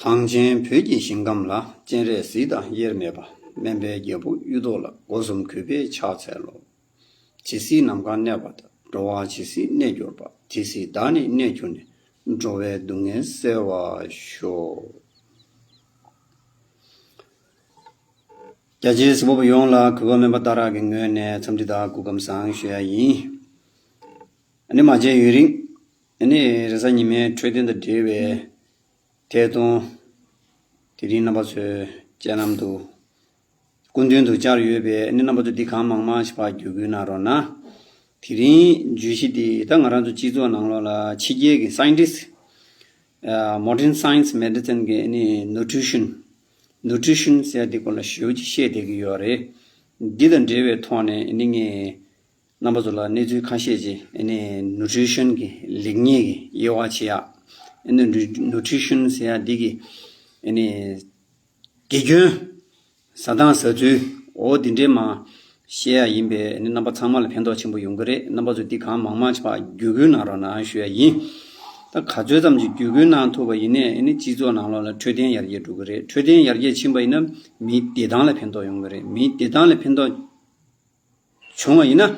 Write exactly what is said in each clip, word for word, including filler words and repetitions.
གངས་ཅན་བོད་ཀྱི་ཞིང་ཁམས་ལ། སྤྱན་རས་གཟིགས་དང་དབྱེར་མེད་པ། སྨན་པའི་རྒྱལ་པོ་གཡུ་ཐོག་ལ། སྒོ་གསུམ་གུས་པས་ཕྱག་འཚལ་ལོ། ཇི་སྲིད་ནམ་མཁའ་གནས་པ་དང་། འགྲོ་བ་ཇི་སྲིད་གནས་གྱུར་པ། དེ་སྲིད་བདག་ནི་གནས་གྱུར་ནས། འགྲོ་བའི་སྡུག་བསྔལ་སེལ་བར་ཤོག། རྒྱ་ཆེའི་གཟིགས་པ་པོ་ཡོངས་ལ་གུས་པ་སྨན་པ་ཏཱ་ར་གི་ངོས་ནས་འཚམས་འདྲི་དང་སྐུ་ཁམས་བཟང་ཞུ་ཡ་ཡིན། ཨ་ནི་མ་མཇལ་ཡུན་རིང་། ཨ་ནི་རེས་གཟའ་ཉི་མའི་འཕྲོད་བསྟེན་དང་འབྲེལ་བའི་ཐད་གཏོང་། དེ་རིང་རྣམ་པ་ཚོའི་སྤྱན་ལམ་དུ་སྐུ་མདུན་དུ་བཅར་ཡོད་པས། ཨ་ནི་རྣམ་པ་ཚོ་འདི་གང་མང་མང་ཞིག་ཕར་བརྒྱུད་སྐུལ་གནང་རོགས་གནང་། དེ་རིང་བརྗོད་གཞི་འདི་ད་ང་རང་ཚོ་སྤྱི་ཚོགས་ནང་ལོགས་ལ་ཕྱི་རྒྱལ་གྱི་scientist ཨ། Modern Science Medicine གི་ཨ་ནི་nutrition nutrition ཟེར་ཡ་འདི་སྐོར་ལ་ཞེ་པོ་ཅིག་བཤད་བསྡད་ཀྱི་ཡོད་རེད། འདི་དང་འབྲེལ་བའི་ཐོག་ནས་ཨ་ནི་ངས་རྣམ་པ་ཚོ་ལ་གནས་ཚུལ་ཁ་ཤས་ཅིག་ཨ་ནི་nutrition གི་ལེགས་ཉེས་ཀྱི་དབྱེ་བ་ཕྱེ་ཡ། ཨ་ནི་nutrition ཟེར་ཡ་འདི་གི་ཨ་ནི་དགེ་སྐྱོན། ཟ་སྟངས་ཟ་ཚུལ། འོ་འདི་འདྲའི་མ་བཤད་ཡ་ཡིན་པས། ཨ་ནི་རྣམ་པ་ཚང་མ་ལ་ཕན་ཐོགས་ཆེན་པོ་ཡོང་གི་རེད། རྣམ་པ་ཚོ་འདི་གང་མང་མང་ཞིག་ཕར་བརྒྱུད་སྐུལ་གནང་རོགས་གནང་ཞུ་ཡ་ཡིན། ད་ག་ཚོད་ཙམ་ཅིག་བརྒྱུད་སྐུལ་གནང་ཐུབ་པ་ཡིན་ནའི་ཨ་ནི་སྤྱི་ཚོགས་ནང་ལོགས་ལ་འཕྲོད་བསྟེན་ཡར་རྒྱས་འགྲོ་གི་རེད། འཕྲོད་བསྟེན་ཡར་རྒྱས་ཕྱིན་པ་ཡིན་ན་མིའི་བདེ་ཐང་ལ་ཕན་ཐོགས་ཡོང་གི་རེད། མིའི་བདེ་ཐང་ལ་ཕན་ཐོགས་བྱུང་བ་ཡིན་ན།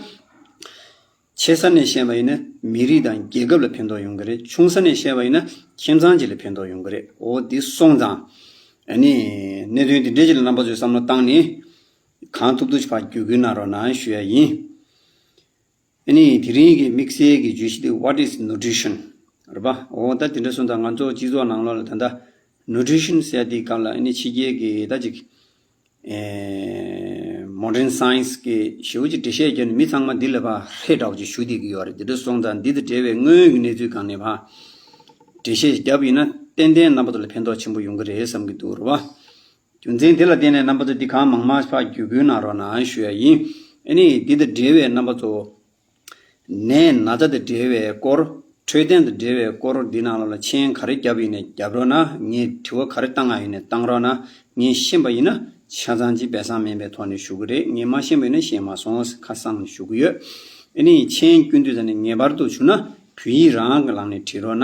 ཆེ་ས་ནས་བཤད་པ་ཡིན་ན་མི་རིགས་དང་རྒྱལ་ཁབ་ལ་ཕན་ཐོགས་ཡོང་གི་རེད། ཆུང་ས་ནས་བཤད་པ་ཡིན་ན་ཁྱིམ་ཚང་གཅིག་ལ་ཕན་ཐོགས་ཡོང་གི་རེད། འོ་འདི་སོང་ཙང་ཨ་ནི་གནད་དོན་འདི་འདྲའི་ཅིག་ལ་རྣམ་པ་ཚོས་བསམ་བློ་བཏང་ནས་གང་ཐུབ་ཐུབ་ཅིག་ཕར་བརྒྱུད་སྐུལ་གནང་རོགས་གནང་ཞུ་ཡ་ཡིན། ཨ་ནི་དེ་རིང་གི་དམིགས་བསལ་གྱི་བརྗོད་གཞི་དེ་What is nutrition? རེད་པ། འོ་ད་དེ་འདྲ་སོང་ཙང་ང་ཚོ་སྤྱི་ཚོགས་ནང་ལོགས་ལ་ད་ལྟ་nutrition ཟེར་ཡ་དེའི་སྐབས་ལ་ཨ་ནི་ཕྱི་རྒྱལ་གྱི་ད་ཅིག་ཨེ། Modern Science གི་ཞེ་པོ་ཅིག་འགྲེལ་བཤད་བརྒྱབ་ནས་མི་ཚང་མ་འདི་ལ་ཕར་ཧེ་དྲག་ཅིག་ཞུ་བསྡད་ཀྱི་ཡོད་རེད། འདི་འདྲ་སོང་ཙང་འདི་དང་འབྲེལ་བའི་སྔོན་གྱི་གནས་ཚུལ་སྒང་ནས་ཕར་འགྲེལ་བཤད་བརྒྱབ་ཡིན་ན་ཏན་ཏན་རྣམ་པ་ཚོ་ལ་ཕན་ཐོགས་ཆེན་པོ་ཡོང་གི་རེད་བསམ་གྱི་འདུག་རེད་བ། རྒྱུ་མཚན་དེ་ལ་བརྟེན་ནས་རྣམ་པ་ཚོ་འདི་གང་མང་མང་ཕར་བརྒྱུད་སྐུལ་གནང་རོགས་གནང་ཞུ་ཡ་ཡིན། ཨ་ནི་འདི་དང་འབྲེལ་བའི་རྣམ་པ་ཚོ། ནད་ན་ཚ་དང་འབྲེལ་བའི་སྐོར། འཕྲོད་བསྟེན་དང་འབྲེལ་བའི་སྐོར་འདི་ནང་ལོགས་ལ་མཆན་ག་རེ་བརྒྱབ་ཡིན་ནའི་བརྒྱབ་རོགས་གནང་། ངས་དྲི་བ་ག་རེ་བཏང་ཡ་ཡིན་ནའི་བཏང་རོགས་གནང་། ངས་ཤེས་པ་ཡིན་ན་ཆ་ཚང་ཅིག་སྦས་གསང་མིན་པའི་ཐོག་ནས་ཞུ་གི་རེད། ངས་མ་ཤེས་པ་ཡིན་ན་ཤེས་མ་སོང་ཁ་གསང་ནས་ཞུ་གི་ཡོད། ཨ་ནི་མཆན་བསྐྱོན་དུས་ཙམ་ནས་ངེས་པར་དུ་བྱུང་ན་བོད་ཡིག་རང་གི་ལམ་ནས་བྲིས་རོགས་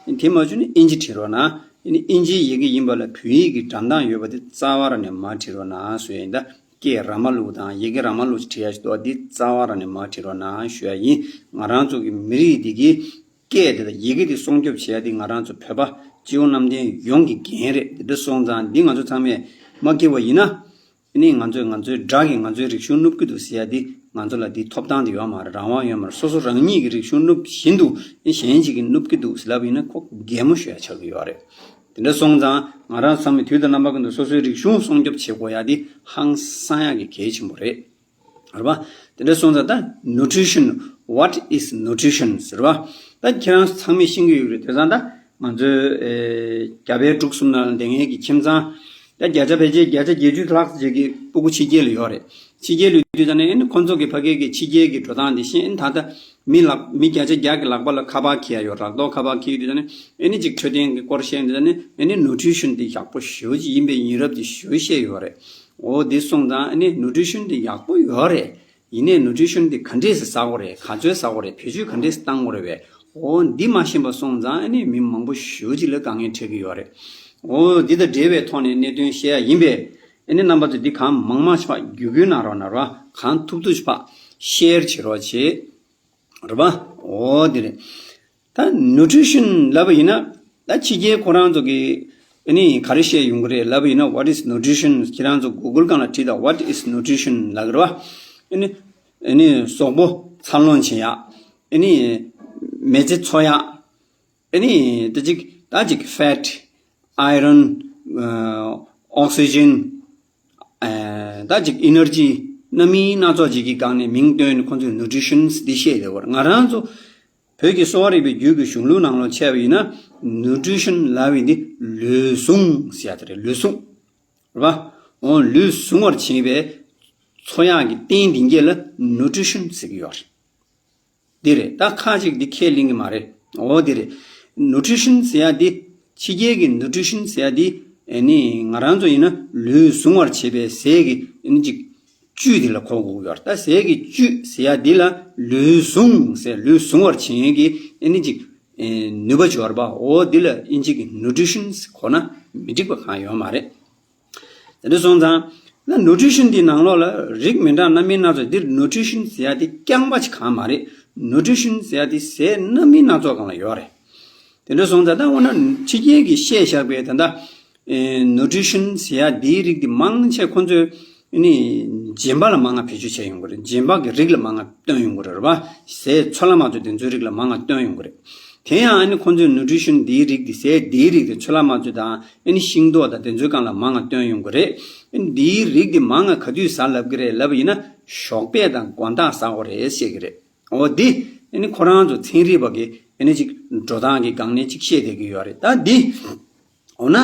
གནང་། དེ་མ་བྱུང་ན་ཨིན་ཇི་བྲིས་རོགས་གནང་། ཨ་ནི་ཨིན་ཇིའི་ཡི་གེ་ཡིན་པ་ལ་བོད་ཡིག་གི་འགྲམ་སྟངས་ཡོད་པ་དེ་རྩ་བ་རང་ནས་མ་བྲིས་རོགས་གནང་ཞུ་ཡ་ཡིན། ད་སྐད་ར་མ་ལུག་དང་ཡི་གེ་ར་མ་ལུག་ཅིག་བྲིས་ཡ་ཞིག་འདུག་འདི་རྩ་བ་རང་ནས་མ་བྲིས་རོགས་གནང་ཞུ་ཡ་ཡིན། ང་རང་ཚོ་གི་མི་རིགས་འདི་གི་སྐད་དེ་དང་ཡི་གེ་དེ་སྲུང་སྐྱོབ་བྱེད་ཡ་འདི་ང་རང་ཚོ་བོད་པ་སྤྱི་བོ་གནམ་བསྟན་ཡོངས་ཀྱི་འགན་རེད། འདི་འདྲ་སོང་ཙང་འདི་ང་ཚོ་ཚང་མས་མ་སྐྱེ་བ་ཡིན་ན། ཨ་ནི་ང་ཚོས་ང་ཚོའི་དགྲ་གིས་ང་ཚོའི་རིག་གཞུང་བསྣུབ་ཀྱི་འདུག་ཟེར་ཡ་འདི་ང་ཚོ་ལ་འདི་ཐོབ་ཐང་དེ་ཡོད་མ་རེད། རང་དབང་ཡོད་མ་རེད། སོ་སོ་རང་ཉིད་ཀྱི་རིག་གཞུང་བསྣུབ་བཞིན་དུ་ཨ་ནི་གཞན་ཞིག་གིས་བསྣུབ་ཀྱི་འདུག་ཟེར་ལབ་ཡིན་ན་ཁོ་གད་མོ་ཤོར་ཡ་ཆགས་ཀྱི་ཡོད་རེད། དེ་འདྲ་སོང་ཙང་ང་རང་ཚང་མས་དུས་དང་རྣམ་པ་ཀུན་ཏུ་སོ་སོའི་རིག་གཞུང་སྲུང་སྐྱོབ་བྱེད་དགོས་ཡ་འདི་ཧང་སང་ཡ་གི་གལ་ཆེན་པོ་རེད། རེད་པ། དེ་འདྲ་སོང་ཙང་ད་nutrition, what is nutrition ཟེར་བ། ད་ཁྱེད་རང་ཚང་མས་ཤེས་ཀྱི་ཡོད་རེད། དེང་སང་ད་ང་ཚོའི་ཨེ། རྒྱ་བལ་འབྲུག་གསུམ་ནང་ལ་སྡོད་མཁན་གྱི་ཁྱིམ་ཚང་ད་བརྒྱ་ཆ་ཕལ་ཆེར་བརྒྱ་ཆ་བརྒྱད་ཅུ་ལྷག་ཙམ་ཅིག་གི་སྤུ་གུ་ཕྱི་རྒྱལ་ལ་ཡོད་རེད། ཕྱི་རྒྱལ་ལ་ཡོད་དུས་ད་ནས་ཨེ་ནི་ཁོང་ཚོ་གི་ཕ་གི་གི་ཕྱི་རྒྱལ་གྱི་འགྲོ་སྟངས་དེ་ཤེས། ཨེ་ནི་ད་ལྟ་མི་ལག་མི་བརྒྱ་ཆ་བརྒྱ་གི་ལག་པ་ལ་ཁ་པར་འཁྱེར་ཡ་ཡོད། རག་ཐོག་ཁ་པར་འཁྱེར་དུས་ད་ནས་ཨེ་ནི་ཅིག་འཕྲོད་བསྟེན་གྱི་སྐོར་བཤད་དུས་ད་ནས་ཨེ་ནི་nutrition དེ་ཡག་པོ་ཞེ་པོ་ཅིག་ཡིན་པའི་ཡིན་རབས་དེ་ཞེ་པོ་བཤད་ཡོད་རེད། འོ་དེ་སོང་ཙང་ཨ་ནི་nutrition དེ་ཡག་པོ་ཡོད་རེད། ཡིན་ནའི་nutrition དེ་ག་འདྲས་སེ་ཟ་དགོས་རེད། ག་ཚོད་ཟ་དགོས་རེད། བེད་སྤྱོད་ག་འདྲས་སེ་བཏང་དགོས་རེད་པས། འོ་འདི་མ་ཤེས་པ་སོང་ཙང་ཨ་ནི་མི་མང་པོ་ཞེ་པོ་ཅིག་ལ་དཀའ་ངལ་འཕྲད་ཀྱི་ཡོད་རེད། འོ་འདི་དང་འབྲེལ་བའི་ཐོག་ནས་གནད་དོན་བཤད་ཡ་ཡིན་པས། ཨ་ནི་རྣམ་པ་ཚོ་འདི་གང་མང་མང་ཞིག་ཕར་བརྒྱུད་སྐུལ་གནང་རོགས་གནང་རོགས། གང་ཐུབ་ཐུབ་ཞིག་ཕར་share བྱེད་རོགས་བྱེད། རེད་པ། འོ་དེ་རེད། ད་nutrition ལབ་པ་ཡིན་ན་ད་ཕྱི་རྒྱལ་ཁོ་རང་ཚོ་གི་ཨ་ནི་ག་རེ་བཤད་ཡོང་གི་རེད་ལབ་པ་ཡིན་ན། What is nutrition? ཁྱེད་རང་ཚོ་Google སྒང་ལ་བྲིས་དང་། What is nutrition ལབ་ཀྱི་རེད་པ། ཨ་ནི་ཨ་ནི་གཟུགས་པོ་འཚར་ལོངས་བྱེད་ཡག་ཨ་ནི་མི་ཚེ་འཚོ་ཡག་ཨ་ནི་ད་ཅིག་ད་ཅིག་fat, iron, oxygen, ད་ཅིག་energy སྣ་མིན་སྣ་ཚོགས་ཅིག་གི་སྒང་ནས་མིང་བཏོན་ནས་ཁོང་ཚོས་nutrition འདི་བཤད་ཡོད་རེད། ང་རང་ཚོ་བོད་ཀྱི་གསོ་བ་རིག་པའི་རྒྱུད་ཀྱི་གཞུང་ལུགས་ནང་ལ་བྱས་པ་ཡིན་ན་nutrition ལབ་པ་འདི་ལུས་ཟུངས་ཟེར་ཡ་དེ་རེད། ལུས་ཟུངས་རེད་པ། འོ་ལུས་ཟུངས་པར་བྱེད་པའི་འཚོ་ཡག་གི་རྟེན་འདི་གྱད་ལ་nutrition ཟེར་གྱི་ཡོད་རེད། འདི་རེད། ད་ཁ་ཅིག་འདི་ཁས་ལེན་གྱི་མ་རེད། འོ་འདི་རེད། nutrition ཟེར་ཡ་འདི་ཕྱི་རྒྱལ་གྱི་nutrition ཟེར་ཡ་འདི་ཨ་ནི་ང་རང་ཚོ་ཡིན་ན་ལུས་ཟུངས་པར་བྱེད་པའི་ཟས་ཀྱི་ཨ་ནི་ཅིག་བཅུད་འདི་ལ་གོ་དགོས་ཀྱི་ཡོད་རེད། ད་ཟས་ཀྱི་བཅུད་ཟེར་ཡ་འདི་ལ་ལུས་ཟུངས་ཟེར་ལུས་ཟུངས་པར་བྱེད་མཁན་གྱི་ཨ་ནི་ཅིག་ནུས་པ་འབྱོར་པ། འོ་འདི་ལ་ཨིན་ཇི་གི་nutrition གོ་ན་ མི་འགྲིག་པ་གང་ཡོད་མ་རེད། དེ་འདྲ་སོང་ཙང་། ད་ནུ་ཊི་རི་ཤན་འདི་ནང་ལོགས་ལ་རིགས་མི་འདྲ་སྣ་མིན་སྣ་ཚོགས། འདིར་ནུ་ཊི་རི་ཤན་ཟེར་ཡ་དེ་རྐྱང་པ་ཅིག་གང་མ་རེད། ནུ་ཊི་རི་ཤན་ཟེར་ཡ་དེ་ཟས་སྣ་མིན་སྣ་ཚོགས་སྒང་ལ་ཡོད་རེད། དེ་འདྲ་སོང་ཙང་ད་འོ་ན་ཕྱི་རྒྱལ་གྱིས་བཤད་བཞག་པའི་ད་ལྟ་ཨེ་ནུ་ཊི་རི་ཤན་ཟེར་ཡ་འདིའི་རིགས་དེ་མང་ཆེ་ཁོ་ཚོས་ཨ་ནི་སྦྱིན་པ་ལ་མང་ང་བེད་སྤྱོད་བྱས་ཡོང་གི་རེད། སྦྱིན་པ་གི་རིགས་ལ་མང་ང་བཏོན་ཡོང་གི་རེད་པ། ཟས་ཚོད་ལ་མ་ཚོད་དེ་ཚོའི་རིགས་ལ་མང་ང་བཏོན་ཡོང་གི་རེད། དེ་ཡང་ཨ་ནི་ཁོ་ཚོས་ནུ་ཊི་རི་ཤན་འདིའི་རིགས་དེ་ཟས་འདིའི་རིགས་དེ་ཚོད་ལ་མ་ཚོད་དང་ཨ་ནི་ཤིང་ཏོག་དང་དེ་ཚོའི་སྒང་ལ་མང་ང་བཏོན་ཡོང་གི་རེད། ཨ་ནི་འདིའི་རིགས་དེ་མང་ང་ག་དུས་ཟ་ལབ་གི་རེད་ལབ་པ་ཡིན་ན་ཞོགས་པ་དང་དགོང་དག་ཟ་དགོས་རེད་བཤད་ཀྱི་རེད། འོ་འདི་ཨ་ནི་ཁོ་རང་ཚོ་ཚན་རིག་པ་གི་ཨ་ནི་ཅིག་འགྲོ་སྟངས་ཀྱི་སྒང་ནས་ཅིག་བཤད་བསྡད་ཀྱི་ཡོད་རེད། ད་འདི་འོ་ན།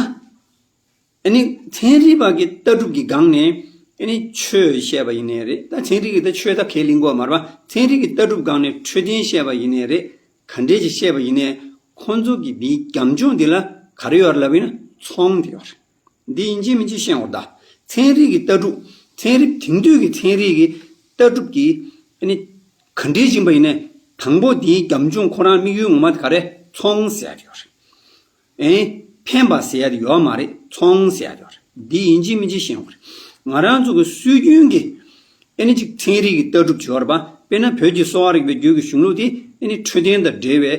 ཨ་ནི་ཚན་རིག་པ་གི་ལྟ་གྲུབ་ཀྱི་སྒང་ནས་ཨ་ནི་ཆོས་བཤད་པ་ཡིན་ནའི་རེད། ད་ཚན་རིག་གི་ད་ཆོས་ད་གའི་གླེང་དགོས་མ་རེད་པ། ཚན་རིག་གི་ལྟ་གྲུབ་སྒང་ནས་འཕྲོད་བསྟེན་བཤད་པ་ཡིན་ནའི་རེད། ག་འདྲས་ཅིག་བཤད་པ་ཡིན་ནའི་ཁོང་ཚོ་གི་འདིའི་རྒྱབ་ལྗོངས་འདི་ལ་ག་རེ་ཡོད་རེད་ལབ་ཡིན་ན་ཚོང་དེ་ཡོད་རེད། འདི་ཡིན་གཅིག་མིན་གཅིག་ཤེས་དགོས། ད་ཚན་རིག་གི་ལྟ་གྲུབ། ཚན་རིག་དེང་དུས་ཀྱི་ཚན་རིག་གི་ལྟ་གྲུབ་ཀྱི་ཨ་ནི་ག་འདྲས་ཡིན་པ་ཡིན་ནའི་དང་པོ་འདིའི་རྒྱབ་ལྗོངས་ཁོ་རང་དམིགས་ཡུལ་ངོ་མ་དེ་ག་རེ། ཚོང་ཟེར་ཡ་དེ་ཡོད་རེད། ཨེ། ཕན་པ་ཟེར་ཡ་དེ་ཡོད་མ་རེད། ཚོང་ཟེར་ཡ་དེ་ཡོད་རེད། འདི་ཡིན་གཅིག་མིན་གཅིག་ཤེས་དགོས་རེད། ང་རང་ཚོ་གི་སྲོལ་རྒྱུན་གྱི་ཨ་ནི་ཅིག་ཚན་རིག་གི་ལྟ་གྲུབ་ཅིག་ཡོད་རེད་པ། དཔེར་ན་བོད་ཀྱི་གསོ་བ་རིག་པའི་རྒྱུད་ཀྱི་གཞུང་ལུགས་དེ་ཨ་ནི་འཕྲོད་བསྟེན་དང་འབྲེལ་བའི་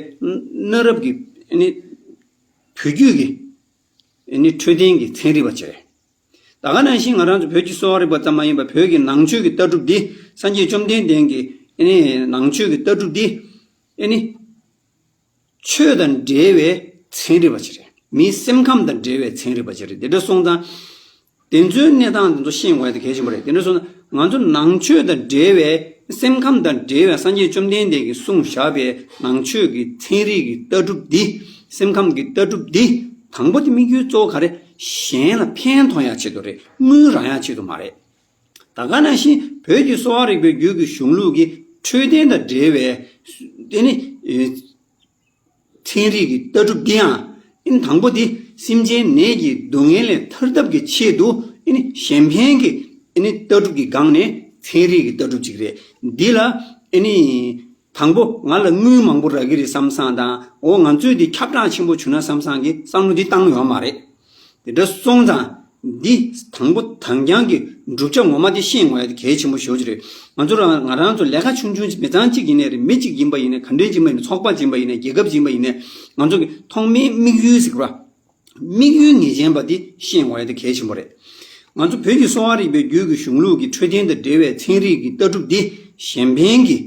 གནའ་རབས་ཀྱི་ཨ་ནི་བོད་བརྒྱུད་ཀྱི་ཨ་ནི་འཕྲོད་བསྟེན་གྱི་ཚན་རིག་པ་ཅིག་རེད། ད་ག་ནང་བཞིན་ང་རང་ཚོ་བོད་ཀྱི་གསོ་བ་རིག་པ་ཙམ་མ་ཡིན་པར་བོད་ཀྱི་ནང་ཆོས་ཀྱི་ལྟ་གྲུབ་འདི། སངས་རྒྱས་བཅོམ་ལྡན་འདས་ཀྱི་ཨ་ནི་ནང་ཆོས་ཀྱི་ལྟ་གྲུབ་འདི་ཨ་ནི་ཆོས་དང་འབྲེལ་བའི་ཚན་རིག་པ་ཅིག་རེད། མིའི་སེམས་ཁམས་དང་འབྲེལ་བའི་ཚན་རིག་པ་ཅིག་རེད། དེ་འདྲ་སོང་ཙང་དེ་ཚོའི་གནས་སྟངས་དེ་ཚོ་ཤེས་དགོས་ཡ་དེ་གལ་ཆེན་པོ་རེད། དེ་འདྲ་སོང་ཙང་ང་ཚོ་ནང་ཆོས་དང་འབྲེལ་བའི། སེམས་ཁམས་དང་འབྲེལ་བའི་སངས་རྒྱས་བཅོམ་ལྡན་འདས་ཀྱིས་གསུངས་བཞག་པའི་ནང་ཆོས་ཀྱི་ཚན་རིག་གི་ལྟ་གྲུབ་འདི། སེམས་ཁམས་ཀྱི་ལྟ་གྲུབ་འདི། དང་པོ་དེ་དམིགས་ཡུལ་གཙོ་བོ་ག་རེ། གཞན་ལ་ཕན་ཐོགས་ཡ་ཆེད་དུ་རེད། དངུལ་རག་ཡ་ཆེད་དུ་མ་རེད། ད་ག་ནང་བཞིན་བོད་ཀྱི་གསོ་བ་རིག་པའི་རྒྱུད་ཀྱི་གཞུང་ལུགས་ཀྱི་འཕྲོད་བསྟེན་དང་འབྲེལ་བའི་དེ་ནི་ཚན་རིག་གི་ལྟ་གྲུབ་འདི་ཡང་ཨིན། དང་པོ་དེ་སེམས་ཅན་ནད་ཀྱི་སྡུག་བསྔལ་ལས་ཐར་ཐབས་ཀྱི་ཆེད་དུ་ཨིན་གཞན་ཕན་གྱི་ཨིན་ལྟ་གྲུབ་ཀྱི་སྒང་ནས་ཚན་རིག་གི་ལྟ་གྲུབ་ཅིག་རེད། འདི་ལ་ཨིན་དང་པོ་ང་ལ་དངུལ་མང་པོ་རག་གི་རེད་བསམ་བསམ་དང་། འོ་ང་ཚོས་འདི་ཁྱབ་བསྒྲགས་ཆེན་པོ་བྱུང་ན་བསམ་བསམ་གྱི་བསམ་བློ་འདི་བཏང་ཡོད་མ་རེད། དེ་འདྲ་སོང་ཙང་འདི་དང་པོ་དང་རྐྱང་གི་བསྒྲུབ་བྱ་ངོ་མ་དེ་ཤེས་དགོས་ཡ་དེ་གལ་ཆེན་པོ་ཞེ་པོ་ཅིག་རེད། ང་ཚོ་རང་ང་རང་ཚོ་ལས་ཀ་ཆུང་ཆུང་ཅིག་མི་ཚང་གཅིག་ཡིན་ནའི་རེད། མི་གཅིག་ཡིན་པ་ཡིན་ནའི་ག་འདྲས་ཅིག་ཡིན་པ་ཡིན་ནའི་ཚོགས་པ་ཅིག་ཡིན་པ་ཡིན་ནའི་རྒྱལ་ཁབ་ཅིག་ཡིན་པ་ཡིན་ནའི་ང་ཚོ་གི་ཐོག་མའི་དམིགས་ཡུལ་ཟེར་གྱི་རེད་པ། དམིགས་ཡུལ་ངེས་ཅན་པ་དེ་ཤེས་དགོས་ཡ་དེ་གལ་ཆེན་པོ་རེད། ང་ཚོ་བོད་ཀྱི་གསོ་བ་རིག་པའི་རྒྱུད་ཀྱི་གཞུང་ལུགས་ཀྱི་འཕྲོད་བསྟེན་དང་འབྲེལ་བའི་ཚན་རིག་གི་ལྟ་གྲུབ་འདི་གཞན་ཕན་གྱི་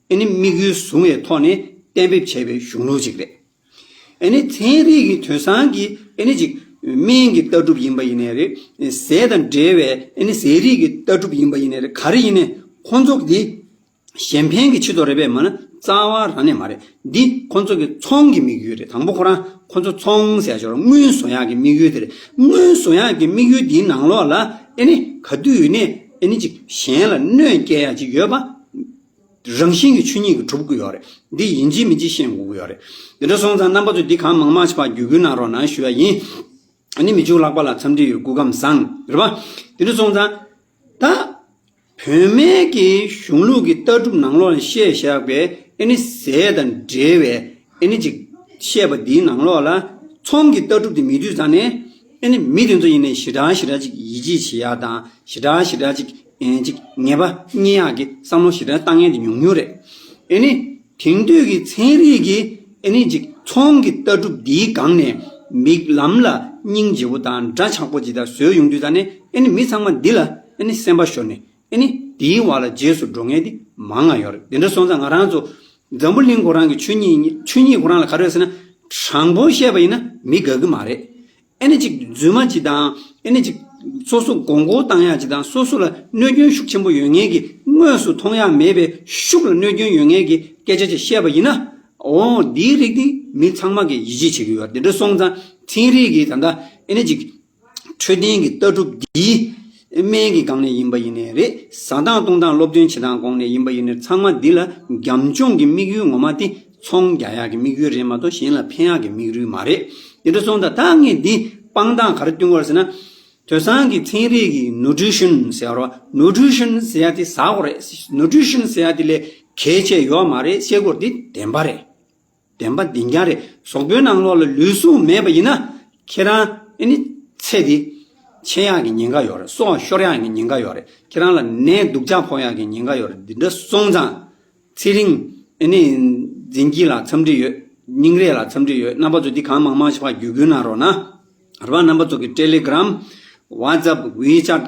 ཨེ་ནི་དམིགས་ཡུལ་བཟུང་བའི་ཐོག་ནས་གཏན་འབེབས་བྱས་པའི་གཞུང་ལུགས་ཅིག་རེད། ཨེ་ནི་ཚན་རིག་གི་དེང་སང་གི་ཨེ་ནི་ཅིག་སྨན་གྱི་ལྟ་གྲུབ་ཡིན་པ་ཡིན་ནའི་རེད། ཟས་དང་འབྲེལ་བའི་ཨེ་ནི་ཟས་རིགས་ཀྱི་ལྟ་གྲུབ་ཡིན་པ་ཡིན་ནའི་རེད། ག་རེ་ཡིན་ནའི་ཁོང་ཚོ་འདི་གཞན་ཕན་གྱི་ཆེད་དུ་རེད་པས་མ་ན་རྩ་བ་རང་ནས་མ་རེད། འདི་ཁོང་ཚོ་གི་ཚོང་གི་དམིགས་ཡུལ་རེད། དང་པོ་ཁོ་རང་ཁོང་ཚོ་ཚོང་ཟེར་ཡ་ཅིག་ཡོད་རེད། དངུལ་བཟོ་ཡག་གི་དམིགས་ཡུལ་དེ་རེད། དངུལ་བཟོ་ཡག་གི་དམིགས་ཡུལ་འདིའི་ནང་ལོགས་ལ་ཨེ་ནི་ག་དུས་ཡིན་ནའི་ཨེ་ནི་ཅིག་གཞན་ལ་གནོད་སྐྱེལ་ཡག་ཅིག་ཡོད་པ། རང་བཞིན་གྱི་ཆོས་ཉིད་ཀྱིས་གྲུབ་ཀྱི་ཡོད་རེད། འདི་ཡིན་གཅིག་མིན་གཅིག་ཤེས་དགོས་ཀྱི་ཡོད་རེད། དེ་འདྲ་སོང་ཙང་རྣམ་པ་ཚོས་འདི་གང་མང་མང་ཞིག་ཕར་བརྒྱུད་སྐུལ་གནང་རོགས་གནང་ཞུ་ཡ་ཡིན། ཨ་ནི་མི་འཇུག་ལྷག་པ་ལ་འཚམས་འདྲི་ཡོད། སྐུ་ཁམས་བཟང་། རེད་པ། དེ་འདྲ་སོང་ཙང་། ད་བོད་སྨན་གྱི་གཞུང་ལུགས་ཀྱི་ལྟ་གྲུབ་ནང་ལོགས་ལ་བཤད་བཞག་པའི་ཨེ་ནི་ཟས་དང་འབྲེལ་བའི་ཨེ་ནི་ཅིག་བཤད་པ་འདིའི་ནང་ལོགས་ལ་ཚོང་གི་ལྟ་གྲུབ་དེ་མེད་དུས་ཙང་ནས་ཨེ་ནི་མི་དེ་ཚོ་ཡིན་ནའི་ཞེ་དྲག་ཞེ་དྲག་ཅིག་ཡིད་ཆེས་བྱེད་ཡག་དང་ཞེ་དྲག་ཞེ་དྲག་ཅིག་ཨེ་ཅིག་ངེས་པ་རྙེད་ཡག་གི་བསམ་བློ་ཞེ་དྲག་བཏང་མཁན་དེ་ཉུང་ཉུང་རེད། ཨེ་ནི་དེང་དུས་ཀྱི་ཚན་རིག་གི་ཨེ་ནི་ཅིག་ཚོང་གི་ལྟ་གྲུབ་འདིའི་སྒང་ནས་མིག་ལམ་ལ་སྙིང་རྗེ་པོ་དང་འདྲ་ཆགས་པོ་ཅིག་དང་བཟོས་ཡོང་དུས་ཙང་ནས་ཨེ་ནི་མི་ཚང་མ་འདི་ལ་ཨེ་ནི་སེམས་པ་ཤོར་ནས་ཨེ་ནི་དེའི་བར་ལ་རྗེས་སུ་འགྲོ་མཁན་དེ་མང་ང་ཡོད་རེད། དེ་འདྲ་སོང་ཙང་ང་རང་ཚོ་འཛམ་བུ་གླིང་ཁོ་རང་གི་ཆོས་ཉིད་ཆོས་ཉིད་ཁོ་རང་ལ་ག་རེ་ཡོད་ཟེར་ན། དྲང་པོ་བཤད་པ་ཡིན་ན་མི་དགའ་གི་མ་རེད། ཨེ་ནི་ཅིག་རྫུན་མ་ཅིག་དང་ཨེ་ནི་ཅིག་སོ་སོ་མགོ་སྐོར་བཏང་ཡག་ཅིག་དང་སོ་སོ་ལ་གནོད་སྐྱོན་ཤུགས་ཆེན་པོ་ཡོད་མཁན་གྱི་དངོས་སུ་མཐོང་ཡག་མེད་པའི་ཤུགས་ལ་གནོད་སྐྱོན་ཡོད་མཁན་གྱི་སྐད་ཆ་ཅིག་བཤད་པ་ཡིན་ན། འོ་འདིའི་རིགས་དེ་མི་ཚང་མ་གིས་ཡིད་ཆེས་བྱེད་ཀྱི་ཡོད་རེད། དེ་འདྲ་སོང་ཙང་ཚན་རིག་གིས་ད་ལྟ་ཨེ་ནི་ཅིག་འཕྲོད་བསྟེན་གྱི་ལྟ་གྲུབ་འདིའི་སྨན་གྱི་སྒང་ནས་ཡིན་པ་ཡིན་ནའི་རེད། ཟ་སྟངས་བཏུང་སྟངས་སློབ་སྟོན་བྱེད་སྟངས་གོང་ནས་ཡིན་པ་ཡིན་ནའི་ཚང་མ་འདི་ལ་རྒྱབ་ལྗོངས་ཀྱི་དམིགས་ཡུལ་ངོ་མ་དེ་ཚོང་རྒྱག་ཡག་གི་དམིགས་ཡུལ་རེད་མ་གཏོགས་གཞན་ལ་ཕན་ཡག་གི་དམིགས་ཡུལ་མ་རེད། དེ་འདྲ་སོང་ཙང་ད་ངས་འདི་སྤང་སྟངས་ག་རེ་སྟོན་དགོས་རེད་ཟེར་ན། དེང་སང་གི་ཚན་རིག་གི་ནུ་ཊི་རི་ཤན་ཟེར་བ་ནུ་ཊི་རི་ཤན་ཟེར་ཡ་དེ་ཟ་དགོས་རེད། ནུ་ཊི་རི་ཤན་ཟེར་ཡ་དེ་ལས་གལ་ཆེ་ཡོད་མ་རེད་བཤད་དགོས་རེད། འདི་བདེན་པ་རེད། བདེན་པ་བདེན་རྐྱང་རེད། གཟུགས་པོའི་ནང་ལོགས་ལ་ལུས་ཟུངས་མེད་པ་ཡིན་ན་ཁྱེད་རང་ཨེ་ནི་ ཚེ་འདི་ཆད་ཡག་གི་ཉེན་ཁ་ཡོད་རེད། སྲོག་ཤོར་ཡག་གི་ཉེན་ཁ་ཡོད་རེད། ཁྱེད་རང་ལ་ནད་སྡུག་ཅག་ཕོག་ཡག་གི་ཉེན་ཁ་ཡོད་རེད། འདི་འདྲ་སོང་ཙང་ཚེ་རིང་ཨེ་ནི་འཛིན་སྐྱིད་ལ་འཚམས་འདྲི་ཡོད། སྙིང་རེ་ལ་འཚམས་འདྲི་ཡོད། རྣམ་པ་ཚོ་འདི་གང་མང་མང་ཞིག་ཕར་བརྒྱུད་སྐུལ་གནང་རོགས་གནང་། རེད་པ། རྣམ་པ་ཚོ་གི་Telegram, WhatsApp, WeChat,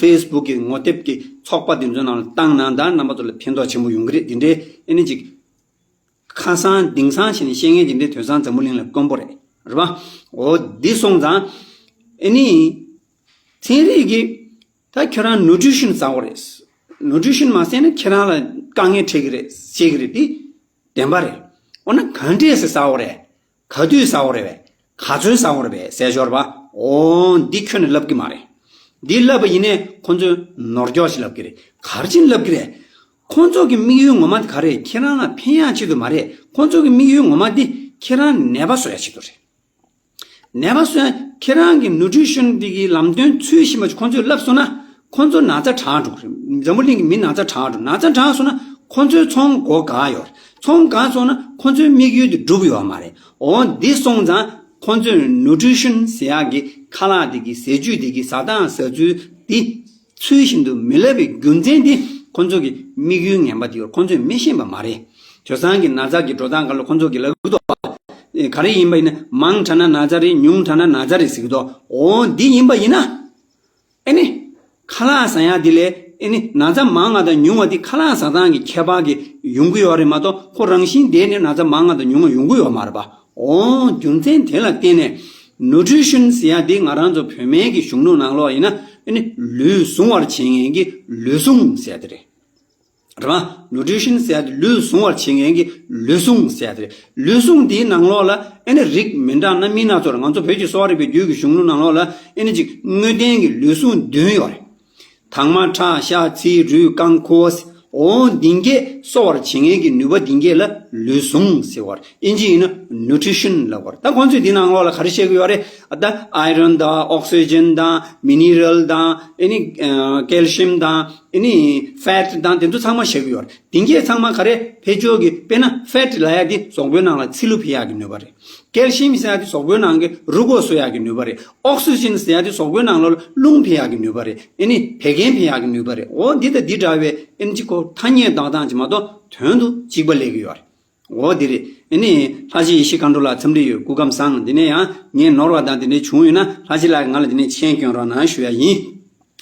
Facebook གི་ངོ་དེབ་ཀྱི་ཚོགས་པ་དེ་ཚོའི་ནང་ལ་བཏང་གནང་དང་། རྣམ་པ་ཚོ་ལ་ཕན་ཐོགས་ཆེན་པོ་ཡོང་གི་རེད། འདི་འདྲའི་ཨེ་ནི་ཅིག་ཁ་སང་དེང་སང་བྱས་ནས་བཤད་མཁན་དེ་འདྲའི་དོན་བཟང་འཛམ་བུ་གླིང་ལ་དཀོན་པོ་རེད། རེད་པ། འོ་འདི་སོང་ཙང་ཨེ་ནི་ཚན་རིག་གི་ད་ཁྱོད་རང་nutrition ཟ་དགོས་རེད། nutrition མ་ཟས་ན་ཁྱེད་རང་ལ་དཀའ་ངལ་འཕྲད་ཀྱི་རེད་ཟེར་གྱི་རེད། དེ་བདེན་པ་རེད། འོ་ན་ག་འདྲས་སེ་ཟ་དགོས་རེད། ག་དུས་ཟ་དགོས་རེད་པས། ག་ཚོད་ཟ་དགོས་རེད་པས་ཟེར་ཞོར་བ། འོ་འདི་ཁྱོན་ནས་ལབ་ཀྱི་མ་རེད། འདི་ལབ་པ་ཡིན་ནའི་ཁོང་ཚོས་ནོར་འཁྱོག་ཞིག་ལབ་ཀྱི་རེད། ག་རེ་བྱས་ནས་ལབ་ཀྱི་རེད། ཁོང་ཚོ་གི་དམིགས་ཡུལ་ངོ་མ་དེ་ག་རེད། ཁྱེད་རང་ལ་ཕན་ཡག་ཆེད་དུ་མ་རེད། ཁོང་ཚོ་གི་དམིགས་ཡུལ་ངོ་མ་དེ་ཁྱེད་རང་ནད་པ་བཟོ་ཡག་ཆེད་དུ་རེད། ནད་པ་བཟོ་ཡག་ཁྱེད་རང་གི་nutrition འདི་གི་ལམ་སྟོན་ཚུལ་བཞིན་པ་ཁོང་ཚོས་ལབ་སོང་ན། ཁོང་ཚོ་ན་ཚ་དྲག་འགྲོ་གི་རེད། འཛམ་བུ་གླིང་གི་མི་ན་ཚ་དྲག་འགྲོ། ན་ཚ་དྲག་སོང་ན་ཁོང་ཚོའི་ཚོང་སྒོ་འགག་ཡོད་རེད། ཚོང་འགག་སོང་ན་ཁོང་ཚོའི་དམིགས་ཡུལ་དེ་འགྲུབ་ཡོད་མ་རེད། འོ་འདི་སོང་ཙང་ཁོང་ཚོས་nutrition ཟེར་ཡག་གི་ཁ་ལག་དེ་གི་ཟས་བཅུད་དེ་གི་ཟ་སྟངས་ཟ་ཚུལ་དེ་ཚུལ་བཞིན་དུ་མི་ལབ་པའི་རྒྱུ་མཚན་དེ་ཁོང་ཚོ་གི་དམིགས་ཡུལ་ངན་པ་དེ་ཡོད། ཁོང་ཚོས་མི་ཤེས་པ་མ་རེད། དེང་སང་གི་ན་ཚ་གི་འགྲོ་སྟངས་སྒང་ལ་ཁོང་ཚོ་གི་ལབ་ཀྱི་འདུག་ག་རེ་ཡིན་པ་ཡིན་ན་མང་དྲགས་ན་ན་ཚ་རེད། ཉུང་དྲགས་ན་ན་ཚ་རེད་ཟེར་གྱི་འདུག་འོ་འདི་ཡིན་པ་ཡིན་ན། ཨེ་ནི། ཁ་ལག་ཟ་ཡག་འདི་ལས་ཨེ་ནི་ན་ཚ་མང་བ་དང་ཉུང་བ་འདི་ཁ་ལག་ཟ་སྟངས་ཀྱི་ཁྱད་པར་གྱིས་ཡོང་གི་ཡོད་རེད་མ་གཏོགས། ཁོ་རང་བཞིན་དེ་ནི་ན་ཚ་མང་བ་དང་ཉུང་བ་ཡོང་གི་ཡོད་མ་རེད་པ། འོ་རྒྱུ་མཚན་དེ་ལ་བརྟེན་ནས་nutrition ཟེར་ཡག་འདི་ང་རང་ཚོ་བོད་སྨན་གྱི་གཞུང་ལུགས་ནང་ལོགས་ཡིན་ན་ཨེ་ནི་ལུས་ཟུངས་པར་བྱེད་མཁན་གྱི་ལུས་ཟུངས་ཟེར་ཡག་དེ་རེད། རེད་པ། nutrition ཟེར་ཡག་དེ་ལུས་ཟུངས་པར་བྱེད་མཁན་གྱི་ལུས་ཟུངས་ཟེར་ཡག་དེ་རེད། ལུས་ཟུངས་འདིའི་ནང་ལོགས་ལ་ཨེ་ནི་རིགས་མི་འདྲ་སྣ་མིན་སྣ་ཚོགས་རེད། ང་ཚོ་བོད་ཀྱི་གསོ་བ་རིག་པའི་རྒྱུད་ཀྱི་གཞུང་ལུགས་ནང་ལོགས་ལ་ཨེ་ནི་ཅིག་དངོས་བསྟན་གྱི་ལུས་ཟུངས་བདུན་ཡོད་རེད། དྭངས་མ་ཁྲག་ཤ་ཚིལ་རུས་རྐང་ཁུ་བ། འོ་འདི་གས་གསོ་བར་བྱེད་མཁན་གྱི་ནུས་པ་འདི་གས་ལ་ལུས་ཟུངས་ཟེར་བ་རེད། ཨིན་ཇི་ཡིན་ན་nutrition ལབ་པ་རེད། ད་ཁོང་ཚོས་འདི་ནང་ལོགས་ལ་ག་རེ་བཤད་ཀྱི་ཡོད་རེད། ཨ་ད་iron དང་oxygen དང་mineral དང་ཨེ་ནི་calcium དང་ཨེ་ནི་fat དང་དེ་ཚོ་ཚང་མ་བཤད་ཀྱི་ཡོད་རེད། དེ་གས་ཚང་མ་ག་རེ་ཕལ་ཆེར་གྱི་དཔེར་ན་fat ལབ་ཡག་དེ་གཟུགས་པོའི་ནང་ལ་ཚིལ་ལུ་འཕེལ་ཡག་གི་ནུས་པ་རེད། calcium ཟེར་ཡག་དེ་གཟུགས་པོའི་ནང་གི་རུས་ཁོག་གསོ་ཡག་གི་ནུས་པ་རེད། oxygen ཟེར་ཡག་དེ་གཟུགས་པོའི་ནང་ལ་རླུང་འཕེལ་ཡག་གི་ནུས་པ་རེད། ཨེ་ནི་བད་ཀན་འཕེལ་ཡག་གི་ནུས་པ་རེད། འོ་འདི་དང་འདི་འདྲ་བའི་ཨེ་ནི་ཅིག་ཁོ་ཐ་སྙད་འདོགས་སྟངས་ཅིག་མ་གཏོགས་དོན་དུ་གཅིག་པ་སླེབས་ཀྱི་ཡོད་རེད། འོ་འདི་རེད། ཨེ་ནི་ལྷ་རྗེ་ཡེ་ཤེས་མཁའ་འགྲོ་ལགས་འཚམས་འདྲི་ཡོད། སྐུ་ཁམས་བཟང་། འདི་ནས་ཡང་ངས་ནོར་བ་དང་འདི་འདྲ་བྱུང་ཡོད་ན་ལྷ་རྗེ་ལགས་ང་ལ་འདི་ནས་མཆན་སྐྱོན་རོགས་གནང་ཞུ་ཡ་ཡིན།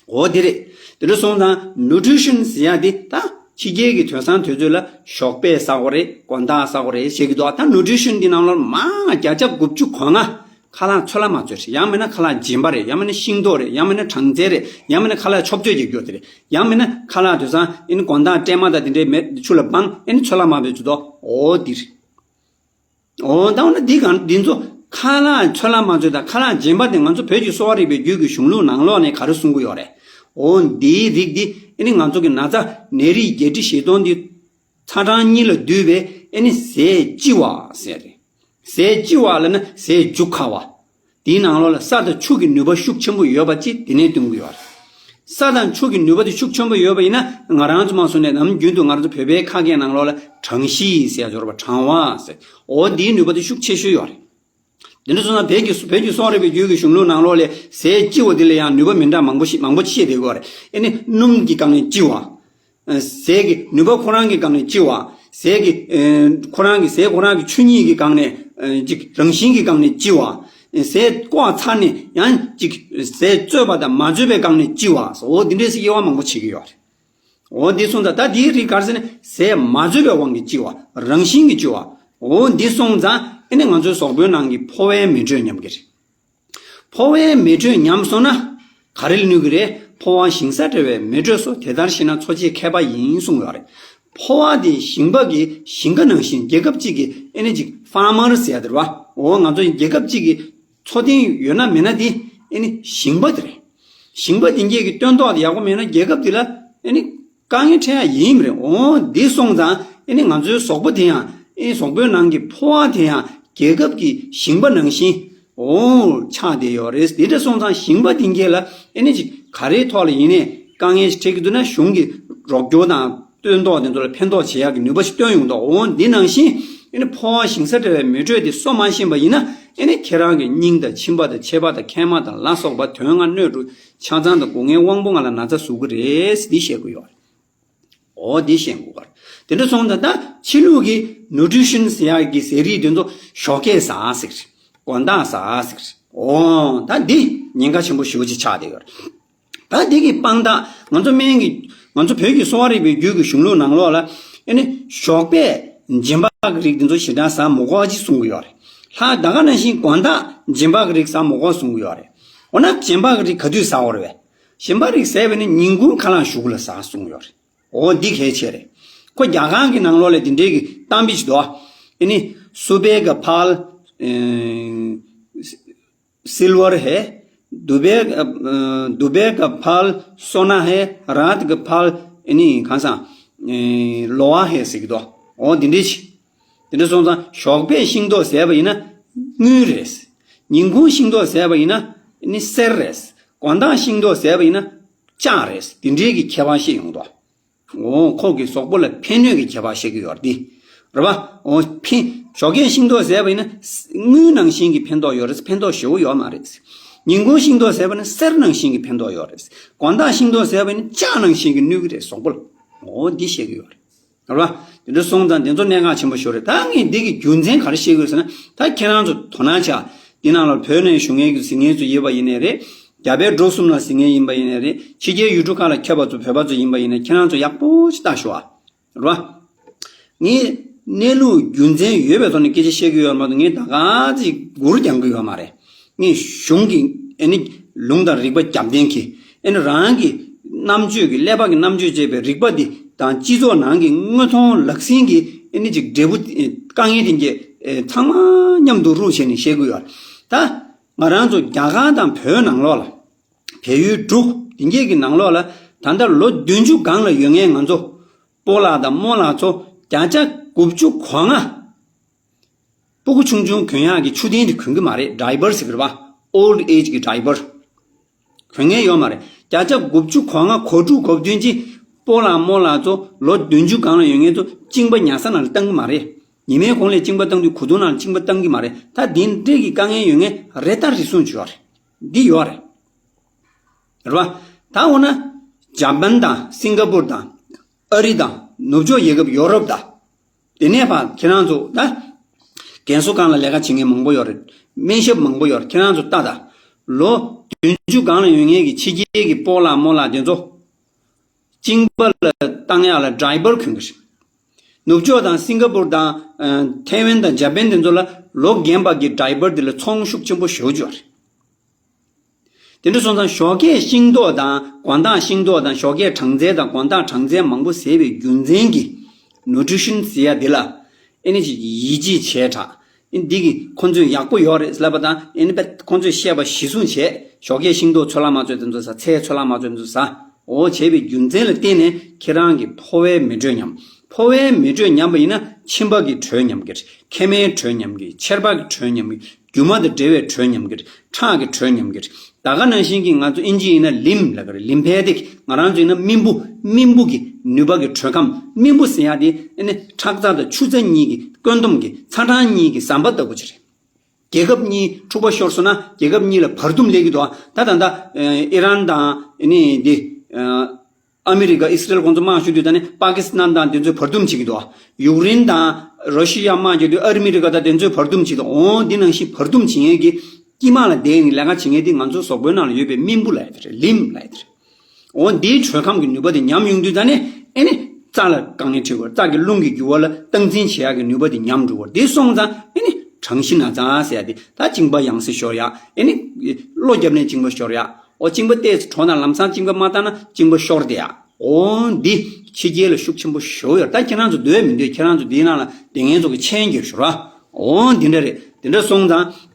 འོ་འདི་རེད། དེ་འདྲ་སོང་ཙང་nutrition ཟེར་ཡ་འདི་ད་ཕྱི་རྒྱལ་གྱི་དེང་སང་དུས་ཚོད་ལ་ཞོགས་པ་ཟ་དགོས་རེད། དགོང་དག་ཟ་དགོས་རེད་ཟེར་གྱི་འདུག་ད་nutrition འདི་ནང་ལོགས་མང་བརྒྱ་ཆ་དགུ་བཅུ་གོ་ལྔ་ཁ་ལག་ཚོད་ལ་མ་ཚོད་རེད། ཡང་མིན་ན་ཁ་ལག་རྗེན་པ་རེད། ཡང་མིན་ན་ཤིང་ཏོག་རེད། ཡང་མིན་ན་སྦྲང་རྩི་རེད། ཡང་མིན་ན་ཁ་ལག་ཆོབ་ཆོབ་ཀྱི་རྒྱུ་དེ་རེད། ཡང་མིན་ན་ཁ་ལག་དེང་སང་ཨེ་ནི་དགོང་དག་སྲན་མ་དང་དེ་འདྲའི་མེད་ཆུ་ལ་སྦངས་ཨེ་ནི་ཚོད་ལ་མ་བེད་ཆུ་དོ། འོ་འདི་རེད། འོ་ད་འོ་ན་འདི་གང་འདི་ཚོ་ཁ་ལག་ཚོད་ལ་མ་ཚོད་དང་ཁ་ལག་རྗེན་པ་དེ་ང་ཚོ་བོད་ཀྱི་གསོ་བ་རིག་པའི་རྒྱུད་ཀྱི་གཞུང་ལུགས་ནང་ལོགས་ནས་ག་རེ་གསུང་གི་ཡོད་རེད། འོ་འདིའི་རིགས་འདི་ཨེ་ནི་ང་ཚོ་གི་ན་ཚ་ནད་རིགས་བརྒྱད་ཁྲི་བཞི་སྟོང་འདི་ཚ་གྲང་གཉིས་ལ་འདུས་པའི་ཨེ་ནི་ཟས་ལྕི་བ་ཟེར་རེད། ཟས་ལྕི་བ་ལབ་ན་ཟས་རྒྱུ་ཁ་བ། དེའི་ནང་ལོགས་ལ་ས་དང་ཆུ་གི་ནུས་པ་ཤུགས་ཆེན་པོ་ཡོད་པ་ཅིག་དེ་ནས་སྟོན་གྱི་ཡོད་རེད། ས་དང་ཆུ་གི་ནུས་པ་དེ་ཤུགས་ཆེན་པོ་ཡོད་པ་ཡིན་ན་ང་རང་ཚོ་མ་སོང་ནས་ནམ་རྒྱུན་དུ་ང་རང་ཚོ་བོད་པའི་ཁ་སྐད་ནང་ལོགས་ལ་གྲང་གཤིས་ཟེར་ཡ་ཅིག་ཡོད་རེད་པ། གྲང་བ་ཟེར། འོ་འདིའི་ནུས་པ་དེ་ཤུགས་ཆེ་ཤོས་ཡོད་རེད། དེ་འདྲ་སོང་ན་བོད་ཀྱི་བོད་ཀྱི་གསོ་བ་རིག་པའི་རྒྱུད་ཀྱི་གཞུང་ལུགས་ནང་ལོགས་ལ་ཟས་ལྕི་བ་དེ་ལ་ཡང་ནུས་པ་མི་འདྲ་མང་པོ་ཞིག་མང་པོ་ཅིག་བཤད་བསྡད་ཀྱི་ཡོད་རེད། ཨེ་ནི་སྣུམ་གྱི་སྒང་ནས་ལྕི་བ། ཟས་ཀྱི་ནུས་པ་ཁོ་རང་གི་སྒང་ནས་ལྕི་བ། ཟས་ཀྱི་ཁོ་རང་གི་ཟས་ཁོ་རང་གི་ཆོས་ཉིད་ཀྱི་སྒང་ནས་ཅིག་རང་བཞིན་གྱི་སྒང་ནས་ལྕི་བ། ཟས་བཀོག་ཚར་ནས་ཡང་ཅིག་ཟས་བཙོས་པ་དང་མ་བཙོས་པའི་སྒང་ནས་ལྕི་བ། འོ་འདི་འདྲའི་སེ་དབྱེ་བ་མང་པོ་ཕྱེ་གི་ཡོད་རེད། འོ་འདི་སོང་ཙང་ད་འདིའི་རིགས་ག་རེ་ཟེར་ན་ཟས་མ་བཙོས་པའི་དབང་གིས་ལྕི་བ། རང་བཞིན་གྱིས་ལྕི་བ། འོ་འདི་སོང་ཙང་ཨེ་ནི་ང་ཚོའི་གཟུགས་པོའི་ནང་གི་ཕོ་བའི་མེ་དྲོད་ཉམས་ཀྱི་རེད། ཕོ་བའི་མེ་དྲོད་ཉམས་སོང་ན་ག་རེ་ལ་གནོད་ཀྱི་རེད། ཕོ་བ་ཞིང་ས་བྲལ་བའི་མེ་དྲོད་སོགས་དེ་ལྟར་ཤེས་ན་འཚོ་བྱེད་མཁས་པ་ཡིན་གསུངས་ཡོད་རེད། ཕོ་བ་དེ་ཞིང་པ་གི་ཞིང་ཁ་ནང་བཞིན་རྒྱལ་ཁབ་ཅིག་གི་ཨེ་ནི་ཅིག་ཕར་མར་ཟེར་ཡ་དེ་རེད་པ། འོ་ང་ཚོ་རྒྱལ་ཁབ་ཅིག་གི་འཚོ་རྟེན་ཡོད་ན་མེད་ན་དེ་ཨེ་ནི་ཞིང་པ་དེ་རེད། ཞིང་པ་དེ་གས་ཀྱི་སྟོན་ཐོག་དེ་ཡག་པོ་མེད་ན་རྒྱལ་ཁབ་དེ་ལ་ཨེ་ནི་དཀའ་ངལ་འཕྲད་ཡ་ཡིན་མི་རེད། འོ་འདི་སོང་ཙང་ཨེ་ནི་ང་ཚོའི་གཟུགས་པོ་དེ་ཡང་ཨེ་གཟུགས་པོའི་ནང་གི་ཕོ་བ་དེ་ཡང་རྒྱལ་ཁབ་ཀྱི་ཞིང་པ་ནང་བཞིན་འོ་ཆགས་བསྡད་ཡོད་རེད། དེ་འདྲ་སོང་ཙང་ཞིང་པ་དེ་གས་ལ་ཨེ་ནི་ཅིག་ག་རེའི་ཐོག་ལ་ཡིན་ནའི་དཀའ་ངལ་ཞིག་འཕྲད་ཀྱི་འདུག་ན་གཞུང་གི་རོགས་སྐྱོར་དང་སྟོན་ཐོག་དེ་ཚོ་ལ་ཕན་ཐོགས་བྱེད་ཡག་གི་ནུས་པ་ཞིག་བཏོན་ཡོང་དོ། འོ་འདི་ནང་བཞིན་ཨེ་ནི་ཕོ་བ་ཞིང་ས་བྲལ་བའི་མེ་དྲོད་དེ་གསོ་མ་ཤེས་པ་ཡིན་ན་ ཨེ་ནི་ཁྱེད་རང་གི་སྙིང་དང་མཆིན་པ་དང་མཆེར་པ་དང་མཁལ་མ་དང་ལ་སོགས་པ་དོན་ལྔ་སྣོད་དྲུག་ཆ་ཚང་དང་སྒོ་ལྔའི་དབང་པོ་ལྔ་ལ་ན་ཚ་ཟུག་གི་རེད་འདི་བཤད་དགོས་ཡོད་རེད། འོ་འདི་བཤད་དགོས་ག་རེད། དེ་འདྲ་སོང་ཙང་ད་ཕྱི་ལུགས་ཀྱི་ནུ་ཊི་རི་ཤན་ཟེར་ཡག་གི་ཟས་རིགས་དེ་ཚོ་ཞོགས་ཀས་ཟ་ཟེར། དགོང་དག་ཟ་ཟེར། འོ་ད་འདི་ཉེན་ཁ་ཆེན་པོ་ཞེ་པོ་ཅིག་ཆགས་བསྡད་ཡོད་རེད། ད་འདི་གི་དཔང་རྟགས་ང་ཚོ་སྨན་གྱི་ང་ཚོ་བོད་ཀྱི་གསོ་བ་རིག་པའི་རྒྱུད་ཀྱི་གཞུང་ལུགས་ནང་ལོགས་ལ་ཨེ་ནི་ཞོགས་པས་སྦྱིན་པ་གི་རིགས་འདི་ཚོ་ཞེ་དྲག་ཟ་མི་དགོས་ཅེས་གསུང་གི་ཡོད་རེད། ལྷ་ད་ག་ནང་བཞིན་དགོང་དག་སྦྱིན་པ་གི་རིགས་ཟ་མི་དགོས་གསུང་གི་ཡོད་རེད། འོ་ན་སྦྱིན་པ་གི་རིགས་ག་དུས་ཟ་དགོས་རེད་པས། སྦྱིན་པ་རིགས་ཟས་པ་ནི་ཉིན་གུང་ཁ་ལངས་གཞུག་ལ་ཟ་གསུང་གི་ཡོད་རེད། འོ་འདི་གལ་ཆེ་རེད། ཁོ་རྒྱ་གར་གྱི་ནང་ལོགས་ལ་དེ་འདྲའི་གི་གཏམ་དཔེ་ཅིག་འདུག་ཨེ་ནི་སུ་བེ་ག་ཕལ། སིལ་ཝར་ཧེ། དུ་བེ་དུ་བེ་ག་ཕལ། སོ་ན་ཧེ། རཱད་ག་ཕལ། ཨེ་ནི་གང་ཟག་ལོ་ཨ་ཧེ་ཟེར་གི་འདུག་འོ་འདི་འདྲའི་ཅིག་དེ་འདྲ་སོང་ཙང་ཞོགས་པས་ཤིང་ཏོག་ཟས་པ་ཡིན་ན་དངུལ་རེད། ཉིན་གུང་ཤིང་ཏོག་ཟས་པ་ཡིན་ན་ནི་གསེར་རེད། དགོང་དག་ཤིང་ཏོག་ཟས་པ་ཡིན་ན་ལྕགས་རེད། དེ་འདྲའི་གི་ཁྱད་པར་ཤེས་ཡོང་འདུག་འོ་ཁོག་གི་གཟུགས་པོ་ལ་ཕན་གནོད་ཀྱི་ཁྱད་པར་ཤེས་ཀྱི་ཡོད་རེད། རེད་པ། འོ་ཕན་ཞོགས་ཀས་ཤིང་ཏོག་ཟས་པ་ཡིན་ན་དངུལ་ནང་བཞིན་གྱི་ཕན་ཐོགས་ཡོད་རེད། ཕན་ཐོགས་ཞེ་པོ་ཡོད་མ་རེད། ཉིན་གུང་ཤིང་ཏོག་ཟས་པ་ན་གསེར་ནང་བཞིན་གྱི་ཕན་ཐོགས་ཡོད་རེད། དགོང་དག་ཤིང་ཏོག་ཟས་པ་ཡིན་ན་ལྕགས་ནང་བཞིན་གྱི་གནོད་ཀྱི་རེད་གཟུགས་པོ་ལ། འོ་འདི་བཤད་ཀྱི་ཡོད་རེད། རེད་པ། དེ་འདྲ་སོང་ཙང་དེ་ཚོ་གནད་འགག་ཆེན་པོ་ཞིག་རེད། ད་ངས་འདི་གི་རྒྱུ་མཚན་ག་རེ་བཤད་དགོས་ཟེར་ན། ད་ཁྱེད་རང་ཚོ་དོ་སྣང་བྱ། འདི་ནང་ལ་བོད་ནས་བཞུགས་མཁན་གྱི་གཟིགས་མཁན་ཚོ་ཡིན་པ་ཡིན་ནའི་རེད། རྒྱ་བལ་འབྲུག་གསུམ་ལ་གཟིགས་མཁན་ཡིན་པ་ཡིན་ནའི་རེད། ཕྱི་རྒྱལ་ཡུལ་གྲུ་ཁག་ལ་ཁྱབ་པ་ཚོ་བོད་པ་ཚོ་ཡིན་པ་ཡིན་ནའི་ཁྱེད་རང་ཚོ་ཡག་པོ་ཅིག་ལྟ་ཤོག་ཨ། རེད་པ། ངས་གནས་ལུགས་རྒྱུ་མཚན་ཡོད་པའི་ཐོག་ནས་སྐད་ཆ་བཤད་ཀྱི་ཡོད་མ་གཏོགས་ངས་ད་ག་ཚོད་མགུར་རྒྱག་གི་ཡོད་མ་རེད། ངས་གཞུང་གི་ཨེ་ནི་ལུང་དང་རིགས་པ་རྒྱབ་ལྡན་གྱི་ཨེ་ནི་རང་གི་རྣམ་དཔྱོད་ཀྱི་ཀླད་པ་གི་རྣམ་དཔྱོད་ཅེས་པའི་རིག་པ་འདི་དང་སྤྱི་ཚོགས་ནང་གི་དངོས་མཐོང་ལག་ཟིན་གྱི་ཨེ་ནི་ཅིག་འབྲས་བུ་དཀའ་ངལ་དེ་གྱད་ཚང་མ་མཉམ་དུ་རུབ་བྱས་ནས་བཤད་ཀྱི་ཡོད། ད་ང་རང་ཚོ་རྒྱ་གར་དང་བོད་ནང་ལོགས་ལ་བལ་ཡུལ་འབྲུག་དེ་གྱད་ཀྱི་ནང་ལོགས་ལ་ད་ལྟ་ལོ་བདུན་ཅུ་སྒང་ལ་ཡོད་མཁན་ང་ཚོ་སྤོ་ལགས་དང་རྨོ་ལགས་ཚོ་བརྒྱ་ཆ་དགུ་བཅུ་གོ་ལྔ། སྤུ་གུ་ཆུང་ཆུང་གྱོན་ཡག་གི་ཆུ་དན་དེ་གྱོན་གྱི་མ་རེད། ཌའི་པར་ཟེར་གྱི་རེད་པ། ཨོལ་ཌི་ཨེཇ་གི་ཌའི་པར། གྱོན་མཁན་ཡོད་མ་རེད། བརྒྱ་ཆ་དགུ་བཅུ་གོ་ལྔ་གོ་དྲུག་གོ་བདུན་ཅིག་སྤོ་ལགས་རྨོ་ལགས་ཚོ་ལོ་བདུན་ཅུ་སྒང་ལ་ཡོད་མཁན་ཚོ་གཅིན་པ་ཉལ་ས་ནང་ལ་བཏང་གི་མ་རེད། ཉི་མའི་གུང་ལ་གཅིན་པ་བཏང་དུས་གོས་ཐུང་ནང་ལ་གཅིན་པ་བཏང་གི་མ་རེད། ད་འདི་འདྲའི་གི་དཀའ་ངལ་ཡོད་མཁན་རེ་ད་རེ་ཟུང་ཅིག་ཡོད་རེད། འདི་ཡོད་རེད། རེད་པ། ད་འོ་ན་ཇ་པན་དང་སིང་ག་པུར་དང་ཨ་རི་དང་ནུབ་ཕྱོགས་རྒྱལ་ཁབ་ཡོ་རོབ་དང་། དེ་ནས་ཕར་ཁྱེད་རང་ཚོ་ད་རྒན་གསོ་ཁང་ལ་ལས་ཀ་བྱེད་མཁན་མང་པོ་ཡོད་རེད། སྨན་ཞབས་མང་པོ་ཡོད་རེད། ཁྱེད་རང་ཚོ་ལྟ་ད། ལོ་བདུན་ཅུ་སྒང་ལ་ཡོད་མཁན་གྱི་ཕྱི་རྒྱལ་གྱི་སྤོ་ལགས་རྨོ་ལགས་དེ་ཚོ་གཅིན་པ་ལ་བཏང་ཡག་ལ་ཌའི་པར་གྱོན་གྱི་རེད། ནུབ་ཕྱོགས་དང་སིང་ག་པུར་དང་ཐའེ་ཝན་དང་ཇ་པན་དེ་ཚོ་ལ་ལོ་རྒན་པ་གི་ཌའི་པར་དེ་ལ་ཚོང་ཤུགས་ཆེན་པོ་ཞེ་པོ་ཅིག་ཡོད་རེད། དེ་འདྲ་སོང་ཙང་ཞོགས་ཀས་ཤིང་ཏོག་དང་དགོང་དག་ཤིང་ཏོག་དང་ཞོགས་ཀས་སྦྲང་རྩི་དང་དགོང་དག་སྦྲང་རྩི་མང་པོ་ཟས་པའི་རྒྱུ་མཚན་གྱིས་ནུ་ཊི་རི་ཤན་ཟེར་ཡ་འདི་ལ་ཨེ་ནི་ཅིག་ཡིད་ཆེས་བྱས་དྲགས། ཨེ་འདི་གི་ཁོང་ཚོས་ཡག་པོ་ཡོད་རེད་ལབ་པ་དང་ཨེ་ནི་པ་ཁོང་ཚོས་བཤད་པ་གཞི་བཟུང་བྱས། ཞོགས་ཀས་ཤིང་ཏོག་ཚོད་ལ་མ་ཚོད་དེ་ཚོ་ཟ། ཚལ་ཚོད་ལ་མ་ཚོད་དེ་ཚོ་ཟ། འོ་བྱས་པའི་རྒྱུ་མཚན་ལ་བརྟེན་ནས་ཁྱེད་རང་གི་ཕོ་བའི་མེ་དྲོད་ཉམས། ཕོ་བའི་མེ་དྲོད་ཉམས་པ་ཡིན་ན་མཆིན་པ་གི་དྲོད་ཉམས་ཀྱི་རེད། མཁལ་མའི་དྲོད་ཉམས་ཀྱི། མཆེར་པ་གི་དྲོད་ཉམས་ཀྱི། རྒྱུ་མ་དང་འབྲེལ་བའི་དྲོད་ཉམས་ཀྱི་རེད། ཁྲག་གི་དྲོད་ཉམས་ཀྱི་རེད། ད་ག་ནང་བཞིན་གྱི་ང་ཚོ་ཨིན་ཇི་ཡིན་ན་ལིམ་ལབ་ཀྱི་རེད། ལིམ་ཕེ་ཏིག་ང་རང་ཚོ་ཡིན་ན་རྨེན་བུ། རྨེན་བུ་གི་ནུས་པ་གི་དྲོད་ཁམས། རྨེན་བུ་ཟེར་ཡ་དེ་ཨ་ནི་ཁྲག་རྩ་དང་ཆུ་རྩ་གཉིས་ཀྱི་བཀོད་འདོམས་ཀྱི་ཚ་གྲང་གཉིས་ཀྱི་ཟམ་པ་ལྟ་བུ་ཅིག་རེད། རྒྱལ་ཁབ་གཉིས་འཁྲུག་པ་ཤོར་སོང་ན་རྒྱལ་ཁབ་གཉིས་ལ་བར་འདུམ་སླེབས་ཀྱི་འདུག་ད་ད་ལྟ་ཨི་རན་དང་ཨ་ནི་འདི་ཨ་མི་རི་ཀ་ཨི་སི་རེལ་ཁོང་ཚོ་དམག་ཤོར་དུས་ད་ནི་པ་ཀི་སི་ཐན་དང་དེ་ཚོས་བར་འདུམ་བྱེད་ཀྱི་འདུག་ཡུཀ་རེན་དང་ར་ཤི་ཡ་དམག་རྒྱག་དུས་ཨ་མི་རི་ཀ་དང་དེ་ཚོས་བར་འདུམ་བྱེད་ཀྱི་འདུག་འོ་འདི་ནང་བཞིན་བར་འདུམ་བྱེད་མཁན་གྱི་དཀྱིལ་མ་ལ་བསྡད་ནས་ལས་ཀ་བྱེད་མཁན་དེ་ང་ཚོ་གཟུགས་པོའི་ནང་ལ་ཡོད་པའི་རྨེན་བུ་ལབ་ཡ་དེ་རེད། ལིམ་ལབ་ཡ་དེ་རེད། འོ་འདིའི་དྲོད་ཁམས་ཀྱི་ནུས་པ་དེ་ཉམས་ཡོང་དུས་ད་ནི་ཨེ་ནི་རྩ་ལ་དཀའ་ངལ་འཕྲད་ཀྱི་ཡོད་རེད། རྩ་གི་རླུང་གི་རྒྱུ་བ་ལ་སྟངས་འཛིན་བྱེད་ཡག་གི་ནུས་པ་དེ་ཉམས་འགྲོ་གི་ཡོད་རེད། དེ་སོང་ཙང་ཨེ་ནི་གྲང་ཤིང་ན་ཚ་ཟེར་ཡ་དེ་ད་གཅིན་པ་ཡང་སེ་ཤོར་ཡ། ཨེ་ནི་གློ་བརྒྱབ་ནས་གཅིན་པ་ཤོར་ཡ། འོ་གཅིན་པ་ཏོག་ཙམ་བྲོ་ན་ལམ་སང་གཅིན་པ་མ་བཏང་ན་གཅིན་པ་ཤོར་བསྡད་ཡ། འོ་འདི་ཕྱི་རྒྱལ་ལ་ཤུགས་ཆེན་པོ་ཞེ་པོ་ཡོད་རེད། ད་ཁྱེད་རང་ཚོ་འདོད་མི་འདོད་ཁྱེད་རང་ཚོ་འདིའི་ནང་ལ་བསྡད་མཁན་ཚོ་གི་མཆན་རྒྱབ་ཤོག་ར། འོ་འདི་འདྲ་རེད། དེ་འདྲ་སོང་ཙང་།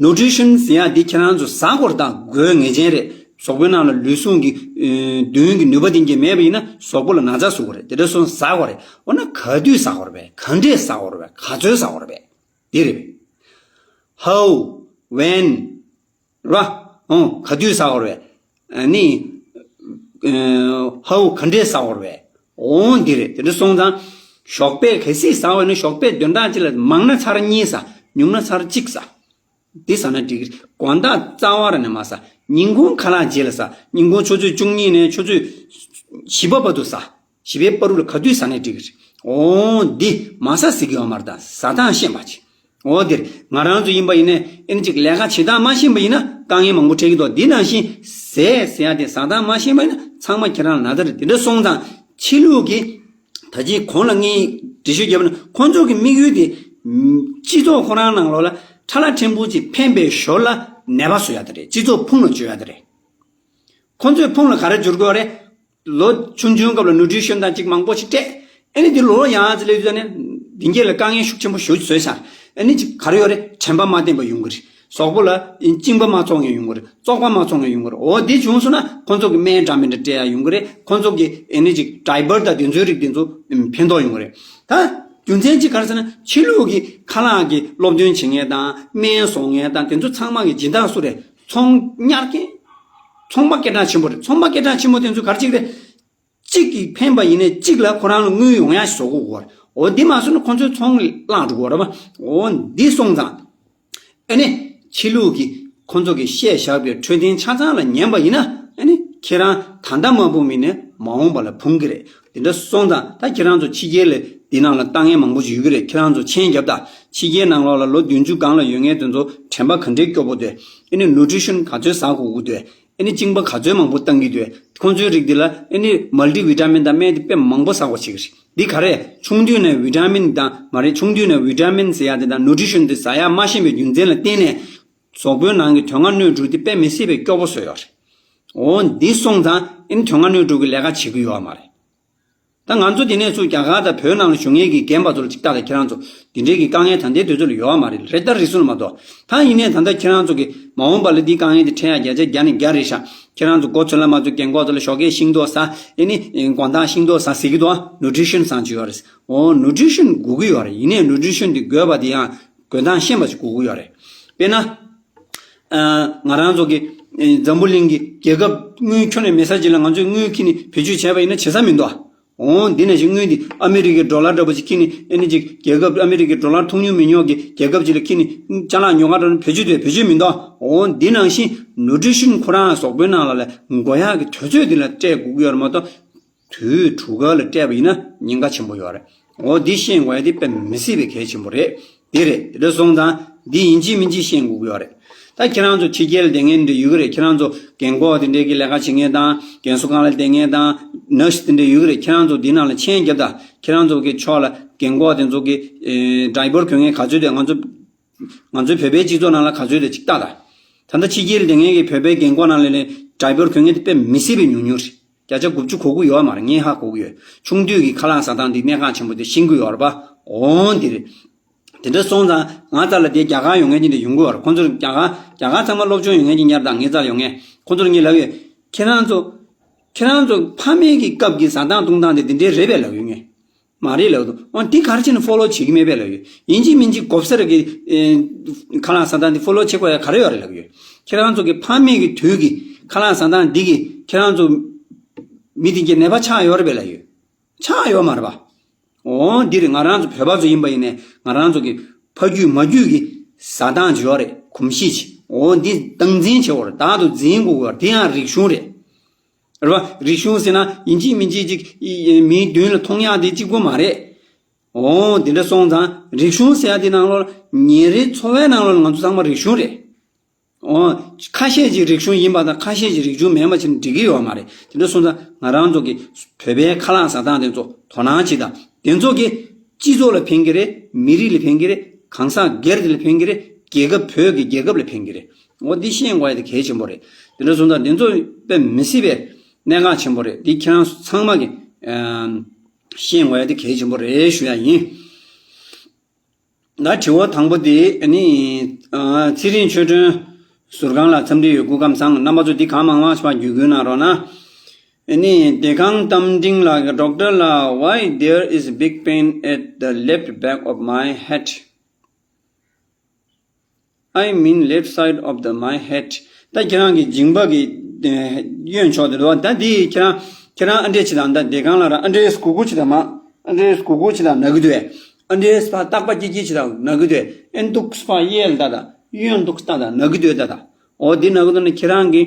ནུ་ཊི་རི་ཤན་ཟེར་ཡག་འདི་ཁྱེད་རང་ཚོ་ཟ་དགོས་རེད། ད་དགོས་ངེས་ཅན་རེད། གཟུགས་པོའི་ནང་ལ་ལུས་ཟུངས་ཀྱི་ཨེ་མདུན་གྱི་ནུས་པ་དེ་འགྱེད་མེད་པ་ཡིན་ན་གཟུགས་པོ་ལ་ན་ཚ་ཟུག་གི་རེད། དེ་འདྲ་སོང་ཟ་དགོས་རེད། འོ་ན་ག་དུས་ཟ་དགོས་རེད་པས། ག་འདྲས་ཟ་དགོས་རེད་པས། ག་ཚོད་ཟ་དགོས་རེད་པས། འདི་རེད་པས། How, when, ར། འོ་ག་དུས་ཟ་དགོས་རེད་པས། ཨ་ནི། ཨེ་how ག་འདྲས་ཟ་དགོས་རེད་པས། འོ་འདི་རེད། དེ་འདྲ་སོང་ཙང་། ཞོགས་པས་གལ་སྲིད་ཟ་བ་ཡིན་ན་ཞོགས་པས་བདུན་ཕྲག་གཅིག་ལ་མང་ན་ཚར་གཉིས་ཟ། ཉུང་ན་ཚར་གཅིག་ཟ། འདི་ཟ་ན་འགྲིག་གི་རེད། དགོང་དག་རྩ་བ་ར་ནས་མ་ཟ། ཉིན་གུང་ཁ་ལག་རྗེས་ལ་ཟ། ཉིན་གུང་ཆུ་ཚོད་བཅུ་གཉིས་ནས་ཆུ་ཚོད་བཞི་པ་བར་དུ་ཟ། བཞི་པའི་བར་དུ་ལ་ག་དུས་ཟ་ནས་འགྲིག་གི་རེད། འོ་འདི་མ་ཟ་ཟེར་གི་ཡོད་མ་རེད། ད་ཟ་སྟངས་ཤེས་པ་བྱེད། འོ་འདིར་ང་རང་ཚོ་ཡིན་པ་ཡིན་ནའི་ཨེ་ནི་ཅིག་ལས་ཀ་བྱེད་སྟངས་མ་ཤེས་པ་ཡིན་ན་དཀའ་ངལ་མང་པོ་འཕྲད་ཀྱི་འདུག་འདི་ནང་བཞིན་ཟས་ཟེར་ཡ་དེ་ཟ་སྟངས་མ་ཤེས་པ་ཡིན་ན་ཚང་མ་ཁྱེད་རང་ལ་ན་ད་རེད། དེ་འདྲ་སོང་ཙང་ཕྱི་ལུགས་ཀྱི་ད་ཅི་གོང་ལ་ངས་འགྲེལ་བཤད་བརྒྱབ་ན་ཁོང་ཚོ་གི་དམིགས་ཡུལ་དེ་སྤྱི་ཚོགས་ཁོ་རང་ནང་ལོགས་ལ་ཁྲ་ལ་ཕྲན་བུ་ཅིག་ཕན་པའི་ཞོར་ལ་ནད་པ་བཟོ་ཡ་དེ་རེད། སྤྱི་ཚོགས་ཕུང་ལ་བཅོས་ཡ་དེ་རེད། ཁོང་ཚོས་ཕུང་ལ་ག་རེ་བཅོས་དགོས་རེད། ལོ་ཆུང་ཆུང་སྐབས་ལ་ནུ་ཊི་རི་ཤན་དང་ཅིག་མང་པོ་ཞིག་སྤྲད། ཨ་ནི་དེ་ལོ་ཡང་ཙི་ལེ་དུས་ནས་འདི་འགྱེད་ལ་དཀའ་ངལ་ཤུགས་ཆེན་པོ་ཞིག་བཟོས་ཤག་ཨ་ནི་ཅིག་ག་རེ་ཡོད་རེད། དྲན་པ་མ་བརྟན་པ་ཡོང་གི་རེད། གཟུགས་པོ་ལ་གཅིན་པ་མ་ཚོར་མཁན་ཡོང་གི་རེད། བཙོག་པ་མ་ཚོར་མཁན་ཡོང་གི་རེད། འོ་དེ་བྱུང་སོང་ན་ཁོང་ཚོ་གི་སྨན་འདྲ་མི་འདྲ་སྤྲད་ཡ་ཡོང་གི་རེད། ཁོང་ཚོ་གི་ཨ་ནི་ཅིག་ཌའི་པར་དང་དེ་ཚོའི་རིགས་དེ་ཚོ་ཕན་ཐོགས་ཡོང་གི་རེད། ད་རྒྱུ་མཚན་ཅིག་ག་རེ་ཟེར་ན་ཕྱི་ལུགས་ཀྱི་ཁ་ལག་གི་སློབ་སྟོན་བྱེད་མཁན་དང་སྨན་བཟོ་མཁན་དང་དེ་ཚོ་ཚང་མ་གི་སྦྱིན་བདག་སུ་རེད། ཚོང་གཉེར་མཁན། ཚོང་པ་སྐད་གྲགས་ཆེན་པོ་རེད། ཚོང་པ་སྐད་གྲགས་ཆེན་པོ་དེ་ཚོ་ག་རེ་བྱེད་ཀྱི་རེད། གཅིག་གིས་ཕན་པ་ཡིན་ནའི་གཅིག་ལ་ཁོ་རང་ལ་དངུལ་ཡོང་ཡ་ཞིག་བཟོ་དགོས་ཀྱི་རེད། འོ་འདི་མ་བཟོས་ན་ཁོ་ཚོའི་ཚོང་བརླག་འགྲོ་གི་རེད་པ། འོ་འདི་སོང་ཙང་ཨ་ནི་ཕྱི་ལུགས་ཀྱི་ཁོ་ཚོ་གིས་བཤད་བཞག་པའི་འཕྲོད་བསྟེན་ཆ་ཚང་ལ་ཉན་པ་ཡིན་ན་ཨ་ནི་ཁྱེད་རང་ད་ལྟ་མ་ཕུང་མིན་ནས་མ་འོངས་པ་ལ་ཕུང་གི་རེད། དེ་འདྲ་སོང་ཙང་ད་ཁྱེད་རང་ཚོ་ཕྱི་རྒྱལ་ལ་འདི་ནང་ལ་ལྟ་མཁན་མང་པོ་ཞིག་ཡོད་ཀྱི་རེད། ཁྱེད་རང་ཚོ་མཆན་རྒྱབ་དང་། ཕྱི་རྒྱལ་ནང་ལོགས་ལ་ལོ་བདུན་ཅུ་སྒང་ལ་ཡོད་མཁན་དེ་ཚོ་དྲན་པ་ག་འདྲའི་སྐྱོ་པོ་འདུག་ཨ་ནི་ནུ་ཊི་རི་ཤན་ག་ཚོད་ཟ་དགོས་ཀྱི་འདུག་ཨ་ནི་གཅིན་པ་ག་ཚོད་མང་པོ་བཏང་གི་འདུག་ཁོང་ཚོའི་རིགས་འདི་ལ་ཨ་ནི་མལ་ཊི་ཝི་ཊ་མིན་དང་སྨན་དེ་དཔེ་མང་པོ་ཟ་དགོས་བྱེད་ཀྱི་རེད། འདི་ག་རེ། ཆུང་དུས་ནས་ཝི་ཊ་མིན་དང་མ་རེད། ཆུང་དུས་ནས་ཝི་ཊ་མིན་ཟེར་ཡ་དེ་དང་ནུ་ཊི་རི་ཤན་དེ་ཟ་ཡ་མ་ཤེས་པའི་རྒྱུ་མཚན་ལ་བརྟེན་ནས་གཟུགས་པོའི་ནང་གི་དོན་ལྔ་སྣོད་དྲུག་དེ་དཔེ་མི་སྲིད་པའི་སྐྱོ་པོ་བཟོས་ཡོད་རེད། འོ་འདི་སོང་ཙང་ཨ་ནི་དོན་ལྔ་སྣོད་དྲུག་གི་ལས་ཀ་བྱེད་ཀྱི་ཡོད་མ་རེད། ད་ང་ཚོ་འདི་ནས་ཚུར་རྒྱ་གར་དང་བོད་ནང་ལ་བཞུགས་མཁན་གྱི་རྒན་པ་ཚོ་ལ་ཅིག་ལྟ་དང་། ཁྱེད་རང་ཚོ་འདི་འདྲའི་གི་དཀའ་ངལ་ད་ལྟའི་དུས་ཚོད་ལ་ཡོད་མ་རེད། རེད་ད་རེད་གསུངས་མ་གཏོགས། ད་ཡིན་ནའི་ད་ལྟ་ཁྱེད་རང་ཚོ་གི་མ་འོངས་པ་ལ་འདི་དཀའ་ངལ་འདི་འཕྲད་ཡ་བརྒྱ་ཆ་བརྒྱ་ནས་བརྒྱ་རེད་ཤག་ཁྱེད་རང་ཚོ་མགོ་ཚོད་ལ་མ་ཚོད་རྒན་གོག་ཚོ་ལ་ཞོགས་ཀས་ཤིང་ཏོག་ཟ། ཨེ་ནི་དགོང་དག་ཤིང་ཏོག་ཟ་ཟེར་གི་འདུག་ནུ་ཊི་རི་ཤན་བཟང་ཅིག་ཡོད་རེད། འོ་ནུ་ཊི་རི་ཤན་དགོས་ཀྱི་ཡོད་རེད། ཡིན་ནའི་ནུ་ཊི་རི་ཤན་འདི་དགོས་པ་དེ་ཡང་དགོས་སྟངས་ཤེས་པ་ཅིག་དགོས་ཀྱི་ཡོད་རེད། དཔེར་ན། ཨ། ང་རང་ཚོ་གི་ཨེ་འཛམ་བུ་གླིང་གི་རྒྱལ་ཁབ་དངུལ་ཁྱོན་ནས་མེད་ས་ཅིག་ལ་ང་ཚོས་དངུལ་ཁྱེར་ནས་བེད་སྤྱོད་བྱས་པ་ཡིན་ན་བྱེད་ས་མི་འདུག་འོ་འདི་ནང་བཞིན་དངུལ་འདི་ཨ་མི་རི་ཀའི་ཌོ་ལར་འདྲ་པོ་ཅིག་ཁྱེར་ནས་ཨེ་ནི་ཅིག་རྒྱལ་ཁབ་ཨ་མི་རི་ཀའི་ཌོ་ལར་ཐོགས་མྱོང་མེད་མྱོང་གི་རྒྱལ་ཁབ་ཅིག་ལ་ཁྱེར་ནས་ཅ་ལག་ཉོ་ག་འགྲོ་ན་བེད་སྤྱོད་དེ་བེད་སྤྱོད་མི་འདུག་འོ་འདི་ནང་བཞིན་ནུ་ཊི་རི་ཤན་ཁོ་རང་གཟུགས་པོའི་ནང་ལ་ལ་དགོས་ཡག་གི་དུས་ཚོད་འདི་ལ་སྤྲད་དགོས་ཀྱི་ཡོད་རེད་མ་གཏོགས། དུས་དྲུག་ཀ་ལ་སྤྲད་པ་ཡིན་ན་ཉེན་ཁ་ཆེན་པོ་ཡོད་རེད། འོ་འདི་ཤེས་དགོས་ཡ་དེ་དཔེ་མི་སྲིད་པའི་གལ་ཆེན་པོ་རེད། དེ་རེད། དེ་འདྲ་སོང་ཙང་འདི་ཡིན་གཅིག་མིན་གཅིག་ཤེས་དགོས་ཀྱི་ཡོད་རེད། ད་ཁྱེད་རང་ཚོ་ཕྱི་རྒྱལ་ལ་བསྡད་མཁན་འདྲ་ཡོད་ཀྱི་རེད། ཁྱེད་རང་ཚོ་རྒན་གོག་དེ་འདྲའི་གི་ལས་ཀ་བྱེད་མཁན་དང་རྒན་གསོ་ཁང་ལ་བསྡད་མཁན་དང་ནར་སི་དེ་འདྲ་ཡོད་ཀྱི་རེད། ཁྱེད་རང་ཚོ་འདི་ནང་ལ་མཆན་རྒྱབ་དང་། ཁྱེད་རང་ཚོ་གི་ཕྱོགས་ལ་རྒན་གོག་དེ་ཚོ་གི་ཨེ་ཌའི་པར་གྱོན་མཁན་ག་ཚོད་དེ་ང་ཚོ་ང་ཚོའི་བོད་པའི་སྤྱི་ཚོགས་ནང་ལ་ག་ཚོད་དེ་ཅིག་ལྟ་དང་། ད་ལྟ་ཕྱི་རྒྱལ་ལ་བསྡད་མཁན་གྱི་བོད་པའི་རྒན་གོག་ནང་ལ་ལས་ཌའི་པར་གྱོན་མཁན་དེ་དཔེ་མི་སྲིད་པའི་ཉུང་ཉུང་རེད། བརྒྱ་ཆ་དགུ་བཅུ་གོ་དགུ་ཡོད་མ་རེད། ངས་ཧ་གོ་གི་ཡོད། ཆུང་དུས་ཀྱི་ཁ་ལག་ཟ་སྟངས་འདི་གནད་འགག་ཆེན་པོ་དེ་ཤེས་ཀྱི་ཡོད་རེད་པ། འོང་འདི་རེད། དེ་འདྲ་སོང་ཙང་ང་རྩ་ལ་དེ་རྒྱ་གར་ཡོང་མཁན་ཅིག་འདྲ་ཡོང་གི་ཡོད་རེད། ཁོང་ཚོར་རྒྱ་གར་རྒྱ་གར་ཚང་མ་སློབ་སྦྱོང་ཡོད་མཁན་ཅིག་ཉར་དང་ངའི་རྩ་ལ་ཡོང་མཁན། ཁོང་ཚོར་ངས་ལབ་ཡོད། ཁྱེད་རང་ཚོ་ཁྱེད་རང་ཚོ་ཕ་མེས་ཀྱི་སྐབས་ཀྱི་ཟ་སྟངས་བཏུང་སྟངས་དེ་འདི་འདྲའི་རེད་པས་ལབ་ཡོད་ངས། མ་རེད་ལབ་འདུག་འོ་འདི་ག་རེ་བྱས་ནས་ཕོ་ལོ་བྱེད་ཀྱི་མེད་པས་ལབ་ཡོད། ཡིན་གཅིག་མིན་གཅིག་གོ་ས་ར་གི་ཨེ་ཁ་ལག་ཟ་སྟངས་འདི་ཕོ་ལོ་བྱེད་དགོས་ཡ་ག་རེ་ཡོད་རེད་ལབ་ཡོད། ཁྱེད་རང་ཚོ་གི་ཕ་མེས་ཀྱི་དུས་ཀྱི་ཁ་ལག་ཟ་སྟངས་འདི་གིས་ཁྱེད་རང་ཚོ་མི་དེ་གྱད་ནད་པ་ཆགས་ཡོད་རེད་པས་ལབ་ཡོད། ཆགས་ཡོད་མ་རེད་པ། འོ་འདི་རེད། ང་རང་ཚོ་བོད་པ་ཚོ་ཡིན་པ་ཡིན་ནའི་ང་རང་ཚོ་གི་ཕ་རྒྱུད་མ་རྒྱུད་ཀྱི་ཟ་སྟངས་ཅིག་ཡོད་རེད། གོམས་གཤིས་ཅིག་འོ་འདི་སྟངས་འཛིན་བྱེད་དགོས་རེད། བདག་ཏུ་འཛིན་དགོས་ཀྱི་ཡོད་རེད། དེ་ཡང་རིག་གཞུང་རེད། རེད་པ། རིག་གཞུང་ཟེར་ན་ཡིན་གཅིག་མིན་གཅིག་ཅིག་ཨི་ཨི་མིའི་མདུན་ལ་མཐོང་ཡག་དེ་གཅིག་པོ་མ་རེད། འོ་དེ་འདྲ་སོང་ཙང་རིག་གཞུང་ཟེར་ཡ་དེ་ནང་ལོགས་ལ་ཉིན་རེའི་འཚོ་བའི་ནང་ལོགས་ལ་ང་ཚོ་ཚང་མ་རིག་གཞུང་རེད། འོ་ཁ་ཤས་ཀྱི་རིག་གཞུང་ཡིན་པ་དང་ཁ་ཤས་ཀྱི་རིག་གཞུང་མེད་པ་བྱས་ན་འགྲིག་གི་ཡོད་མ་རེད། དེ་འདྲ་སོང་ཙང་ང་རང་ཚོ་གི་བོད་པའི་ཁ་ལག་ཟ་སྟངས་དེ་ཚོ་དོ་སྣང་བྱེད་དང་། དེ་ཚོ་གི་སྤྱི་ཚོགས་ལ་ཕན་གྱི་རེད། མི་རིགས་ལ་ཕན་གྱི་རེད། གང་ཟག་སྒེར་དེ་ལ་ཕན་གྱི་རེད། རྒྱལ་ཁབ་བོད་ཀྱི་རྒྱལ་ཁབ་ལ་ཕན་གྱི་རེད། འོ་འདི་ཤེས་དགོས་ཡ་དེ་གལ་ཆེན་པོ་རེད། དེ་འདྲ་སོང་ཙང་དེ་ཚོ་དཔེ་མི་སྲིད་པའི་གནད་འགག་ཆེན་པོ་རེད། འདི་ཁྱེད་རང་ཚང་མ་གི་ཨ་ཤེས་དགོས་ཡ་དེ་གལ་ཆེན་པོ་རེད་ཞུ་ཡ་ཡིན། ད་དྲི་བ་དང་པོ་དེ་ཨ་ནི་ཨ་ཚེ་རིང་ཆོས་སྒྲོན་ཟུར་ཁང་ལ་འཚམས་འདྲི་ཡོད། སྐུ་ཁམས་བཟང་། རྣམ་པ་ཚོ་འདི་གང་མང་མང་ཞིག་བརྒྱུད་སྐུལ་གནང་རོགས་གནང་། ཨ་ནི་བདེ་ཁང་རྟ་མགྲིན་ལགས། Doctor ལགས, why there is big pain at the left back of my head? I mean left side of the my head. ད་ཁྱེད་རང་གི་མཇིང་པ་གི་ཨ་གཡོན་ཕྱོགས་དེ་རེད་པ། ད་འདི་ཁྱེད་རང་ཁྱེད་རང་ཨ་འདྲས་བྱེད་དང་། ད་བདེ་ཁང་ལ་ར་ཨ་འདྲས་གུག་གུག་བྱེད་དང་མ། ཨ་འདྲས་གུག་གུག་བྱེད་དང་ན་གི་འདུག་ཨ་འདྲས་ཕར་རྟག་པ་སྐྱིད་སྐྱིད་བྱེད་དང་ན་གི་འདུག་ཨེ་འདུག་ཕར་གཡས་ལ་ལྟ་དང་ གཡོན་འདུག་ལྟ་དང་ན་གི་འདུག་ལྟ་དང་། འོ་འདི་ན་གི་འདུག་ན་ཁྱེད་རང་གི་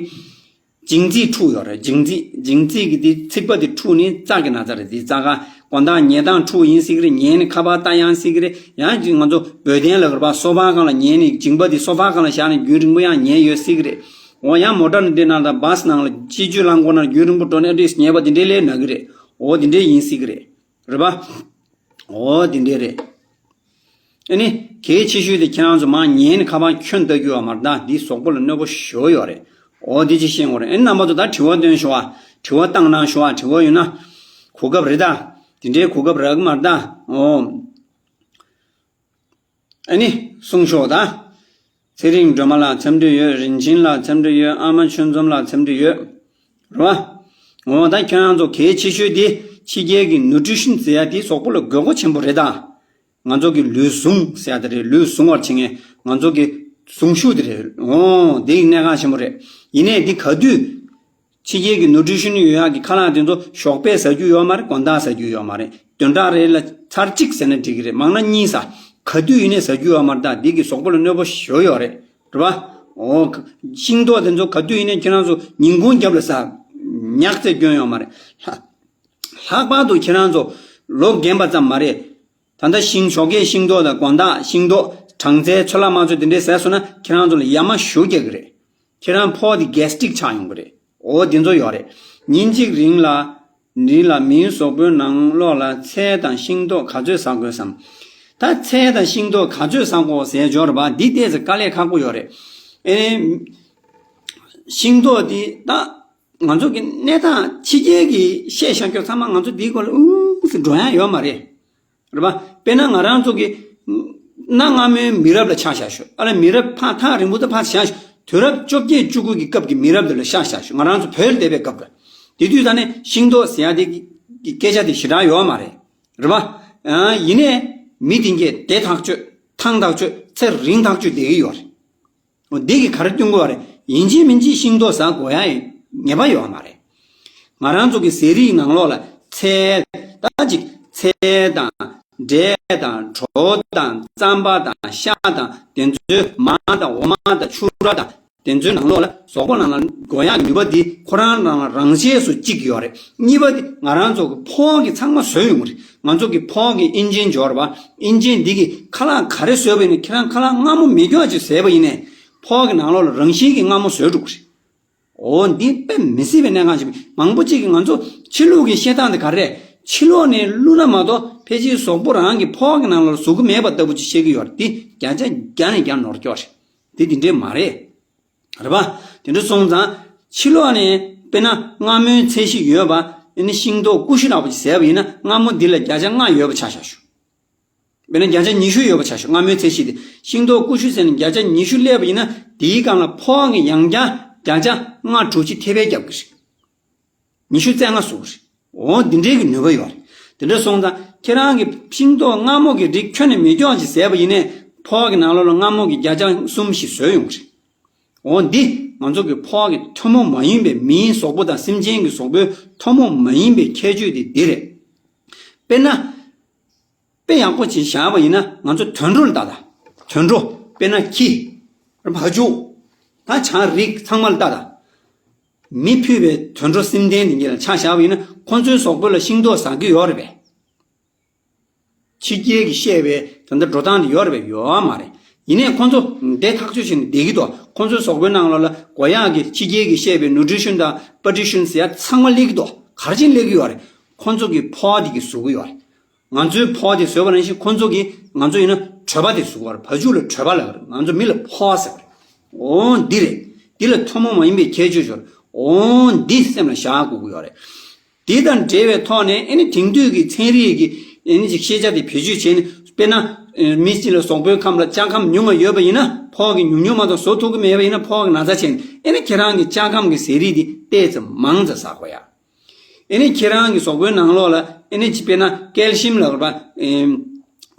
ལྗིང་ཚིགས་འཁྲུགས་ཡོད་རེད། ལྗིང་ཚིགས་ལྗིང་ཚིགས་ཀྱི་འདི་ཚིགས་པ་འདི་འཁྲུགས་ནས་རྩ་གི་ན་ཚ་རེད། འདི་རྩ་ཁ་དགོང་དག་ཉལ་སྟངས་འཁྲུགས་ཡིན་སྲིད་གི་རེད། ཉལ་ནས་ཁ་པར་ལྟ་ཡང་སྲིད་གི་རེད། ཡང་ཅིག་ང་ཚོ་བོད་དོན་ལ་གི་རེད་པ། སོ་ཕ་སྒང་ལ་ཉལ་ནས་མཇིང་པ་འདི་སོ་ཕ་སྒང་ལ་བཞག་ནས་རྒྱུན་རིང་པོ་ཡང་ཉལ་ཡོད་སྲིད་གི་རེད། འོ་ཡང་མོ་ཊ་ནང་འདི་ནང་དང་བྷ་སི་ནང་ལ་སྤྱི་སྤྱོད་རླངས་འཁོར་ནང་རྒྱུན་རིང་པོ་འགྲོ་ནས་ཨ་འདྲས་ཉལ་པ་འདི་འདྲས་ལས་ན་གི་རེད། འོ་འདི་འདྲས་ཡིན་སྲིད་གི་རེད། རེད་པ། འོ་འདི་འདྲས་རེད། ཨ་ནི་གལ་ཆེ་ཤོས་དེ་ཁྱེད་རང་ཚོ་མར་ཉལ་ནས་ཁ་པར་ཁྱོན་ལྟ་རྒྱུ་བ་མ་རེད་ད། འདི་གཟུགས་པོ་ལ་གནོད་པོ་ཞེ་པོ་ཡོད་རེད། འོ་འདི་ཅིག་ཤེས་དགོས་རེད། ཨ་ནི་རྣམ་པ་ཚོ་ད་དྲི་བ་འདོན་ཤོག་ཨ། དྲི་བ་བཏང་གནང་ཤོག་ཨ། དྲི་བ་ཡོད་ན། གོ་སྐབས་རེད་ད། འདི་འདྲའི་གོ་སྐབས་རག་གི་མ་རེད་ད། འོ། ཨ་ནི་གསུང་ཤོག་ད། ཚེ་རིང་སྒྲོལ་མ་ལགས་འཚམས་འདྲི་ཡོད། རིན་ཆེན་ལགས་འཚམས་འདྲི་ཡོད། ཨ་མ་ཆོས་འཛོམས་ལགས་འཚམས་འདྲི་ཡོད། རེད་པ། འོ་ད་ཁྱེད་རང་ཚོ་གལ་ཆེ་ཤོས་དེ་ཕྱི་རྒྱལ་གྱི་ནུ་ཊི་རི་ཤན་ཟེར་ཡ་དེ་གཟུགས་པོ་ལ་དགོས་མཁོ་ཆེན་པོ་རེད་ད། ང་ཚོ་གི་ལུས་ཟུངས་ཟེར་ཡ་དེ་རེད། ལུས་ཟུངས་པར་བྱེད་མཁན་ང་ཚོ་གི་ཟུངས་ཤུགས་དེ་རེད། འོ་དེ་གནད་འགག་ཆེན་པོ་རེད། ཡིན་ནའི་འདི་ག་དུས་ཕྱི་རྒྱལ་གྱི་ནུ་ཊི་རི་ཤན་ཡོད་ཡག་གི་ཁ་ལག་དེ་ཚོ་ཞོགས་པས་ཟ་རྒྱུ་ཡོད་མ་རེད། དགོང་དག་ཟ་རྒྱུ་ཡོད་མ་རེད། བདུན་ཕྲག་རེ་ལ་ཚར་གཅིག་ཟ་ན་འགྲིག་གི་རེད། མང་ན་གཉིས་ཟ། ག་དུས་ཡིན་ནའི་ཟ་རྒྱུ་ཡོད་མ་རེད་ད། འདི་གི་གཟུགས་པོ་ལ་གནོད་པོ་ཞེ་པོ་ཡོད་རེད། རེད་པ། འོ། ཤིང་ཏོག་དེ་ཚོ་ག་དུས་ཡིན་ནའི་ཁྱེད་རང་ཚོ་ཉིན་གུང་རྒྱབ་ལ་ཟ། ཉག་ཚེ་སྐྱོན་ཡོད་མ་རེད། ལྷག་ལྷག་པར་དུ་ཁྱེད་རང་ཚོ་ལོ་རྒན་པ་ཙམ་མ་རེད། ད་ལྟ་ཤིང་ཞོགས་ཀས་ཤིང་ཏོག་དང་དགོང་དག་ཤིང་ཏོག་སྦྲང་རྩི་ཚོད་ལ་མ་ཚོད་དེ་འདྲས་ཟས་སོང་ན་ཁྱེད་རང་ཚོ་ལ་ཡ་མ་ཞུ་རྒྱག་གི་རེད། ཁྱེད་རང་ཕོག་དེ་གེ་སི་ཊིག་ཆགས་ཡོང་གི་རེད། འོ་དེ་ཚོ་ཡོད་རེད། ཉིན་གཅིག་རིང་ལ་རིང་ལ་མིའི་གཟུགས་པོའི་ནང་ལོགས་ལ་ཚལ་དང་ཤིང་ཏོག་ག་ཚོད་ཟ་དགོས་སམ། ད་ཚལ་དང་ཤིང་ཏོག་ག་ཚོད་ཟ་དགོས་ཟེར་འབྱོར་བ་འདི་ཏོག་ཙམ་དཀའ་ལས་ཁག་པོ་ཡོད་རེད། ཨེ། ཤིང་ཏོག་འདི་ད་ང་ཚོ་གི་གནས་སྟངས་ཕྱི་རྒྱལ་གྱི་བཤད་བཞག་རྒྱུ་ཚང་མ་ང་ཚོ་འདིའི་སྐོར་ལ་ཨུ་ཙི་འགྲོ་ཡ་ཡོད་མ་རེད། རེད་པ། དཔེར་ན་ང་རང་ཚོ་གི་གནའ་སྔ་མོའི་མི་རབས་ལ་ཆ་བཞག་ཞུ། ཨ་ལ་མི་རབས་ཕ་ཐག་རིང་པོ་ད་ཕར་བཞག་ཞུ། དུས་རབས་བཅོ་བརྒྱད་བཅུ་དགུ་གི་སྐབས་ཀྱི་མི་རབས་འདི་ལ་ཆ་བཞག་ཞུ། ང་རང་ཚོ་བོད་ལ་བསྡད་པའི་སྐབས་ལ། དེ་དུས་ད་ནི་ཤིང་ཏོག་ཟེར་ཡ་དེ་གི་སྐད་ཆ་དེ་ཞེ་དྲག་ཡོད་མ་རེད། རེད་པ། ཨ་ཡིན་ནའི་མི་དེ་གས་བདེ་ཐག་ཆོད་ཐང་ཐག་ཆོད་ཚེ་རིང་ཐག་ཆོད་བསྡད་ཀྱི་ཡོད་རེད། འོ་འདི་གི་ག་རེ་སྟོན་དགོས་པ་རེད། ཡིན་གཅིག་མིན་གཅིག་ཤིང་ཏོག་ཟ་དགོས་ཡ་ཡི་ངེས་པ་ཡོད་མ་རེད། ང་རང་ཚོ་གི་ཟས་རིགས་ནང་ལོགས་ལ་ཚལ་ད་ཅིག་ཚལ་དང་འབྲས་དང་གྲོ་དང་རྩམ་པ་དང་ཤ་དང་དེ་ཚོའི་མར་དང་འོ་མ་དང་ཕྱུར་ར་དང་དེ་ཚོའི་ནང་ལོགས་ལ་གཟུགས་པོ་ནང་ལ་དགོས་ཡག་ནུས་པ་འདི་ཁོ་རང་རང་ལ་རང་བཞིན་སུ་གཅིག་ཡོད་རེད། གཉིས་པ་འདི་ང་རང་ཚོ་གི་ཕོ་བ་གི་ཚང་མ་བཟོས་ཡོང་གི་རེད། ང་ཚོ་གི་ཕོ་བ་གི་ཨིན་ཇིན་འབྱོར་བ་ཨིན་ཇིན་འདི་གི་ཁ་ལག་ག་རེ་བཟོས་པ་ཡིན་ན་ཁྱེད་རང་ཁ་ལག་མངར་མོ་མེད་ཀྱོག་ཅིག་བཟས་པ་ཡིན་ནའི་ཕོ་བ་གི་ནང་ལོགས་ལ་རང་བཞིན་གྱི་མངར་མོ་བཟོས་འགྲོ་གི་རེད། འོ་འདི་དཔེ་མི་སྲིད་པའི་གནད་འགག་ཅིག་མང་པོ་ཅིག་གིས་ང་ཚོ་ཕྱི་ལུགས་ཀྱི་བཤད་སྟངས་དེ་ག་རེ་རེད། ཕྱི་ལོགས་ནས་བླུགས་ན་མ་གཏོགས་ཕལ་ཆེར་གཟུགས་པོ་རང་གི་ཕོ་བ་གི་ནང་ལོགས་ལ་ཟུག་གི་མེད་པ་ལྟ་བུ་ཅིག་བཤད་ཀྱི་ཡོད་རེད། འདི་བརྒྱ་ཆ་བརྒྱ་ནས་བརྒྱ་ནོར་ཀྱོག་རེད། འདི་འདི་འདྲས་མ་རེད། རེད་པ། དེ་འདྲ་སོང་ཙང་ཕྱི་ལོགས་ནས་དཔེར་ན་མངར་མོའི་ཚད་གཞི་ཡོད་པ་ཨ་ནི་ཤིང་ཏོག་ཀུ་ཤུ་འདྲ་པོ་ཅིག་བཟས་པ་ཡིན་ན་མངར་མོ་འདི་ལ་བརྒྱ་ཆ་ལྔ་ཡོད་པ་ཆ་བཞག་ཞུ། དཔེར་ན་བརྒྱ་ཆ་ཉི་ཤུ་ཡོད་པ་ཆ་བཞག་མངར་མོའི་ཚད་གཞི་དེ་ཤིང་ཏོག་ཀུ་ཤུ་ཟེར་ནས་བརྒྱ་ཆ་ཉི་ཤུ་སླེབས་པ་ཡིན་ན་དེའི་སྒང་ལ་ཕོ་བ་གི་ཡང་བསྐྱར་བརྒྱ་ཆ་ལྔ་དྲུག་ཅིག་ཐེ་བའི་རྒྱབ་ཀྱི་རེད། ཉི་ཤུ་རྩ་ལྔ་ཟུག་རེད། འོ་འདི་འདྲའི་གི་ནུས་པ་ཡོད་རེད། དེ་འདྲ་སོང་ཙང་ཁྱེད་རང་གི་ཤིང་ཏོག་མངར་མོ་གི་རིགས་ཁྱོན་ནས་མེད་ཀྱོག་ཅིག་བཟས་པ་ཡིན་ནའི་ཕོ་བ་གི་ནང་ལོགས་ལ་མངར་མོ་གི་བརྒྱ་ཆ་གསུམ་བཞི་བཟོས་ཡོང་གི་རེད། འོ་འདི་ང་ཚོ་གི་ཕོ་བ་གི་ཐུན་མོང་མ་ཡིན་པའི་མིའི་གཟུགས་པོ་དང་སེམས་ཅན་གྱི་གཟུགས་པོའི་ཐུན་མོང་མ་ཡིན་པའི་ཁྱད་ཆོས་དེ་འདི་རེད། དཔེར་ན། དཔེ་ཡག་པོ་ཅིག་བཞག་པ་ཡིན་ན་ང་ཚོ་དུད་འགྲོ་ལ་ལྟ་ད། དུད་འགྲོ། དཔེར་ན་ཁྱི། བ་ཕྱུགས། ད་བྱ་རིགས་ཚང་མ་ལ་ལྟ་ད། མི་ཕུད་པའི་དུད་འགྲོ་སེམས་ལྡན་དེ་འདྲ་ལ་ཆ་བཞག་པ་ཡིན་ན་ཁོ་ཚོའི་གཟུགས་པོ་ལ་ཤིང་ཏོག་ཟ་གི་ཡོད་རེད་པས། ཕྱི་རྒྱལ་གྱིས་བཤད་པའི་ད་ལྟ་འགྲོ་སྟངས་དེ་ཡོད་རེད་པས། ཡོད་མ་རེད། ཡིན་ནའི་ཁོ་ཚོ་བདེ་ཐག་ཆོད་བྱས་ནས་བསྡད་ཀྱི་འདུག་ཁོ་ཚོའི་གཟུགས་པོའི་ནང་ལོགས་ལ་དགོས་ཡག་གི་ཕྱི་རྒྱལ་གྱིས་བཤད་པའི་ནུ་ཊི་རི་ཤན་དང་པ་ཊི་ཤན་ཟེར་ཡ་ཚང་མ་སླེབས་ཀྱི་འདུག་ག་རེ་བྱས་ནས་སླེབས་ཀྱི་ཡོད་རེད། ཁོ་ཚོ་གི་ཕོ་བ་དེ་གིས་བཟོ་གི་ཡོད་རེད། ང་ཚོའི་ཕོ་བ་དེ་བཟོས་པ་ནང་བཞིན་ཁོ་ཚོ་གིས་ང་ཚོ་ཡིན་ན་གྲོད་པ་དེ་བཟོ་གི་ཡོད་རེད། བ་ཕྱུགས་ལ་གྲོད་པ་ལབ་ཀྱི་རེད། ང་ཚོ་མི་ལ་ཕོ་བ་ཟེར་གྱི་རེད། འོ་འདི་རེད། འདི་ལ་ཐུན་མོང་མ་ཡིན་པའི་ཁྱད་ཆོས་ཡོད་རེད། འོ་འདི་སེམས་ལ་བཞག་དགོས་ཀྱི་ཡོད་རེད། འདི་དང་འབྲེལ་བའི་ཐོག་ནས་ཨེ་ནི་དེང་དུས་ཀྱི་ཚན་རིག་གི་ཨེ་ནི་ཅིག་ཤེས་བྱ་དེ་བེད་སྤྱོད་བྱས་ནས་དཔེར་ན་མི་གཅིག་ལ་གཟུགས་པོའི་ཁམས་ལ་སྐྱ་ཁམས་ཉུང་བ་ཡོད་པ་ཡིན་ན་ཕོ་བ་གི་ཉུང་ཉུང་མ་གཏོགས་བཟོ་ཐུབ་ཀྱི་མེད་པ་ཡིན་ན་ཕོ་བ་གི་ན་ཚ་བྱས་ནས་ཨེ་ནི་ཁྱེད་རང་གི་སྐྱ་ཁམས་ཀྱི་ཟས་རིགས་དེ་ཏོག་ཙམ་མང་ཙམ་ཟ་དགོས་ཡ། ཨེ་ནི་ཁྱེད་རང་གི་གཟུགས་པོའི་ནང་ལོགས་ལ་ཨེ་ནི་ཅི་དཔེར་ན་ཀལ་ཤིམ་ལབ་པ་ཨེམ་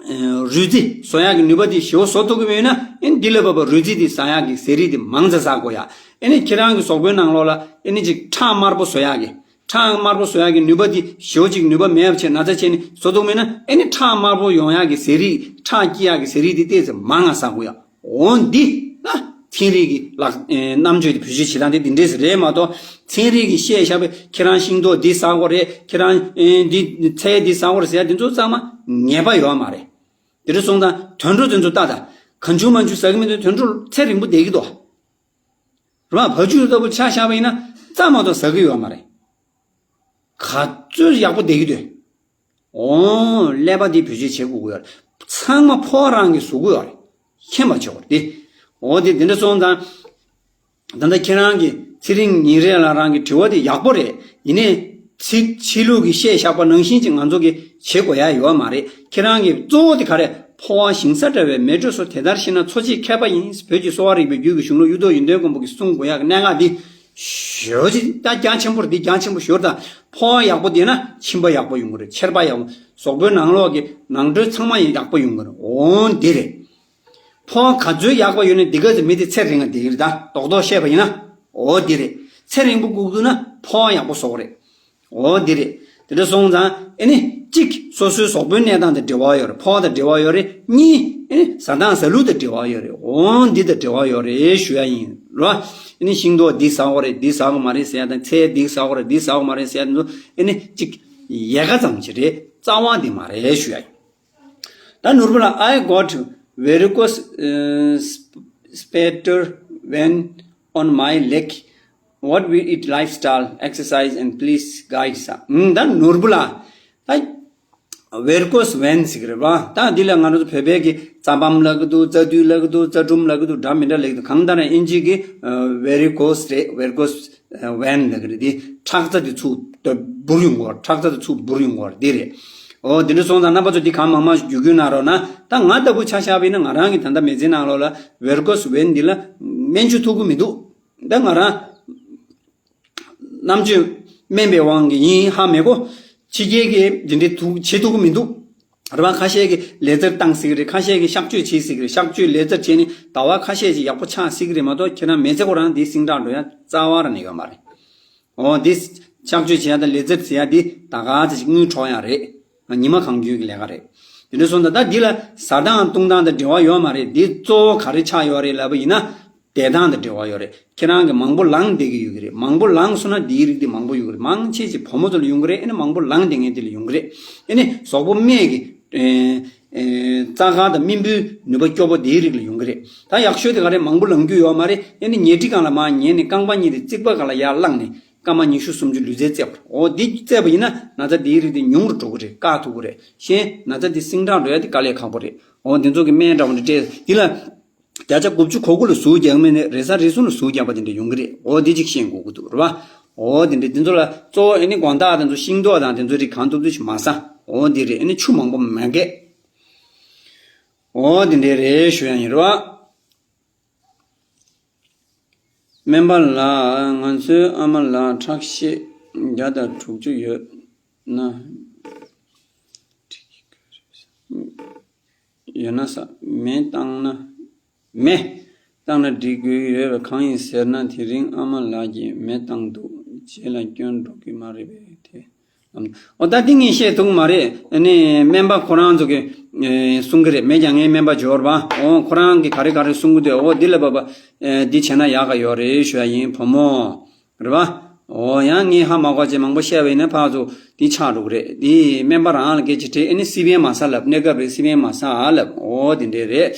ཨེ་རུས་རྩི་བཟོ་ཡག་གི་ནུས་པ་དེ་ཞེ་པོ་བཟོ་ཐུབ་ཀྱི་མེད་ན་ཨེ་ནི་འདི་ལ་བབ་པ་རུས་རྩི་དེ་ཟ་ཡག་གི་ཟས་རིགས་དེ་མང་ཙམ་ཟ་དགོས་ཡ། ཨེ་ནི་ཁྱེད་རང་གི་གཟུགས་པོའི་ནང་ལོགས་ལ་ཨེ་ནི་ཅིག་ཁྲག་དམར་པོ་བཟོ་ཡག་གི་ཁྲག་དམར་པོ་བཟོ་ཡག་གི་ནུས་པ་དེ་ཞེ་པོ་ཅིག་ནུས་པ་མེད་པ་བྱས་ན་ཚ་བྱས་ནས་བཟོ་ཐུབ་མེད་ན་ཨེ་ནི་ཁྲག་དམར་པོ་ཡོང་ཡག་གི་ཟས་རིགས་ཁྲག་སྐྱེ་ཡག་གི་ཟས་རིགས་དེ་ཏོག་ཙམ་མང་ང་ཟ་དགོས་ཡ། འོ་འདི་ ཚན་རིག་གི་ལག་ཨེ་རྣམ་དཔྱོད་དེ་བེད་སྤྱོད་བྱེད་སྟངས་དེ་འདི་འདྲས་རེད་མ་གཏོགས། ཚན་རིག་གིས་བཤད་བཞག་པའི་ཁྱེད་རང་ཤིང་ཏོག་འདི་ཟ་དགོས་རེད། ཁྱེད་རང་ཨེ་འདི་ཚལ་འདི་ཟ་དགོས་རེད་ཟེར་ཡ་འདི་ཚོ་ཚང་མ་ངེས་པ་ཡོད་མ་རེད། དེ་འདྲ་སོང་ཙང་དུད་འགྲོ་དེ་ཚོ་ལྟ་ད། གང་བྱུང་མང་བྱུང་ཟ་གི་མི་འདུག་དུད་འགྲོ་ཚེ་རིང་པོ་བསྡད་ཀྱི་འདུག་རེད་བ། བ་ཕྱུགས་ལྟ་བུ་ཆ་བཞག་པ་ཡིན་ན་རྩྭ་མ་གཏོགས་ཟ་གི་ཡོད་མ་རེད། ག་ཚོད་ཡག་པོ་བསྡད་ཀྱི་འདུག་འོ། ཀླད་པ་འདི་བེད་སྤྱོད་བྱེད་དགོས་ཀྱི་ཡོད་རེད། ཚང་མ་ཕོ་བ་རང་གིས་བཟོ་དགོས་ཡོད་རེད། མཁྱེན་པ་བྱེད་དགོས་རེད་དེ། འོ་དེ་དེ་འདྲ་སོང་ཙང་། ད་ལྟ་ཁྱེད་རང་གིས་ཚེ་རིང་ཉིན་རེ་ལ་རང་གི་དྲི་བ་དེ་ཡག་པོ་རེད། ཡིན་ནའི་ཚིག་ཕྱི་ལུགས་ཀྱི་བཤད་བཞག་པ་ནང་བཞིན་ཅིག་ང་ཚོ་གིས་བྱེད་དགོས་ཡ་ཡོད་མ་རེད། ཁྱེད་རང་གི་གཙོ་བོ་དེ་ག་རེ། ཕོ་བ་ཞིང་ས་བྲལ་བའི་མེ་དྲོད་སོགས་དེ་ལྟར་ཤེས་ན་འཚོ་བྱེད་མཁས་པ་ཡིན། བོད་ཀྱི་གསོ་བ་རིག་པའི་རྒྱུད་ཀྱི་གཞུང་ལུགས་གཡུ་ཐོག་ཡོན་ཏན་མགོན་པོ་གིས་གསུང་དགོས་ཡ་གི་གནད་འགག་འདི། ཞོ་ཅིག་ད་རྒྱ་ཆེན་པོ་རེད། འདི་རྒྱ་ཆེན་པོ་ཞོར་དང་། ཕོ་བ་ཡག་པོ་བསྡད་ན་མཆིན་པ་ཡག་པོ་ཡོང་གི་རེད། མཆེར་པ་ཡག་པོ། གཟུགས་པོའི་ནང་ལོགས་ཀྱི་ནང་ཁྲོལ་ཚང་མ་ཡག་པོ་ཡོང་གི་རེད། འོ་འདི་རེད། ཕོ་བ་ག་ཚོད་ཡག་པ་ཡོད་ནས་འདི་ག་ཚོད་མི་དེ་ཚེ་རིང་ང་བསྡད་ཀྱི་རེད། ད་རྡོག་རྡོག་བཤད་པ་ཡིན་ན། འོ་འདི་རེད། ཚེ་རིང་པོ་སྒུག་འདུག་ན་ཕོ་བ་ཡག་པོ་བཟོ་དགོས་རེད། འོ་འདི་རེད། དེ་འདྲ་སོང་ཙང་ཨེ་ནི་གཅིག་སོ་སོའི་གཟུགས་པོའི་གནས་སྟངས་དང་འབྲེལ་བ་ཡོད་རེད། ཕོ་བ་དང་འབྲེལ་བ་ཡོད་རེད། གཉིས་ཨེ་ནི་ཟ་སྟངས་ཟ་ལུགས་དང་འབྲེལ་བ་ཡོད་རེད། འོ་འདི་དང་འབྲེལ་བ་ཡོད་རེད་ཞུ་ཡ་ཡིན་རོ། ཨེ་ནི་ཤིང་ཏོག་འདི་ཟ་དགོས་རེད། འདི་ཟ་དགོས་མ་རེད་ཟེར་ཡ་དང་། ཚལ་འདི་ཟ་དགོས་རེད། འདི་ཟ་དགོས་མ་རེད་ཟེར་ཡ་དེ་ཚོ་ཨེ་ནི་གཅིག་ཡལ་ག་ཙམ་ཞིག་རེད། རྩ་བ་འདི་མ་རེད་ཞུ་ཡ་ཡིན། ད་ནོར་བུ་ལགས། I got varicose uh, sp- spattered vein on my leg. What will it lifestyle, exercise and please guide ས། ཨུམ། ད་ནོར་བུ་ལགས། ད་varicose vein ཟེར་གི་རེད་བ། ད་འདི་ལ་ང་རང་ཚོ་བོད་པའི་གི་རྩ་བམ་ལབ་གི་འདུག་རྩ་མདུད་ལབ་གི་འདུག་རྩ་གྲུམ་ལབ་གི་འདུག་འདྲ་མི་འདྲ་ལབ་གི་འདུག་གང་ལྟར་ན་ཨིན་ཇི་གི་ཨ་varicose རེད། varicose vein ལབ་གི་རེད། དེ་ཁྲག་རྩ་དེ་ཚུར་འབུར་ཡོང་གི་ཡོད་རེད། ཁྲག་རྩ་དེ་ཚུར་འབུར་ཡོང་གི་ཡོད་རེད། འདི་རེད། འོ་དེ་འདྲ་སོང་ཙང་རྣམ་པ་ཚོ་འདི་གང་མང་མང་ཞིག་བརྒྱུད་སྐུལ་གནང་རོགས་གནང་། ད་ང་ལྟ་བུ་ཆ་བཞག་པ་ཡིན་ན་ང་རང་གི་ད་ལྟ་མི་ཚེའི་ནང་ལོགས་ལ་varicose vein འདི་ལ་སྨན་བཅོས་ཐུབ་ཀྱི་མི་འདུག་ད་ང་རང་རྣམ་དཔྱོད་དམན་པའི་དབང་གིས་ཡིན་ཧ་མི་གོ། ཕྱི་རྒྱལ་གྱིས་འདི་འདྲའི་ཐུག་བྱེད་ཐུབ་ཀྱི་མི་འདུག་རེད་བ། ཁ་ཤས་ཀྱིས་ལེ་ཛར་བཏང་སྲིད་ཀྱི་རེད། ཁ་ཤས་ཀྱིས་གཤག་བཅོས་བྱེད་སྲིད་ཀྱི་རེད། གཤག་བཅོས་ལེ་ཛར་བྱས་ནས་ཟླ་བ་ཁ་ཤས་ཅིག་ཡག་པོ་ཆགས་སྲིད་ཀྱི་རེད་མ་གཏོགས། ཁྱེད་རང་མི་ཚེ་ཁོ་རང་འདི་སིང་དྲག་འགྲོ་ཡ་རྩ་བ་རང་ནས་ཡོད་མ་རེད། འོ་འདི་གཤག་བཅོས་བྱེད་ཡ་དང་ལེ་ཛར་བྱེད་ཡ་འདི་ད་ག་ཚོད་ཅིག་དངུལ་འཕྲོག་ཡ་རེད། ཉི་མ་གང་འགྱུར་གྱི་ལས་ཀ་རེད། དེ་འདྲ་སོང་ཙང་ད་འདི་ལ་ཟ་སྟངས་བཏུང་སྟངས་དང་འབྲེལ་བ་ཡོད་མ་རེད། འདི་གཙོ་བོ་ག་རེ་ཆགས་ཡོད་རེད་ལབ་པ་ཡིན་ན། བསྡད་སྟངས་དང་འབྲེལ་བ་ཡོད་རེད། ཁྱེད་རང་གིས་མང་པོ་ལངས་བསྡད་ཀྱི་ཡོད་ཀྱི་རེད། མང་པོ་ལངས་སོང་ན་འདིའི་རིགས་དེ་མང་པོ་ཡོང་གི་རེད། མང་ཆེ་ཆེ་བུ་མོ་ཚོ་ལ་ཡོང་གི་རེད། ཨེ་ནི་མང་པོ་ལངས་བསྡད་མཁན་དེ་ལ་ཡོང་གི་རེད། ཨེ་ནི་གཟུགས་པོ་སྨད་ཀྱི་ཨེ་ཨེ་རྩ་ཁ་དང་རྨེན་བུའི་ནུས་པ་སྐྱོ་པོ་དེའི་རིགས་ལ་ཡོང་གི་རེད། ད་ཡག་ཤོས་དེ་ག་རེ། མང་པོ་ལངས་རྒྱུ་ཡོད་མ་རེད། ཨེ་ནི་ཉལ་ཁྲི་སྒང་ལ་མར་ཉལ་ནས་རྐང་པ་གཉིས་དེ་རྩིག་པ་སྒང་ལ་ཡར་བླངས་ནས་སྐར་མ་ཉི་ཤུ་སུམ་ཅུ་ལུས་རྩལ་རྩེད་པ་རེད། འོ་འདི་རྩེད་པ་ཡིན་ན་ན་ཚ་འདིའི་རིགས་དེ་ཉུང་རུ་འགྲོ་གི་རེད། བཀག་ཐུབ་ཀྱི་རེད། གཞན་ན་ཚ་འདི་སིང་དྲག་འགྲོ་ཡ་དེ་དཀའ་ལས་ཁག་པོ་རེད། འོ་འདི་ཚོ་གི་སྨན་འདྲ་བོ་འདི་སྤྲད། འདི་ལ་བརྒྱ་ཆ་དགུ་བཅུ་གོ་དགུ་ལ་ཟུག་རྒྱག་མི་ནི་རེས་གཟའ་རེས་གསུམ་ལ་ཟུག་རྒྱག་པ་དེ་འདྲ་ཡོང་གི་རེད། འོ་འདི་གཅིག་ཤེས་དགོས་ཀྱི་འདུག་རེད་བ། འོ་དེ་འདྲ་འདི་ཚོ་ལ་གཙོ་བོ་ཨེ་ནི་དགོང་དག་དེ་ཚོ་ཤིང་ཏོག་དང་དེ་ཚོ་རིགས་གང་ཐུབ་ཐུབ་ཞིག་མ་ཟ། འོ་འདི་རེད། ཨེ་ནི་ཆུ་མང་པོ་མ་གས། འོ་དེ་འདྲ་རེད་ཞུ་ཡ་ཡིན་རེད་བ། སྨན་པ་ལགས། ང་ཚོའི་ཨ་མ་ལགས་ཁྲག་ཤེད་བརྒྱ་དང་དྲུག་ཅུ་ཡོད་ན། ཡོད་ན་ཟ། མེ་བཏང་ན། མེ་བཏང་ན་འགྲིག་གི་ཡོད་པ་གང་ཡིན་ཟེར་ན། དེ་རིང་ཨ་མ་ལགས་ཀྱིས་མེ་བཏང་འདུག་རྗེས་ལ་སྐྱོན་འགྲོ་གི་མ་རེད་པས་དེ། འོ་ད་འདི་ངས་བཤད་ཐུབ་ཀྱི་མ་རེད། ཨ་ནི་སྨན་པ་ཁོ་རང་ཚོ་གིས་ཨེ་གསུང་གི་རེད། མེད་ཀྱང་ངའི་སྨན་པ་འབྱོར་བ། འོ་ཁོ་རང་གིས་ག་རེ་ག་རེ་གསུང་གི་འདུག་འོ་འདི་ལ་བབ་པ་ཨེ་འདི་བྱས་ན་ཡག་ག་ཡོད་རེད་ཞུ་ཡ་ཡིན། བུ་མོ་རེད་བ། འོ་ཡང་ངས་ཧ་མ་གོ་བྱས་མང་པོ་བཤད་པ་ཡིན་ན་ཕར་ཚུར་འདི་ཆགས་འགྲོ་གི་རེད། འདི་སྨན་པ་རང་ལ་སྐད་ཆ་དྲིས། ཨེ་ནི་སི་པན་མ་ཟ་ལབ། གནས་སྐབས་རེད་སི་པན་མ་ཟ་ལབ། འོ་འདི་འདྲས་རེད།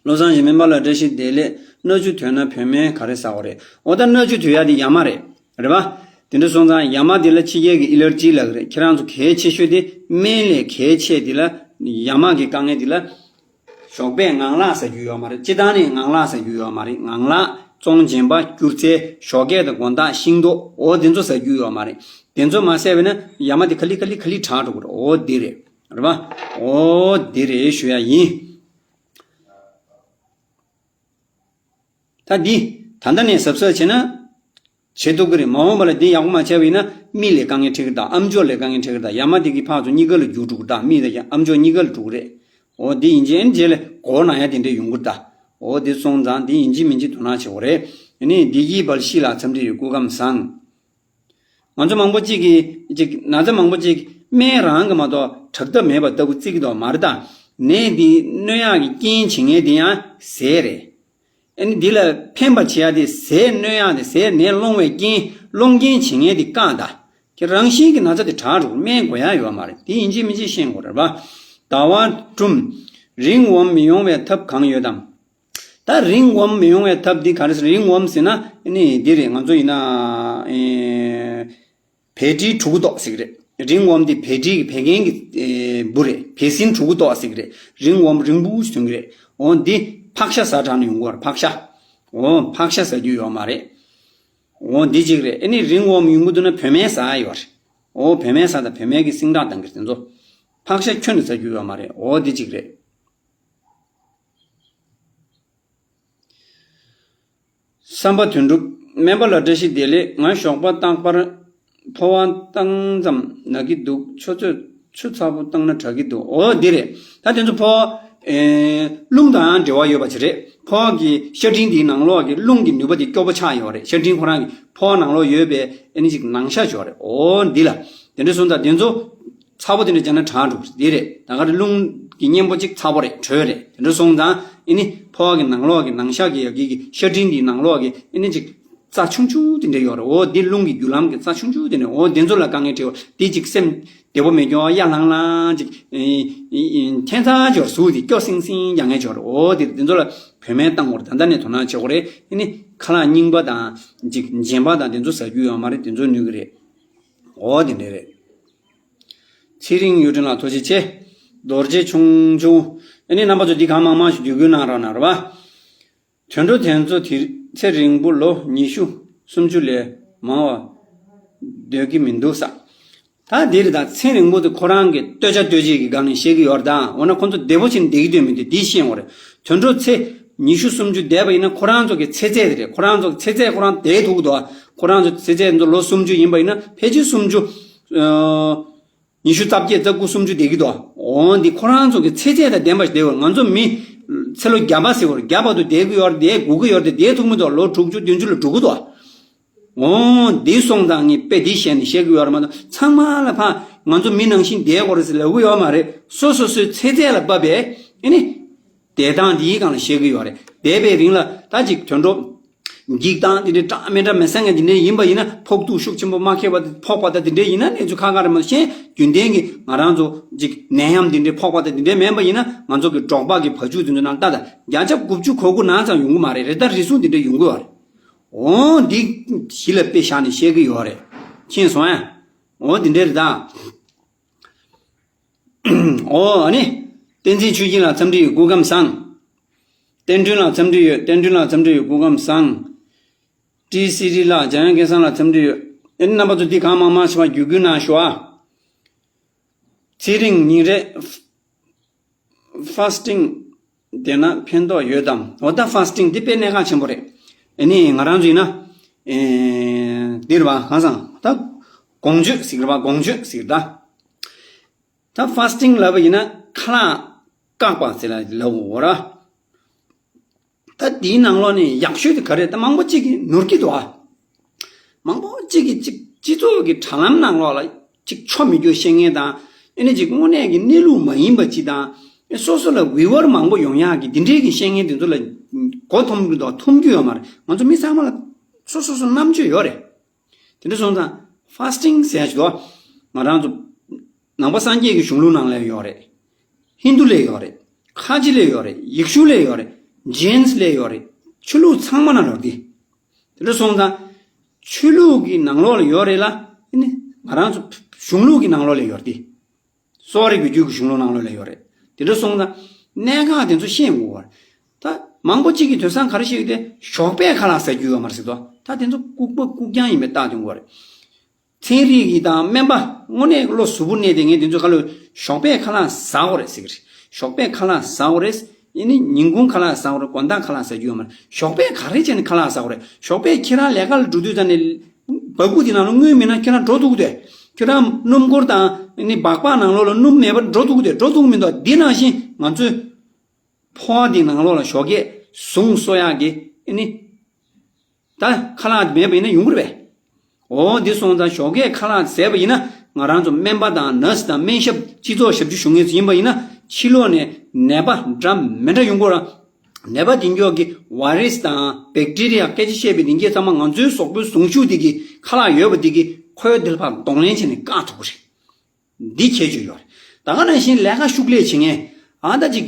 བློ་བཟང་ཞིང་སྨན་པ་ལགས་བཀྲ་ཤིས་བདེ་ལེགས། སྣ་ཆུ་དོད་ན་བོད་སྨན་ག་རེ་ཟ་དགོས་རེད། འོ་ད་སྣ་ཆུ་དོད་ཡ་དེ་ཡ་མ་རེད། རེད་པ། དེ་འདྲ་སོང་ཙང་ཡ་མ་དེ་ལ་ཕྱི་རྒྱལ་གྱི་ཨེ་ལར་ཇི་ལབ་ཀྱི་རེད། ཁྱེད་རང་ཚོ་གལ་ཆེ་ཤོས་དེ་སྨན་ལས་གལ་ཆེ་དེ་ལ་ཡ་མ་གི་དཀའ་ངལ་དེ་ལ། ཞོགས་པས་ངང་ལག་ཟ་རྒྱུ་ཡོད་མ་རེད། སྤྱིར་བཏང་ནས་ངང་ལག་ཟ་རྒྱུ་ཡོད་མ་རེད། ངང་ལག་བཙོང་རྗེན་པ་སྐྱུར་རྫས་ཞོགས་ཀས་དང་དགོང་དག་ཤིང་ཏོག་འོ་དེ་ཚོ་ཟ་རྒྱུ་ཡོད་མ་རེད། དེ་ཚོ་མ་བཟས་པས་ན་ཡ་མ་དེ་ག་ལི་ག་ལི་ག་ལི་དྲག་འགྲོ་གི་རེད། འོ་དེ་རེད། རེད་པ། འོ་དེ་རེད་ཞུ་ཡ་ཡིན། ད་འདི་ད་ལྟ་ནས་གཟབ་གཟབ་བྱས་ན་བྱེད་ཐུབ་ཀྱི་རེད། མ་འོངས་པ་ལ་འདི་ཡག་པོ་མ་བྱས་པ་ཡིན་ན་མིག་ལ་དཀའ་ངལ་འཕྲད་ཀྱི་རེད། ད་ཨམ་ཅོག་ལ་དཀའ་ངལ་འཕྲད་ཀྱི་རེད། ད་ཡ་མ་འདི་གིས་ཕར་ཚུར་གཉིས་ཀ་ལ་འགྱུར་འགྲོ་གི་རེད། ད་མིག་དང་ཡ་ཨམ་ཅོག་གཉིས་ཀ་ལ་འགྲོ་གི་རེད། འོ་འདི་ཡིན་གཅིག་ཨེ་ནི་རྗེས་ལ་མགོ་ན་ཡ་དེ་འདྲས་ཡོང་གི་རེད། ད་འོ་འདི་སོང་ཙང་འདི་ཡིན་གཅིག་མིན་གཅིག་དོ་སྣང་བྱེད་དགོས་རེད། ཨེ་ནི་བདེ་སྐྱིད་འབའ་ཞིག་ལ་འཚམས་འདྲི་ཡོད། སྐུ་ཁམས་བཟང་། ང་ཚོ་མང་པོ་གཅིག་གིས་ཅིག་ན་ཚ་མང་པོ་གཅིག་སྨན་རང་གིས་མ་གཏོགས་དྲག་ཐབས་མེད་པ་ལྟ་བུ་བརྩི་གི་འདུག་མ་རེད། ད་ནད་འདི་གནོད་ཡག་གི་རྐྱེན་བྱེད་མཁན་དེ་ཡང་ཟས་རེད། ཨ་ནི་འདི་ལ་ཕན་པ་བྱེད་ཡ་དེ་ཟས་གནོད་ཡ་དེ་ཟས་ནད་སློང་བའི་རྐྱེན་སློང་རྐྱེན་བྱེད་མཁན་དེ་བཀག་ད། ཁྱེད་རང་བཞིན་གྱི་ན་ཚ་དེ་དྲག་འགྲོ་སྨན་དགོས་ཡ་ཡོད་མ་རེད། དེ་ཡིན་གཅིག་མིན་གཅིག་ཤེས་དགོས་རེད་པ། ཟླ་བ་གྲུམ། རིང་འོམ་མི་ཡོང་བའི་ཐབས་གང་ཡོད་དམ། ད་རིང་འོམ་མི་ཡོང་བའི་ཐབས་འདི་ག་རེ་ཟེར། རིང་འོམ་ཟེར་ན་ནི་འདི་རེད། ང་ཚོ་ཡིན་ན་ཨེ་བད་ཀྲིག་དྲུག་གུ་ཏོག་ཟེར་གི་རེད། རིང་འོམ་འདི་བད་ཀྲིག་བད་ཀན་གྱི་ཨེ་འབུ་རེད། བད་སྲིན་དྲུག་གུ་ཏོག་ཟེར་གི་རེད། རིང་འོམ་རིང་པོ་ཞིག་ཐོན་གི་རེད། འོ་འདི་ཕག་ཤ་ཟ་དྲགས་ནས་ཡོང་གི་རེད། ཕག་ཤ། འོ་ཕག་ཤ་ཟ་རྒྱུ་ཡོད་མ་རེད། འོ་འདི་གཅིག་རེད། ཨ་ནི་རིང་འོམ་ཡོང་གི་འདུག་ན་བོད་སྨན་ཟ་ཡ་ཡོད་རེད། འོ་བོད་སྨན་ཟ་དང་བོད་སྨན་གྱི་སྲིན་ཁྲག་བཏང་གི་རེད། དེ་ཚོ་ཕག་ཤ་ཁྱོན་ནས་ཟ་རྒྱུ་ཡོད་མ་རེད། འོ་འདི་གཅིག་རེད། བསམ་པ་དོན་གྲུབ། སྨན་པ་ལགས་བཀྲ་ཤིས་བདེ་ལེགས། ང་ཞོགས་པ་རྟག་པར་ཕོ་བ་བཏང་ཙམ་ན་གི་འདུག་ཆུ་ཚོད་ཆུ་ཚ་པོ་བཏང་ན་དྲག་གི་འདུག་འོ་འདི་རེད། ད་དེ་ཚོ་ཕོ་བ་ཨེ་རླུང་དང་འབྲེལ་བ་ཡོད་པ་ཅིག་རེད། ཕོ་བ་གི་ཤ་སྤྲིན་དེའི་ནང་ལོགས་ཀྱི་རླུང་གི་ནུས་པ་དེ་སྐྱོ་པོ་ཆགས་ཡོད་རེད། ཤ་སྤྲིན་ཁོ་རང་གི་ཕོ་བ་ནང་ལོགས་ཡོད་པའི་ཨེ་ནི་ཅིག་ནང་ཤ་ཅིག་ཡོད་རེད། འོ་འདི་ལ་དེ་འདྲ་སོང་ཙང་དེ་ཚོ་ཚ་པོ་དེ་འདྲ་བྱས་ན་དྲག་འགྲོ་གི་རེད། འདི་རེད། ད་ག་རེ་རླུང་གི་གཉེན་པོ་གཅིག་ཚ་པོ་རེད། དྲོད་རེད། དེ་འདྲ་སོང་ཙང་ཨེ་ནི་ཕོ་བ་གི་ནང་ལོགས་ཀྱི་ནང་ཤ་གི་ཡ་གི་གི་ཤ་སྤྲིན་གྱི་ནང་ལོགས་ཀྱི་ཨེ་ནི་ཅིག་རྩ་ཆུང་ཆུང་དེ་འདྲ་ཡོད་རེད། འོ་འདི་རླུང་གི་རྒྱུ་ལམ་གྱི་རྩ་ཆུང་ཆུང་དེ་འདྲ། འོ་དེ་ཚོ་ལ་དཀའ་ངལ་འཕྲད་པ་དེ་ཅིག་སེམས་བདེ་པོ་མེད་ཀྱང་གཡའ་ལྷང་ལྷང་ཅིག་ཨེ་ཨེ་ཨེ་ཁྱད་མཚར་ཅིག་ཡོད་རེད། གཟུགས་དེ་སྐྱོ་སིང་སིང་རྒྱག་མཁན་ཅིག་ཡོད་རེད། འོ་དེ་དེ་ཚོ་ལ་བོད་སྨན་བཏང་དགོས་རེད། ད་ལྟ་ནས་དོ་སྣང་བྱེད་དགོས་རེད། ཨེ་ནི་ཁ་ལག་རྙིང་པ་དང་ཅིག་རྗེན་པ་དང་དེ་ཚོ་ཟ་རྒྱུ་ཡོད་མ་རེད། དེ་ཚོ་ནུས་ཀྱི་རེད། འོ་དེ་འདྲ་རེད། ཚེ་རིང་གཡུ་སྒྲོན་ལགས་ཐུགས་རྗེ་ཆེ། རྡོ་རྗེ་ཆུང་ཆུང་། ཨ་ནི་རྣམ་པ་ཚོ་འདི་གང་མང་མང་ཞིག་བརྒྱུད་སྐུལ་གནང་རོགས་གནང་རོགས་པ། དུད་འགྲོ་དེ་ཚོ་དེ་ཚེ་རིང་པོ་ལོ་ཉི་ཤུ་སུམ་ཅུ་ལས་མང་བ་སྡོད་ཀྱི་མི་འདུག་ས། ད་འདི་རེད། ད་ཚེ་རིང་པོ་དེ་ཁོ་རང་གི་ལྟོས་ཆ་ལྟོས་བྱེད་ཀྱི་སྒང་ནས་བཤད་ཀྱི་ཡོད་རེད། ད་འོ་ན་ཁོ་ཚོ་བདེ་པོ་བྱས་ནས་བསྡད་ཀྱི་སྡོད་མི་འདུག་འདི་ཤེས་དགོས་རེད། དུད་འགྲོ་ཚེ་ཉི་ཤུ་སུམ་ཅུ་བསྡད་པ་ཡིན་ན་ཁོ་རང་ཚོ་གི་ཚེ་ཚད་དེ་རེད། ཁོ་རང་ཚོ་གི་ཚེ་ཚད་ཁོ་རང་བསྡད་ཐུབ་ཀྱི་འདུག་ཁོ་རང་ཚོ་ཚེ་ཚད་ཚོ་ལོ་སུམ་ཅུ་ཡིན་པ་ཡིན་ན་ཕལ་ཆེར་སུམ་ཅུ། ཨ། ཉི་ཤུ་རྩ་བརྒྱད་རྩ་དགུ་སུམ་ཅུ་བསྡད་ཀྱི་འདུག་འོ་འདི་ཁོ་རང་ཚོ་གི་ཚེ་ཚད་དང་ལྡན་པ་ཞིག་བསྡད་ཡོད། ང་ཚོ་མི་ཚེ་ལོ་བརྒྱ་པ་ཟེར་བ་རེད། བརྒྱ་བར་དུ་བསྡད་ཀྱི་ཡོད་རེད། བསྡད་དགོས་ཀྱི་ཡོད་རེད། བསྡད་ཐུབ་མི་འདུག་ལོ་དྲུག་ཅུ་བདུན་ཅུ་ལ་འགྲོ་གི་འདུག་འོ་འདི་སོང་ཙང་ངས་དཔེ་འདི་བཤད་ནས་བཤད་ཀྱི་ཡོད་རེད་མ་གཏོགས་ཚང་མ་ལ་ཕ་ང་ཚོ་མི་ནང་བཞིན་བསྡད་དགོས་རེད་ཟེར་ལབ་ཀྱི་ཡོད་མ་རེད། སོ་སོ་སོའི་ཚེ་ཚད་ལ་བབས་པའི་ཨ་ནི་བསྡད་སྟངས་འདིའི་སྒང་ལ་བཤད་ཀྱི་ཡོད་རེད། འདས་པའི་རིང་ལ་ད་ཅིག་དུད་འགྲོ་འགྱིག་དང་དེ་འདྲའི་སྐྲག་མི་འདྲ་མི་སེང་ངེ་དེ་འདྲའི་ཡིན་པ་ཡིན་ན་ཕོག་ཐུག་ཤུགས་ཆེན་པོ་མ་ཁེལ་བ་ཕོག་པ་དང་དེ་འདྲའི་ཡིན་ན་གནས་ཚུལ་ཁག་ཁག་རེད་མ་གཏོགས་གཞན་རྒྱུན་ལྡན་གྱི་ང་རང་ཚོ་ཅིག་ནད་ཡམས་དེ་འདྲའི་ཕོག་པ་དང་དེ་འདྲའི་མིན་པ་ཡིན་ན་ང་ཚོ་གི་འབྲོག་པ་གི་བ་ཕྱུགས་དེ་ཚོ་ནང་ལྟ་དང་བརྒྱ་ཆ་དགུ་བཅུ་གོ་དགུ་ནང་ཙམ་ཡོང་གི་མ་རེད། རེ་ད་རེ་ཟུང་དེ་འདྲ་ཡོང་གི་ཡོད་རེད། འོ་འདི་གཞི་ལ་དཔེ་བཞག་ནས་བཤད་ཀྱི་ཡོད་རེད། མཁྱེན་སོང་ཨ། འོ་འདི་འདྲ་རེད་ད། འོ་ཨ་ནི། བསྟན་འཛིན་ཆོས་སྐྱིད་ལགས་འཚམས་འདྲི་ཡོད། སྐུ་ཁམས་བཟང་། བསྟན་སྒྲོན་ལགས་འཚམས་འདྲི་ཡོད། བསྟན་སྒྲོན་ལགས་འཚམས་འདྲི་ཡོད། སྐུ་ཁམས་བཟང་། ཏི་སི་རི་ལགས། འཇམ་དབྱངས་སྐལ་བཟང་ལགས་འཚམས་འདྲི་ཡོད། ཨ་ནི་རྣམ་པ་ཚོ་འདི་གང་མང་མང་ཞིག་བརྒྱུད་སྐུལ་གནང་ཤོག་ཨ། ཚེ་རིང་ཉིན་རེ་ཧྥ་སི་ཊིང་བསྡད་ན་ཕན་ཐོགས་ཡོད་དམ། འོ་ད་ཧྥ་སི་ཊིང་འདི་དཔེ་གནད་འགག་ཆེན་པོ་རེད། ཨ་ནི་ང་རང་ཚོ་ཡིན་ན། ཨེ། འདིར་བ་གང་སང་ད་དགོངས་བཅོས་ཟེར་གི་རེད་པ། དགོངས་བཅོས་ཟེར་གི་རེད་ད། ད་ཧྥ་སི་ཊིང་ལབ་པ་ཡིན་ན་ཁ་ལག་བཀག་པ་ཟེར་ལ་ལབ་འོ་ར། ད་འདིའི་ནང་ལོགས་ནས་ཡག་ཤོས་དེ་ག་རེད། ད་མང་པོ་གཅིག་གིས་ནོར་གྱི་འདུག་ཨ། མང་པོ་གཅིག་གིས་གཅིག་སྤྱི་ཚོགས་ཀྱི་དྲ་ལམ་ནང་ལོགས་ལ་གཅིག་ཆོ་མི་རྒྱུ་བཤད་མཁན་དང་། ཨེ་ནི་གཅིག་དངོས་གནས་ཀྱི་གནས་ལུགས་མ་ཡིན་པ་གཅིག་དང་། ཨེ་སོ་སོ་ལ་ཝི་ཝར་མང་པོ་ཡོང་ཡག་གི་འདི་འདྲའི་གི་བཤད་མཁན་དེ་ཚོ་ལ་མགོ་འཐོམ་གྱི་འདུག་འཐོམ་རྒྱུ་ཡོད་མ་རེད། ང་ཚོ་མི་ཚང་མ་ལ་སོ་སོ་སོ་རྣམ་དཔྱོད་ཡོད་རེད། དེ་འདྲ་སོང་ཙང་ཧྥ་སི་ཊིང་ཟེར་ཡ་ཞིག་འདུག་ང་རང་ཚོ་ནང་པ་སངས་རྒྱས་ཀྱི་གཞུང་ལུགས་ནང་ལ་ཡོད་རེད། ཧིན་དུ་ལ་ཡོད་རེད། ཁ་ཆེ་ལ་ཡོད་རེད། ཡེ་ཤུ་ལ་ཡོད་རེད། ཇེན་སི་ལ་ཡོད་རེད། ཆོས་ལུགས་ཚང་མ་ནང་ལ་ཡོད་རེད། དེ་འདྲ་སོང་ཙང་ཆོས་ལུགས་ཀྱི་ནང་ལོགས་ལ་ཡོད་རེད་ལ། ཨ་ནི་ང་རང་ཚོ་གཞུང་ལུགས་ཀྱི་ནང་ལོགས་ལ་ཡོད་རེད། གསོ་བ་རིག་པའི་རྒྱུད་ཀྱི་གཞུང་ལུགས་ནང་ལོགས་ལ་ཡོད་རེད། དེ་འདྲ་སོང་ཙང་གནད་འགག་དེ་ཚོ་ཤེས་དགོས་པ་རེད། ད་མང་པོ་གཅིག་གིས་དེང་སང་ག་རེ་བཤད་ཀྱི་དེ་ཞོགས་པའི་ཁ་ལག་ཟ་རྒྱུ་ཡོད་མ་རེད་ཟེར་དོ། ད་དེ་ཚོ་ལྐུགས་པ་ལྐུགས་རྐྱང་ཡིན་པའི་རྟགས་སྟོན་དགོས་རེད། ཚན་རིག་གི་དང་སྨན་པ་དངོས་གནས་བློ་གཟུ་བོར་གནས་དེ་ངས་དེ་ཚོ་ཁ་ལོ་ཞོགས་པའི་ཁ་ལག་ཟ་དགོས་རེད་ཟེར་གི་རེད། ཞོགས་པའི་ཁ་ལག་ཟ་དགོས་རེད། ཨ་ནི་ཉིན་གུང་ཁ་ལག་ཟ་དགོས་རེད། དགོང་དག་ཁ་ལག་ཟ་རྒྱུ་ཡོད་མ་རེད། ཞོགས་པའི་ག་རེ་བྱས་ནས་ཁ་ལག་ཟ་དགོས་རེད། ཞོགས་པའི་ཁྱེད་རང་ལས་ཀ་ལ་འགྲོ་དུས་ཙམ་ནས་སྦ་ཁུག་དེ་ནང་ལ་དངུལ་མེད་ན་ཁྱེད་རང་འགྲོ་ཐུབ་ཀྱི་འདུག་ཁྱེད་རང་སྣུམ་འཁོར་དང་ཨ་ནི་སྦག་སྦག་ནང་ལོགས་ལ་སྣུམ་མེད་པར་འགྲོ་ཐུབ་ཀྱི་འདུག་འགྲོ་ཐུབ་ཀྱི་མི་འདུག་འདི་ནང་བཞིན་ང་ཚོས་ཕོ་བ་འདི་ནང་ལོགས་ལ་ཞོགས་ཀས་ཟུངས་གསོ་ཡག་གི་ཨ་ནི། ད་ཁ་ལག་མེད་པ་ཡིན་ན་ཡོང་གི་རེད་པས། འོ་འདི་སོང་ཙང་ཞོགས་ཀས་ཁ་ལག་ཟས་པ་ཡིན་ན་ང་རང་ཚོ་སྨན་པ་དང་ནར་སི་དང་སྨན་ཞབས་སྤྱི་ཚོགས་ཞབས་ཞུ་ཞུ་མཁན་ཚོ་ཡིན་པ་ཡིན་ན་ཕྱི་ལོགས་ནས་ནད་པ་འདྲ་མི་འདྲ་ཡོང་གི་རེད། ནད་པ་འདི་མགྱོགས་ཀྱི་ཝའི་རས་དང་བེག་ཊི་རི་ཡ་སྐད་ཆ་བཤད་པའི་འདི་གས་ཚང་མ་ང་ཚོའི་གཟུགས་པོའི་ཟུངས་ཤུགས་འདི་གི་ཁ་ལག་ཡོད་པ་འདི་གི་ཁོའི་འདི་ལ་ཕར་གདོང་ལེན་བྱས་ནས་བཀག་ཐུབ་ཀྱི་རེད། འདི་ཁྱད་ཆོས་ཡོད་རེད། ད་ག་ནང་བཞིན་ལས་ཀ་ཤུགས་ལས་བྱེད་མཁན། ཨ་ད་ཅིག་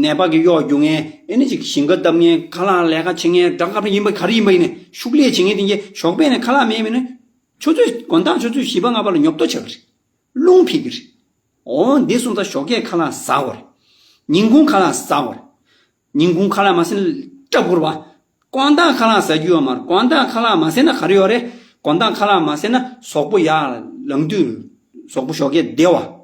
ནད་པ་གི་གཡོག་རྒྱུག་མཁན། ཨེ་ནི་ཅིག་ཞིང་ཁ་བཏབ་མཁན། ཁ་ལག་ལས་ཀ་བྱེད་མཁན། དྲ་ཁ་པ་ཡིན་པ་ག་རེ་ཡིན་པ་ཡིན་ནས་ཤུགས་ལས་བྱེད་མཁན་དེ་གས་ཞོགས་པ་ནས་ཁ་ལག་མེད་མིན་ན། ཆུ་ཚོད་དགོང་དག་ཆུ་ཚོད་བཞི་པ་ལྔ་པ་ལ་ཉོབ་ཏོ་ཆགས་ཀྱི་རེད། རླུང་འཕིག་གི་རེད། འོ་འདི་སོང་ཙང་ཞོགས་ཀས་ཁ་ལག་ཟ་དགོས་རེད། ཉིན་གུང་ཁ་ལག་ཟ་དགོས་རེད། ཉིན་གུང་ཁ་ལག་མ་ཟས་ན་སྐྲག་དགོས་རེད་པ། དགོང་དག་ཁ་ལག་ཟ་རྒྱུ་ཡོད་མ་རེད། དགོང་དག་ཁ་ལག་མ་ཟས་ན་ག་རེ་ཡོད་རེད། དགོང་དག་ཁ་ལག་མ་ཟས་ན་གཟུགས་པོ་ཡར་ལངས་དུས་གཟུགས་པོ་ཞོགས་ཀས་བདེ་བ།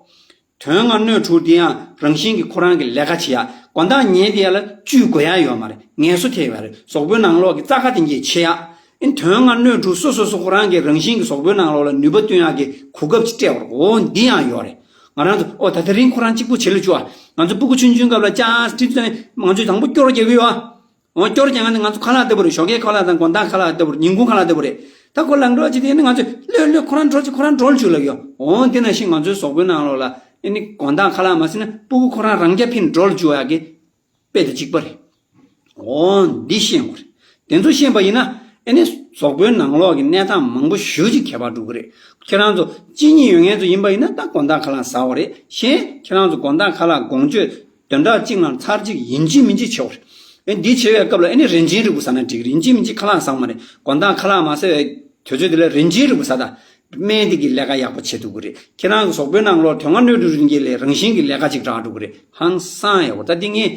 དོན་ལྔ་སྣོད་དྲུག་དེ་ཡང་རང་བཞིན་གྱིས་ཁོ་རང་གི་ལས་ཀ་བྱེད་ཡ། དགོང་དག་ཉལ་བསྡད་ཡ་ལ་བཅུད་དགོས་ཡ་ཡོད་མ་རེད། ངལ་གསོ་ཐེབས་ཡ་རེད། གཟུགས་པོའི་ནང་ལོགས་ཀྱི་རྩ་ཁ་དེ་འགྱེད་བྱེད་ཡ། ཨིན་དོན་ལྔ་སྣོད་དྲུག་སོ་སོ་སོ་ཁོ་རང་གི་རང་བཞིན་གྱི་གཟུགས་པོའི་ནང་ལོགས་ལ་ནུས་པ་བཏོན་ཡག་གི་གོ་སྐབས་ཅིག་སྤྲད་པ་རེད། འོ་འདི་ཡང་ཡོད་རེད། ང་རང་ཚོ་ཨོ་ད་དེ་རིང་ཁོ་རང་གཅིག་པུ་བྱེད་ལ་བཅུག་ཨ། ང་ཚོ་སྤུ་གུ་ཆུང་ཆུང་སྐབས་ལ་ཅག་ཁྲིད་ཚོ་ནས་ང་ཚོས་དང་པོ་སྐྱོར་རྒྱག་གི་ཡོད་ཨ། འོ་སྐྱོར་རྒྱག་ང་ཚོ་ཁ་ལག་ལྟ་བུ་རེད། ཞོགས་ཀའི་ཁ་ལག་དང་དགོང་དག་ཁ་ལག་ལྟ་བུ་རེད། ཉིན་གུང་ཁ་ལག་ལྟ་བུ་རེད། ད་ཁོ་ལངས་འགྲོ་ཅིག་དེ་ནི་ང་ཚོས་ལྷོད་ལྷོད་ཁོ་རང་འགྲོ་ཅིག་ཁོ་རང་འགྲོ་ལ་བཅུག་ལབ་ཡོད། འོ་དེ་ནང་བཞིན་ང་ཚོའི་གཟུགས་པོའི་ནང་ལོགས་ལ་ཨེ་ནི་དགོང་དག་ཁ་ལག་མ་ཟིན་ན་སྤུ་གུ་ཁོ་རང་རང་རྐྱ་འཕེན་འགྲོ་ལ་བཅུག་ཡག་གི་དཔེ་དང་གཅིག་པ་རེད། འོ་འདི་ཤེས་དགོས་རེད། དེ་ཚོ་ཤེས་པ་ཡིན་ན་ཨེ་ནི་གཟུགས་པོའི་ནང་ལོགས་ཀྱི་གནས་སྟངས་མང་པོ་ཞེ་པོ་ཅིག་ཁྱད་པར་འགྲོ་གི་རེད། ཁྱེད་རང་ཚོ་གཅིན་སྙི་ཡོད་མཁན་ཚོ་ཡིན་པ་ཡིན་ན་ད་དགོང་དག་ཁ་ལག་ཟ་དགོས་རེད། གཞན་ཁྱེད་རང་ཚོ་དགོང་དག་ཁ་ལག་དགོང་སྤྱོད་བདུན་ཕྲག་གཅིག་ནང་ཚར་གཅིག་ཡིན་གཅིག་མིན་གཅིག་བྱེད་དགོས་རེད། ཨེ་འདི་བྱེད་པའི་སྐབས་ལ་ཨེ་ནི་རིན་ཆེན་རིལ་བུ་ཟ་ན་འགྲིག་གི་རེད། ཡིན་གཅིག་མིན་གཅིག་ཁ་ལག་ཟ་དགོས་མ་རེད། དགོང་དག་ཁ་ལག་མ་ཟ་བའི་དུས་ཚོད་དེ་ལ་རིན་ཆེན་རིལ་བུ་ཟ་ད། སྨན་དེ་གི་ལས་ཀ་ཡག་པོ་བྱེད་ཐུབ་ཀྱི་རེད། ཁྱེད་རང་གི་གཟུགས་པོའི་ནང་ལོགས་དོན་ལྔ་སྣོད་དྲུག་རིན་ཆེན་ལས་རང་བཞིན་གྱི་ལས་ཀ་ཅིག་རག་འགྲོ་གི་རེད། ཧང་སང་ཡག་པོ། ད་འདི་ངས་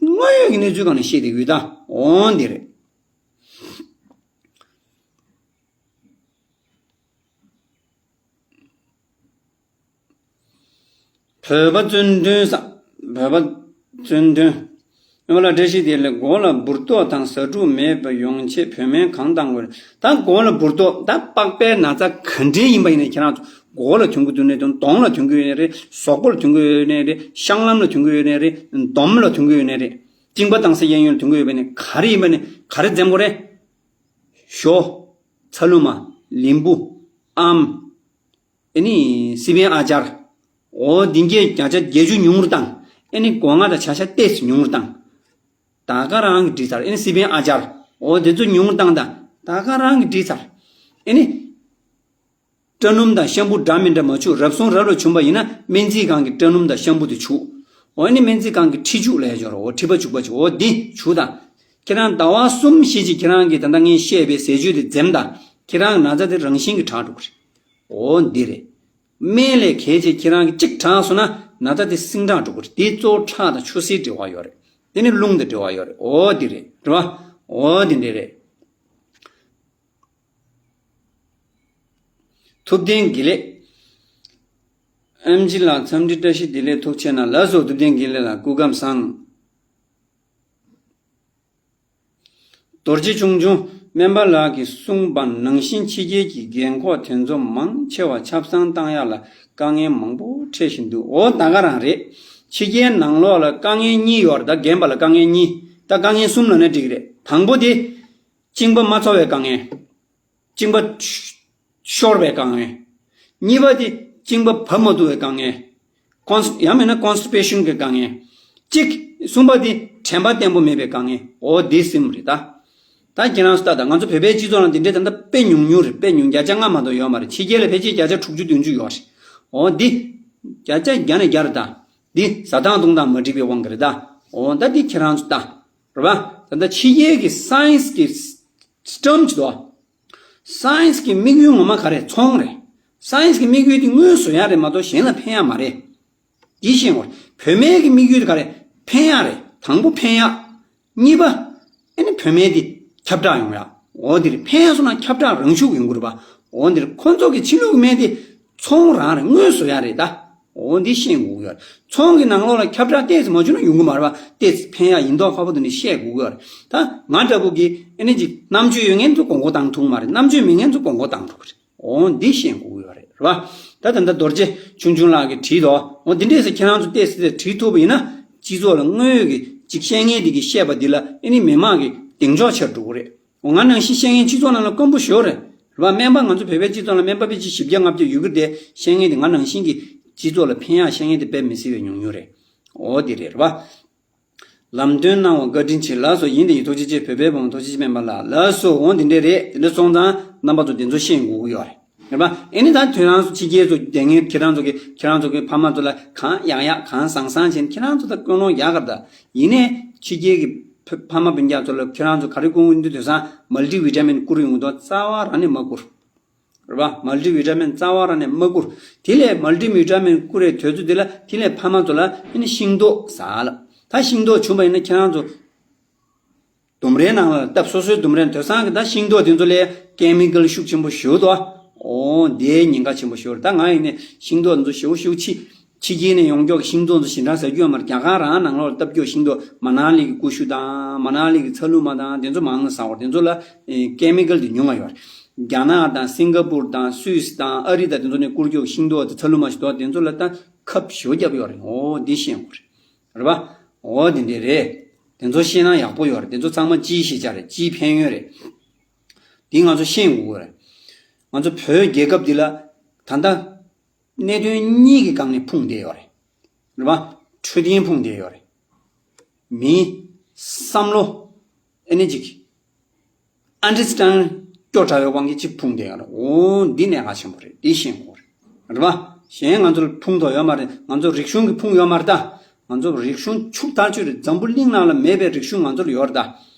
དངོས་ཡོད་ཀྱི་གནས་ཚུལ་སྒང་ནས་བཤད་བསྡད་ཡོད་ད། འོ་འདི་རེད། བོད་པ་བཙུན་དོན་བཟང་། བོད་པ་བཙུན་དོན། སྔོན་ལ་བཀྲ་ཤིས་བདེ་ལེགས། མགོ་ལ་འབུར་ཏོག་དང་ཟ་འཕྲུག་མེད་པ་ཡོང་ཆེད་བོད་སྨན་གང་གཏང་དགོས་རེད། ད་མགོ་ལ་འབུར་ཏོག་ད་པགས་པའི་ན་ཚ་ག་འདྲའི་ཡིན་པ་ཡིན་ན་ཁྱེད་རང་ཚོ་མགོ་ལ་ཐོན་གྱི་འདུག་ནས་དོན་གདོང་ལ་ཐོན་གྱི་ཡོད་ནས་རེད། གཟུགས་པོ་ལ་ཐོན་གྱི་ཡོད་ནས་རེད། བཤང་ལམ་ལ་ཐོན་གྱི་ཡོད་ནས་རེད། འདོམ་ལ་ཐོན་གྱི་ཡོད་ནས་རེད། གཅིན་པ་བཏང་ས་གཡས་གཡོན་ལ་ཐོན་གྱི་ཡོད་པ་ནས་ག་རེ་ཡིན་པ་ནས་ག་རེ་འཛེམ་དགོས་རེད། ཞོ། ཚ་ལུ་མ། ལིམ་བུ། ཨམ། ཨེ་ནི་སི་པན་ཨ་ཅར། འོ་འདི་གས་བརྒྱ་ཆ་བརྒྱད་ཅུ་ཉུང་རུ་བཏང་། ཨེ་ནི་སྒོ་ང་དང་བྱ་ཤ་ཏོག་ཙམ་ཉུང་རུ་བཏང་། ད་ག་རང་གིས་འགྲིག་ཚར། ཨེ་ནི་སི་པན་ཨ་ཅར། འོ་དེ་ཚོ་ཉུང་རུ་བཏང་ད། ད་ག་རང་གིས་འགྲིག་ཚར། ཨེ་ནི་སྐྲ་སྣུམ་དང་ཤམ་བུ་འདྲ་མི་འདྲ་མ་བྱུག་རབ་བྱུང་རབ་ལ་བྱུང་པ་ཡིན་ན་སྨན་རྩིས་ཁང་གི་སྐྲ་སྣུམ་དང་ཤམ་བུ་དེ་བྱུག་འོ་ཨེ་ནི་སྨན་རྩིས་ཁང་གི་མཁྲིས་བྱུག་ལབ་ཡ་ཅིག་ཡོད་རེད། འོ་མཁྲིས་པ་བྱུག་པ་བྱུག་འོ་འདི་བྱུག་ད། ཁྱེད་རང་ཟླ་བ་གསུམ་བཞི་ཅིག་ཁྱེད་རང་གིས་ད་ལྟ་ངས་བཤད་པའི་ཟས་བཅུད་དེ་འཛེམ་ད། ཁྱེད་རང་གི་ན་ཚ་དེ་རང་བཞིན་གྱིས་དྲག་འགྲོ་གི་རེད། འོ་འདི་རེད། སྨན་ལས་གལ་ཆེ་ཁྱེད་རང་གི་གཅིག་དྲག་སོང་ན་ན་ཚ་དེ་སིང་དྲག་འགྲོ་གི་རེད། དེ་གཙོ་བོ་ཁྲག་དང་ཆུ་སེར་འབྲེལ་བ་ཡོད་རེད། དེ་ནི་རླུང་དང་འབྲེལ་བ་ཡོད་རེད། འོ་འདི་རེད། རེད་བ། འོ་འདི་འདྲ་རེད། ཐུབ་བསྟན་དགེ་ལེགས། ཨེམ་ཆི་ལགས་འཚམས་འདྲི་བཀྲ་ཤིས་བདེ་ལེགས། ཐུགས་ཆེ་གནང་། ལགས་སོ། ཐུབ་བསྟན་དགེ་ལེགས་ལགས་སྐུ་ཁམས་བཟང་། རྡོ་རྗེ་ཆུང་ཆུང་སྨན་པ་ལགས་ཀྱིས་གསུངས་པ་ནང་བཞིན་ཕྱི་རྒྱལ་གྱི་རྒན་འཁོགས་དེ་ཚོ་མང་ཆེ་བ་ཆབ་གསང་བཏང་ཡག་ལ་དཀའ་ངལ་མང་པོ་འཕྲད་བཞིན་འདུག་འོ་ད་ག་རང་རེད། ཕྱི་རྒྱལ་ནང་ལོགས་ལ་དཀའ་ངལ་གཉིས་ཡོད་རེད། ད་རྒན་པ་ལ་དཀའ་ངལ་གཉིས། ད་དཀའ་ངལ་གསུམ་ལབ་ན་འགྲིག་གི་རེད། དང་པོ་དེ། གཅིན་པ་མ་ཚོར་བའི་དཀའ་ངལ། གཅིན་པ་ཤོར་བའི་དཀའ་ངལ། གཉིས་པ་དེ་གཅིན་པ་བབས་མ་ཐུབ་པའི་དཀའ་ངལ། ཀོན་སི་ཡང་མིན་ན་ཀོན་སི་ཊི་པེ་ཤན་གྱི་དཀའ་ངལ། གཅིག་གསུམ་པ་དེ་དྲན་པ་བརྟན་པོ་མེད་པའི་དཀའ་ངལ། འོ་དེ་གསུམ་རེད་ད། ད་ཁྱེད་རང་ཚོ་ལྟ་ད། ང་ཚོ་བོད་པའི་སྤྱི་ཚོགས་ནང་དེ་འདྲའི་ད་ལྟ་དཔེ་ཉུང་ཉུང་རེད། དཔེ་ཉུང་། བརྒྱ་ཆ་ལྔ་མ་གཏོགས་ཡོད་མ་རེད། ཕྱི་རྒྱལ་ལ་ཕལ་ཆེར་བརྒྱ་ཆ་དྲུག་ཅུ་བདུན་ཅུ་ཡོད་རེད། འོ་འདི་བརྒྱ་ཆ་བརྒྱ་ནས་བརྒྱ་རེད་ད། འདི་ཟ་སྟངས་བཏུང་སྟངས་མ་འགྲིག་པའི་དབང་གིས་རེད་ད། འོ་ད་འདི་ཁྱེད་རང་ཚོ་ལྟ། རེད་པ། ད་ལྟ་ཕྱི་རྒྱལ་གྱི་སའེན་སི་གི་སི་ཊེམ་ཅིག་འདུག་སའེན་སི་གི་དམིགས་ཡུལ་ངོ་མ་ག་རེ། ཚོང་རེད། སའེན་སི་གི་དམིགས་ཡུལ་དེ་དངུལ་བཟོ་ཡག་རེད་མ་གཏོགས་གཞན་ལ་ཕན་ཡག་མ་རེད། འདི་ཤེས་དགོས། བུད་མེད་ཀྱི་དམིགས་ཡུལ་དེ་ག་རེ། ཕན་ཡག་རེད། དང་པོ་ཕན་ཡག་གཉིས་པ། ཨེ་ནི་བུད་མེད་དེ་ཁྱབ་བསྒྲགས་ཡོང་ཡག་འོ་དེ་རེད། ཕན་ཡག་སོང་ན་ཁྱབ་བསྒྲགས་རང་ཤུགས་ཡོང་གི་རེད་པ། འོ་འདི་རེད། ཁོ་ཚོ་གི་ཕྱི་ལུགས་ཀྱི་སྨན་དེ་ཚོང་རང་རེད། དངུལ་བཟོ་ཡག་རེད་ད། འོ་འདི་ཤེས་དགོས་ཀྱི་ཡོད་རེད། ཚོང་གི་ནང་ལོགས་ལ་ཁྱབ་བསྒྲགས་ཏོག་ཙམ་མ་བྱུང་ན་ཡོང་གི་མ་རེད་པ། ཏོག་ཙམ་ཕན་ཡག་ཡིན་མདོག་ཁ་པོ་དེ་ནི་བཤད་དགོས་ཀྱི་ཡོད་རེད། ད་ང་འདྲ་པོ་གི་ཨེ་ནི་ཅིག་རྣམ་དཔྱོད་ཡོད་མཁན་ཚོ་དགོས་མཁོ་བཏང་ཐུབ་མ་རེད། རྣམ་དཔྱོད་མེད་མཁན་ཚོ་དགོས་མཁོ་བཏང་ཐུབ་ཀྱི་རེད། འོ་འདི་ཤེས་དགོས་ཀྱི་ཡོད་རེད། རེད་པ། ད་ད་ལྟ་རྡོ་རྗེ་ཆུང་ཆུང་ལགས་ཀྱིས་བྲིས་འདུག་འོ་འདི་འདྲས་སེ་ཁྱེད་རང་ཚོ་ཏོག་ཙམ་བྲིས་ཐུབ་པ་ཡིན་ན་སྤྱི་ཚོགས་ལ་དངོས་ཡོད་ཀྱི་ཅིག་བཤད་མཁན་དེ་གིས་བཤད་པ་འདི་ལ་ཨེ་ནི་མི་མང་གི་གདེང་འཇོག་ཆེར་འགྲོ་གི་རེད། འོ་ང་ནང་བཞིན་བཤད་མཁན་སྤྱི་ཚོགས་ནང་ལ་དཀོན་པོ་ཞེ་པོ་རེད། རེད་པ། སྨན་པ་ང་ཚོ་བོད་པའི་སྤྱི་ཚོགས་ལ་སྨན་པ་ཕལ་ཆེར་བཞི་བརྒྱ་ལྔ་བརྒྱ་ཡོད་ཀྱི་རེད་དེ། བཤད་མཁན་དེ་ང་ནང་བཞིན་གྱི་སྤྱི་ཚོགས་ལ་ཕན་ཡག་བཤད་མཁན་དེ་དཔེ་མི་སྲིད་པའི་ཉུང་ཉུང་རེད། འོ་དེ་རེད། རེད་པ། ལམ་སྟོན་གནང་བ་བཀའ་དྲིན་ཆེ་ལགས་སོ། ཡིན་དེ་ཡིན། ཐུགས་རྗེ་ཆེ། བོད་པའི་བུ་མོ་ཐུགས་རྗེ་ཆེ་སྨན་པ་ལགས། ལགས་སོ། འོ་འདི་འདྲས་རེད། འདི་འདྲས་སོང་ཙང་རྣམ་པ་ཚོ་འདི་ཚོ་ཤེས་དགོས་ཀྱི་ཡོད་རེད། རེད་པ། ཨེ་ནི་ད་ཁྱེད་རང་ཚོ་ཕྱི་རྒྱལ་ཚོ་བསྡད་མཁན་ཁྱེད་རང་ཚོ་གི་ཁྱེད་རང་ཚོ་གི་ཕ་མ་ཚོ་ལ་གང་ཡག་ཡག་གང་བཟང་བཟང་བྱས་ནས་ཁྱེད་རང་ཚོ་ད་ཀུན་སློང་ཡག་ག་རེད། ད་ཡིན་ནའི་ཕྱི་རྒྱལ་གི་ཕ་ཕ་མ་སྤུན་ཀྱག་ཚོ་ལ་ཁྱེད་རང་ཚོ་ག་རེ་སྐུར་འོང་དུས་དེང་སང་མལ་ཊི་ཝི་ཊ་མིན་སྐུར་ཡོང་དུས་རྩ་བ་རང་ནས་མ་སྐུར། རེད་པ། མལ་ཊི་ཝི་ཊ་མིན་རྩ་བ་རང་ནས་མ་སྐུར། དེ་ལས་མལ་ཊི་ཝི་ཊ་མིན་སྐུར་རེ་དུས་ཚོད་དེ་ལ་དེ་ལས་ཕ་མ་ཚོ་ལ་ཨེ་ནི་ཤིང་ཏོག་ཟ་ལ། ད་ཤིང་ཏོག་བྱུང་བ་ཡིན་ན་ཁྱེད་རང་ཚོ་ལྡུམ་རའི་ནང་ལ་བཏབ། སོ་སོའི་ལྡུམ་རའི་དུས་སང་གི་ད་ཤིང་ཏོག་དེ་ཚོ་ལས་ཀེ་མི་ཀལ་ཤུགས་ཆེན་པོ་ཞེ་པོ་འདུག་ཨ། འོ་དེ་ཉེན་ཁ་ཆེན་པོ་ཞེ་པོ་རེད། ད་ང་ཡིན་ནས་ཤིང་ཏོག་དེ་ཚོ་ཞེ་པོ་ཞེ་པོ་ཕྱི་ཕྱི་རྒྱལ་ནས་ཡོང་རྒྱུ་གི་ཤིང་ཏོག་དེ་ཚོ་ཞེ་དྲག་ཟ་རྒྱུ་ཡོད་མ་རེད། རྒྱ་གར་རང་ནང་ལོགས་ལ་བཏབ་རྒྱུ་ཤིང་ཏོག་མ་ན་ལི་གི་ཀུ་ཤུ་དང་མ་ན་ལི་གི་ཚ་ལུ་མ་དང་དེ་ཚོ་མང་ང་ཟ་བར་དེ་ཚོ་ལ་ཀེ་མི་ཀལ་དེ་ཉུང་ང་ཡོད་རེད། རྒྱ་ནག་དང་སིང་ག་པུར་དང་སུད་སི་དང་ཨ་རི་དང་དེ་ཚོ་ནས་བསྐུར་རྒྱུ་ཤིང་ཏོག་དེ་ཚ་ལུ་མ་ཞིག་འདུག་དེ་ཚོ་ལ་ད་ཁབ་ཞེ་པོ་བརྒྱབ་ཡོད་རེད། འོ་འདི་ཤེས་དགོས་རེད། རེད་པ། འོ་དེ་འདྲས་རེད། དེ་ཚོ་ཤེས་ན་ཡག་པོ་ཡོད་རེད། དེ་ཚོ་ཚང་མ་སྤྱིའི་ཤེས་བྱ་རེད། སྤྱིའི་ཕན་ཡོན་རེད། འདི་ང་ཚོ་ཤེས་དགོས་རེད། ང་ཚོ་བོད་རྒྱལ་ཁབ་འདི་ལ་ད་ལྟ་གནད་དོན་གཉིས་ཀྱི་སྒང་ནས་ཕུང་བསྡད་ཡོད་རེད། རེད་པ། འཕྲོད་བསྟེན་ཕུང་བསྡད་ཡོད་རེད། མིའི་བསམ་བློ་ཨེ་ནི་ཅིག་ཨན་ཌར་སི་ཊན་སྐྱོ་དྲགས་ཡོད་པ་གི་ཅིག་ཕུང་བསྡད་ཡོད་རེད། འོ་འདི་གནད་འགག་ཆེན་པོ་རེད། འདི་ཤེས་དགོས་རེད། རེད་པ། གཞན་ང་ཚོ་ལ་ཕུང་ཐོག་ཡོད་མ་རེད། ང་ཚོ་རིག་གཞུང་གི་ཕུང་ཡོད་མ་རེད་ད། ང་ཚོ་རིག་གཞུང་ཕྱུག་ཐག་ཆོད་རེད། འཛམ་བུ་གླིང་ནང་ལ་མེད་པའི་རིག་གཞུང་ང་ཚོ་ལ་ཡོད་རེད་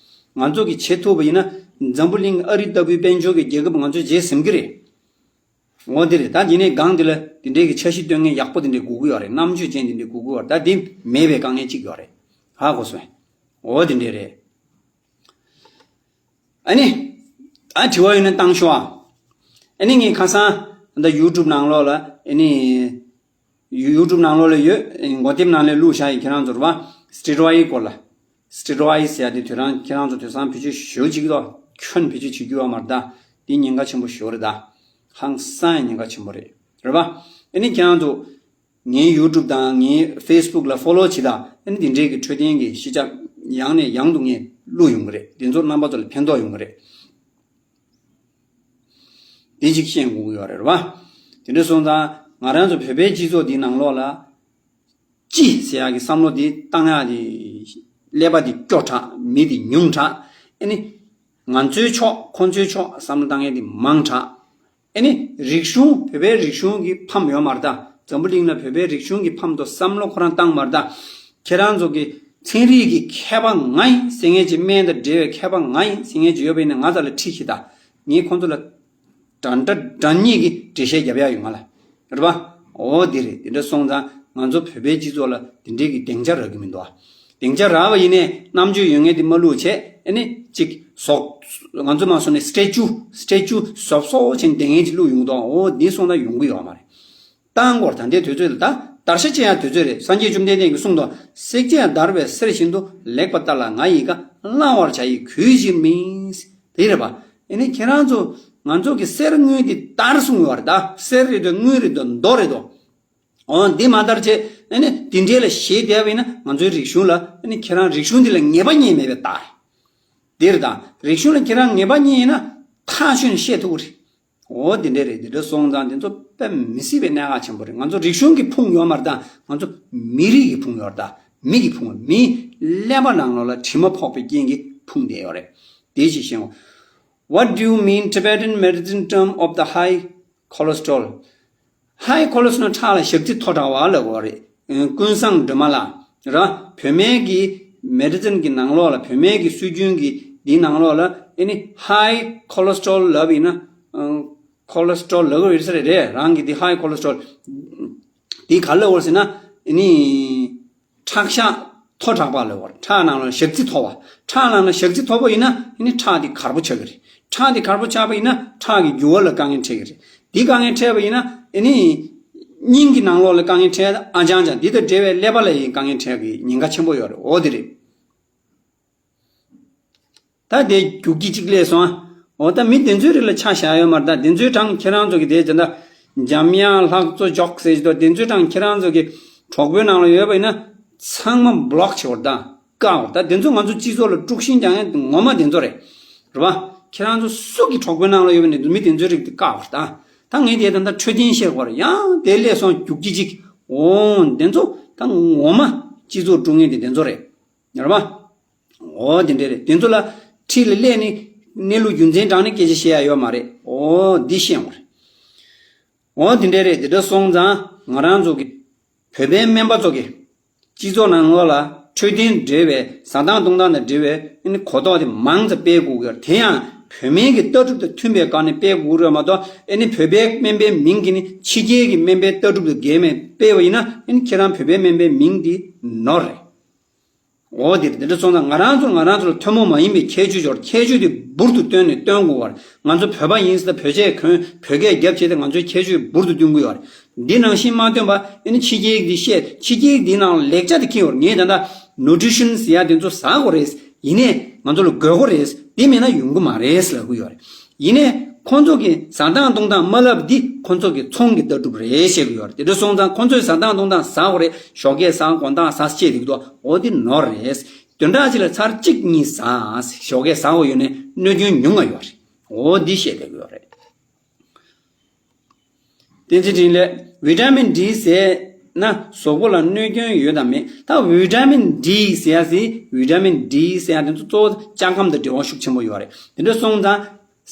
ད། ང་ཚོ་གིས་བྱེད་ཐུབ་པ་ཡིན་ན་འཛམ་བུ་གླིང་ཨ་རི་ལྟ་བུའི་དཔལ་འབྱོར་གྱི་རྒྱལ་ཁབ་ང་ཚོས་བྱེད་ཟིན་གི་རེད། འོ་འདི་རེད། ད་འདི་ནས་སྒང་འདི་ལ་འདི་འདྲའི་གི་འཆར་གཞི་བཏོན་མཁན་ཡག་པོ་འདི་འདྲའི་དགོས་ཀྱི་ཡོད་རེད། རྣམ་དཔྱོད་ཅན་འདི་འདྲའི་དགོས་ཀྱི་ཡོད་རེད། ད་འདི་མེད་པའི་དཀའ་ངལ་གཅིག་ཡོད་རེད། ཧ་གོ་སོང་། འོ་འདི་འདྲའི་རེད། ཨ་ནི། ཨ་དྲི་བ་ཡོད་ན་བཏང་ཤོག་ཨ། ཨ་ནི་ངས་ཁ་སང་ད་ཡུ་ཊུབ་ནང་ལོགས་ལ་ཨ་ནི། ཡུ་ཊུབ་ནང་ལོགས་ལ་ཡོད། མགོ་དེབ་ནང་ལ་བླུགས་བཞག་ཡིན། ཁྱེད་རང་ཚོར་བ་སི་ཊི་རོ་ཡིཌ་སྐོར་ལ། སི་ཊི་རོ་ཡིཌ་ཟེར་ཡ་དེ་དུས་རང་ཁྱེད་རང་ཚོ་དུས་སང་བེད་སྤྱོད་ཞུ་གཅིག་ཏོ་ཁྱོན་བེད་སྤྱོད་བྱེད་རྒྱུ་ཡོད་མ་རེད་ད། འདི་ཉེན་ཁ་ཆེན་པོ་ཞེ་པོ་རེད་ད། ཧང་སང་ཡང་ཉེན་ཁ་ཆེན་པོ་རེད། རེད་པ། ཨ་ནི་ཁྱེད་རང་ཚོ་ངའི་ཡུ་ཊུབ་དང་ངའི་ཕེ་སི་བུག་ལ་ཕོ་ལོ་བྱེད་དང་། ཨ་ནི་འདི་འདྲའི་གི་འཕྲོད་བསྟེན་གི་ཤེས་བྱ་ཡང་ནས་ཡང་དུ་ངས་བླུགས་ཡོང་གི་རེད། དེ་ཚོ་རྣམ་པ་ཚོ་ལ་ཕན་ཐོགས་ཡོང་གི་རེད། དེ་གཅིག་ཤེས་དགོས་ཀྱི་ཡོད་རེད་པ། དེ་འདྲ་སོང་ཙང་ང་རང་ཚོ་བོད་པའི་སྤྱི་ཚོགས་འདིའི་ནང་ལོགས་ལ་སྤྱི་ཟེར་ཡག་གི་བསམ་བློ་འདི་བཏང་ཡག་གི་ཀླད་པ་འདི་སྐྱོ་དྲགས། མི་འདི་ཉུང་དྲགས། ཨ་ནི་ང་ཚོའི་ཕྱོགས་ཁོང་ཚོའི་ཕྱོགས་བསམ་བློ་བཏང་ཡག་འདི་མང་དྲགས། ཨ་ནི་རིག་གཞུང་བོད་པའི་རིག་གཞུང་གི་ཕམ་ཡོད་མ་རེད་ད། འཛམ་བུ་གླིང་ལ་བོད་པའི་རིག་གཞུང་གི་ཕམ་དུ་བསམ་བློ་ཁོ་རང་བཏང་མ་རེད་ད། ཁྱེད་རང་ཚོ་གི་ཚན་རིག་གི་མཁས་པ་ང་ཡིན་ཟེར་མཁན་གྱི་སྨན་དང་འབྲེལ་བའི་མཁས་པ་ང་ཡིན་ཟེར་མཁན་གྱི་ཡོད་པ་ཡིན་ན་ང་རྩ་ལ་ཁྲིད་ཤིག་ད། ངས་ཁོང་ཚོ་ལ་འདྲ་འདྲ་འདྲ་གཉིས་ཀྱི་འགྲེལ་བཤད་རྒྱབ་ཡག་ཡོད་ང་ལ། རེད་པ། འོ་དེ་རེད། དེ་འདྲ་སོང་ཙང་ང་ཚོ་བོད་པའི་སྤྱི་ཚོགས་ལ་དེ་འདྲའི་གི་སྡིངས་ཆ་རག་གི་མི་འདུག་ཨ། སྡིངས་ཆ་རག་པ་ཡིན་ནའི་རྣམ་དཔྱོད་ཡོད་མཁན་དེ་མ་བླུགས་བྱས། ཨ་ནི་གཅིག་ཟོག་ང་ཚོ་མ་སོང་ནས་སི་ཊེ་ཅུ་སི་ཊེ་ཅུ་ཟོབ་ཟོབ་བྱས་ནས་བསྡད་མཁན་ཅིག་བླུགས་ཡོང་དུས། འོ་འདི་སོང་ཙང་ཡོང་གི་ཡོད་མ་རེད། བཏང་དགོས་རེད། ད་ལྟའི་དུས་ཚོད་ལ་ད་བརྡར་ཤ་བཅད་ཡག་དུས་ཚོད་རེད། སངས་རྒྱས་བཅོམ་ལྡན་འདས་ཀྱིས་གསུངས་དོ། བསྲེགས་བཅད་བརྡར་བའི་གསེར་བཞིན་དུ། ལེགས་པར་བརྡར་ལ་ང་ཡི་བཀའ། བླང་བར་བྱ་ཡི་གུས་ཕྱིར་མིན། དེ་རེད་པ། ཨ་ནི་ཁྱེད་རང་ཚོ་ང་ཚོ་གི་གསེར་དངུལ་འདི་བརྡར་གསུངས་ཡོད་རེད་ད། གསེར་རེད་དོ། དངུལ་རེད་དོ། རྡོ་རེད་དོ། འོ་འདི་མ་བརྡར་བྱས། ཨ་ནི་འདི་འདྲའི་ལ་ཞེད་བསྡད་པ་ཡིན་ན་ང་ཚོའི་རིག་གཞུང་ལ་ཨ་ནི་ཁྱེད་རང་རིག་གཞུང་འདི་ལ་ངེས་པ་རྙེད་མེད་པའི་རྟགས་རེད། འདི་རེད་ད། རིག་གཞུང་ལ་ཁྱེད་རང་ངེས་པ་རྙེད་ཡིན་ན་ཐག་ཆོད་ནས་བཤད་ཐུབ་ཀྱི་རེད། འོ་དེ་འདྲས་རེད། དེ་འདྲ་སོང་ཙང་དེ་ཚོ་དཔེ་མི་སྲིད་པའི་གནད་འགག་ཆེན་པོ་རེད། ང་ཚོ་རིག་གཞུང་གི་ཕུང་ཡོད་མ་རེད་ད། ང་ཚོ་མི་རིགས་ཀྱི་ཕུང་ཡོད་རེད་ད། མི་གི་ཕུང་། མིའི་ཀླད་པ་ནང་ལོགས་ལ་དྲི་མ་ཕོག་པའི་རྐྱེན་གྱིས་ཕུང་བསྡད་ཡོད་རེད། དེ་ཅིག་ཤེས་དགོས། What do you mean Tibetan medicine term of the high cholesterol? High cholesterol ཁྲག་ལ་ཞག་རྩི་མཐོ་དྲགས་པ་ལབ་དགོས་རེད། ཀུན་བཟང་སྒྲོལ་མ་ལགས་ར། བོད་སྨན་གྱི་མེ་ཌི་སིན་གྱི་ནང་ལོགས་ལ། བོད་སྨན་གྱི་སྲོལ་རྒྱུན་གྱི་འདིའི་ནང་ལོགས་ལ་ཨ་ནི་high cholesterol ལབ་ཡིན་ན། ཁོ་ལེ་སི་ཊོ་རོལ་ལབ་ཀྱི་ཡོད་ས་རེད། རང་གི་འདི་high cholesterol འདི་ག་ལབ་དགོས་ཟེར་ན། ཨ་ནི་ཁྲག་ཤ་མཐོ་དྲགས་པ་ལབ་དགོས་རེད། ཁྲག་ནང་ལ་ཞག་རྩི་མཐོ་བ། ཁྲག་ནང་ལ་ཞག་རྩི་མཐོ་པོ་ཡིན་ན་ཨ་ནི་ཁྲག་འདི་གར་པོ་ཆགས་ཀྱི་རེད། ཁྲག་འདི་གར་པོ་ཆགས་པ་ཡིན་ན་ཁྲག་གི་རྒྱུ་བ་ལ་དཀའ་ངལ་འཕྲད་ཀྱི་རེད། འདི་དཀའ་ངལ་འཕྲད་པ་ཡིན་ན་ཨ་ནི་སྙིང་གི་ནང་ལོགས་ལ་དཀའ་ངལ་འཕྲད། ཨ་ཅང་ཅང་འདི་དང་འབྲེལ་བའི་ཀླད་པ་ལ་ཡང་དཀའ་ངལ་འཕྲད་ཀྱི་ཉེན་ཁ་ཆེན་པོ་ཡོད་རེད། འོ་དེ་རེད། ད་དེ་རྒྱུག་ཁྱི་གཅིག་སླེབས་སོང་ཨ། འོ་ད་མི་དེ་ཚོའི་རིགས་ལ་ཆ་བཞག་ཡོད་མ་རེད། ད་དེ་ཚོའི་གྲངས་ཁྱེད་རང་ཚོ་གི་དེ་ད་ལྟ་འཇམ་དབྱངས་ལྷ་གཙོ་འཇོག་ཟེར་གྱི་འདུག་དེ་ཚོའི་གྲངས་ཁྱེད་རང་ཚོ་གི་གྲོགས་པོའི་ནང་ལ་ཡོད་པ་ཡིན་ན་ཚང་མ་བློག་བྱེད་དགོས་རེད། ད་བཀག་དགོས་རེད། ད་དེ་ཚོ་ང་ཚོ་སྤྱི་ཚོགས་ལ་དཀྲུག་ཤིང་རྒྱག་མཁན་ངོ་མ་དེ་ཚོ་རེད། རེད་པ། ཁྱེད་རང་ཚོ་སུ་གི་གྲོགས་པོའི་ནང་ལ་ཡོད་པ་ཡིན་ན་མི་དེ་ཚོའི་རིགས་དེ་བཀག་དགོས་རེད། ད་ད་ངས་དེ་ད་ལྟ་འཕྲོད་བསྟེན་བཤད་དགོས་རེད། ཡང་དེ་སླེབས་སོང་རྒྱུག་ཁྱི་གཅིག་འོ་དེ་ཚོ་ད་ངོ་མ་སྤྱི་ཚོགས་དཀྲུག་མཁན་དེ་དེ་ཚོ་རེད། རེད་པ། འོ་དེ་འདྲ་རེད། དེ་ཚོ་ལ་འཁྲིས་ལ་སླེབས་ནས་གནས་ལུགས་རྒྱུ་མཚན་དྲངས་ནས་སྐད་ཆ་བཤད་ཡ་ཡོད་མ་རེད། འོ་འདི་ཤེས་དགོས་རེད། འོ་དེ་འདྲ་རེད། དེ་འདྲ་སོང་ཙང་ང་རང་ཚོ་གི་བོད་པའི་སྨན་པ་ཚོ་གི་སྤྱི་ཚོགས་ནང་ལོགས་ལ་འཕྲོད་བསྟེན་འབྲེལ་བའི་བཟའ་སྟངས་གཏོང་སྟངས་དང་འབྲེལ་བའི་ཨ་ནི་གོ་རྟོགས་དེ་མང་ཙམ་སྤེལ་དགོས་ཀྱི་ཡོད་རེད། དེ་ཡང་བོད་སྨན་གྱི་ལྟ་གྲུབ་དང་མཐུན་པའི་སྒང་ནས་སྤེལ་དགོས་རེད་མ་གཏོགས། ཨ་ནི་བོད་པའི་སྨན་པའི་མིང་གིས་ནི་ཕྱི་རྒྱལ་གྱི་སྨན་པའི་ལྟ་གྲུབ་དང་འགལ་མེད་སྤེལ་བ་ཡིན་ན། ཨ་ནི་ཁྱེད་རང་བོད་པའི་སྨན་པའི་མིང་འདི་ནོར་རེད། འོ་དེ་རེད། དེ་འདྲ་སོང་ཙང་ང་རང་ཚོར་ང་རང་ཚོ་ལ་ཐུན་མོང་མ་ཡིན་པའི་ཁྱད་ཆོས་ཡོད་རེད། ཁྱད་ཆོས་དེ་འབུར་དུ་བཏོན་ནས་སྟོན་དགོས་པ་རེད། ང་ཚོ་བོད་པ་ཡིན་ཟེར་ད་བོད་ཆས་གོན། བོད་སྐད་རྒྱབ་བྱས་ཏེ་ང་ཚོའི་ཁྱད་ཆོས་འབུར་དུ་སྟོན་གྱི་ཡོད་རེད། འདི་ནང་བཞིན་མ་སྟོན་པ་ཨ་ནི་ཕྱི་རྒྱལ་འདི་བཤད། ཕྱི་རྒྱལ་འདི་ནང་ལ་ལེགས་ཆ་དེ་ཁྱེར་ཡོང་། ངས་ད་ལྟ་ནུ་ཊི་ཤན་ཟེར་ཡ་དེ་ཚོ་ཟ་དགོས་རེད། ཡིན་ནའི་ང་ཚོ་ལ་དགོས་མཁོ་རེད། དེ་མེད་ན་ཡོང་གི་མ་རེད་ལབ་གི་ཡོད་རེད། ཡིན་ནའི་ཁོང་ཚོ་གི་བཟའ་སྟངས་གཏོང་སྟངས་མ་ལབ་འདི་ཁོང་ཚོ་གི་ཚོང་གི་ལྟ་གྲུབ་རེད་བཤད་གི་ཡོད་རེད། དེ་འདྲ་སོང་ཙང་ཁོང་ཚོའི་བཟའ་སྟངས་གཏོང་སྟངས་ཟ་དགོས་རེད། ཞོགས་ཀས་ཟ། དགོང་དག་ཟ་བཤད་འདུག་དོ། འོ་དེ་ནོར་རེད། བདུན་ཕྲག་གཅིག་ལ་ཚར་གཅིག་གཉིས་ཟ། ཞོགས་ཀས་ཟ་དགོས་ཡོད་ནའི་གནོད་སྐྱོན་ཉུང་ང་ཡོད་རེད། འོ་འདི་བཤད་བསྡད་གི་ཡོད་རེད། བསྟན་འཛིན་འཕྲིན་ལས། ཝི་ཊ་མིན་ཌི་ཟས་ན་གཟུགས་པོ་ལ་གནོད་སྐྱོན་ཡོད་དམ་མེད། ད་ཝི་ཊ་མིན་ཌི་ཟེར་ཡ་ཟེར། ཝི་ཊ་མིན་ཌི་ཟེར་ཡ་དེ་ཚོ་གཙོ་བོ་ལྕགས་ཁམས་དང་འབྲེལ་བ་ཤུགས་ཆེན་པོ་ཡོད་རེད། དེ་འདྲ་སོང་ཙང་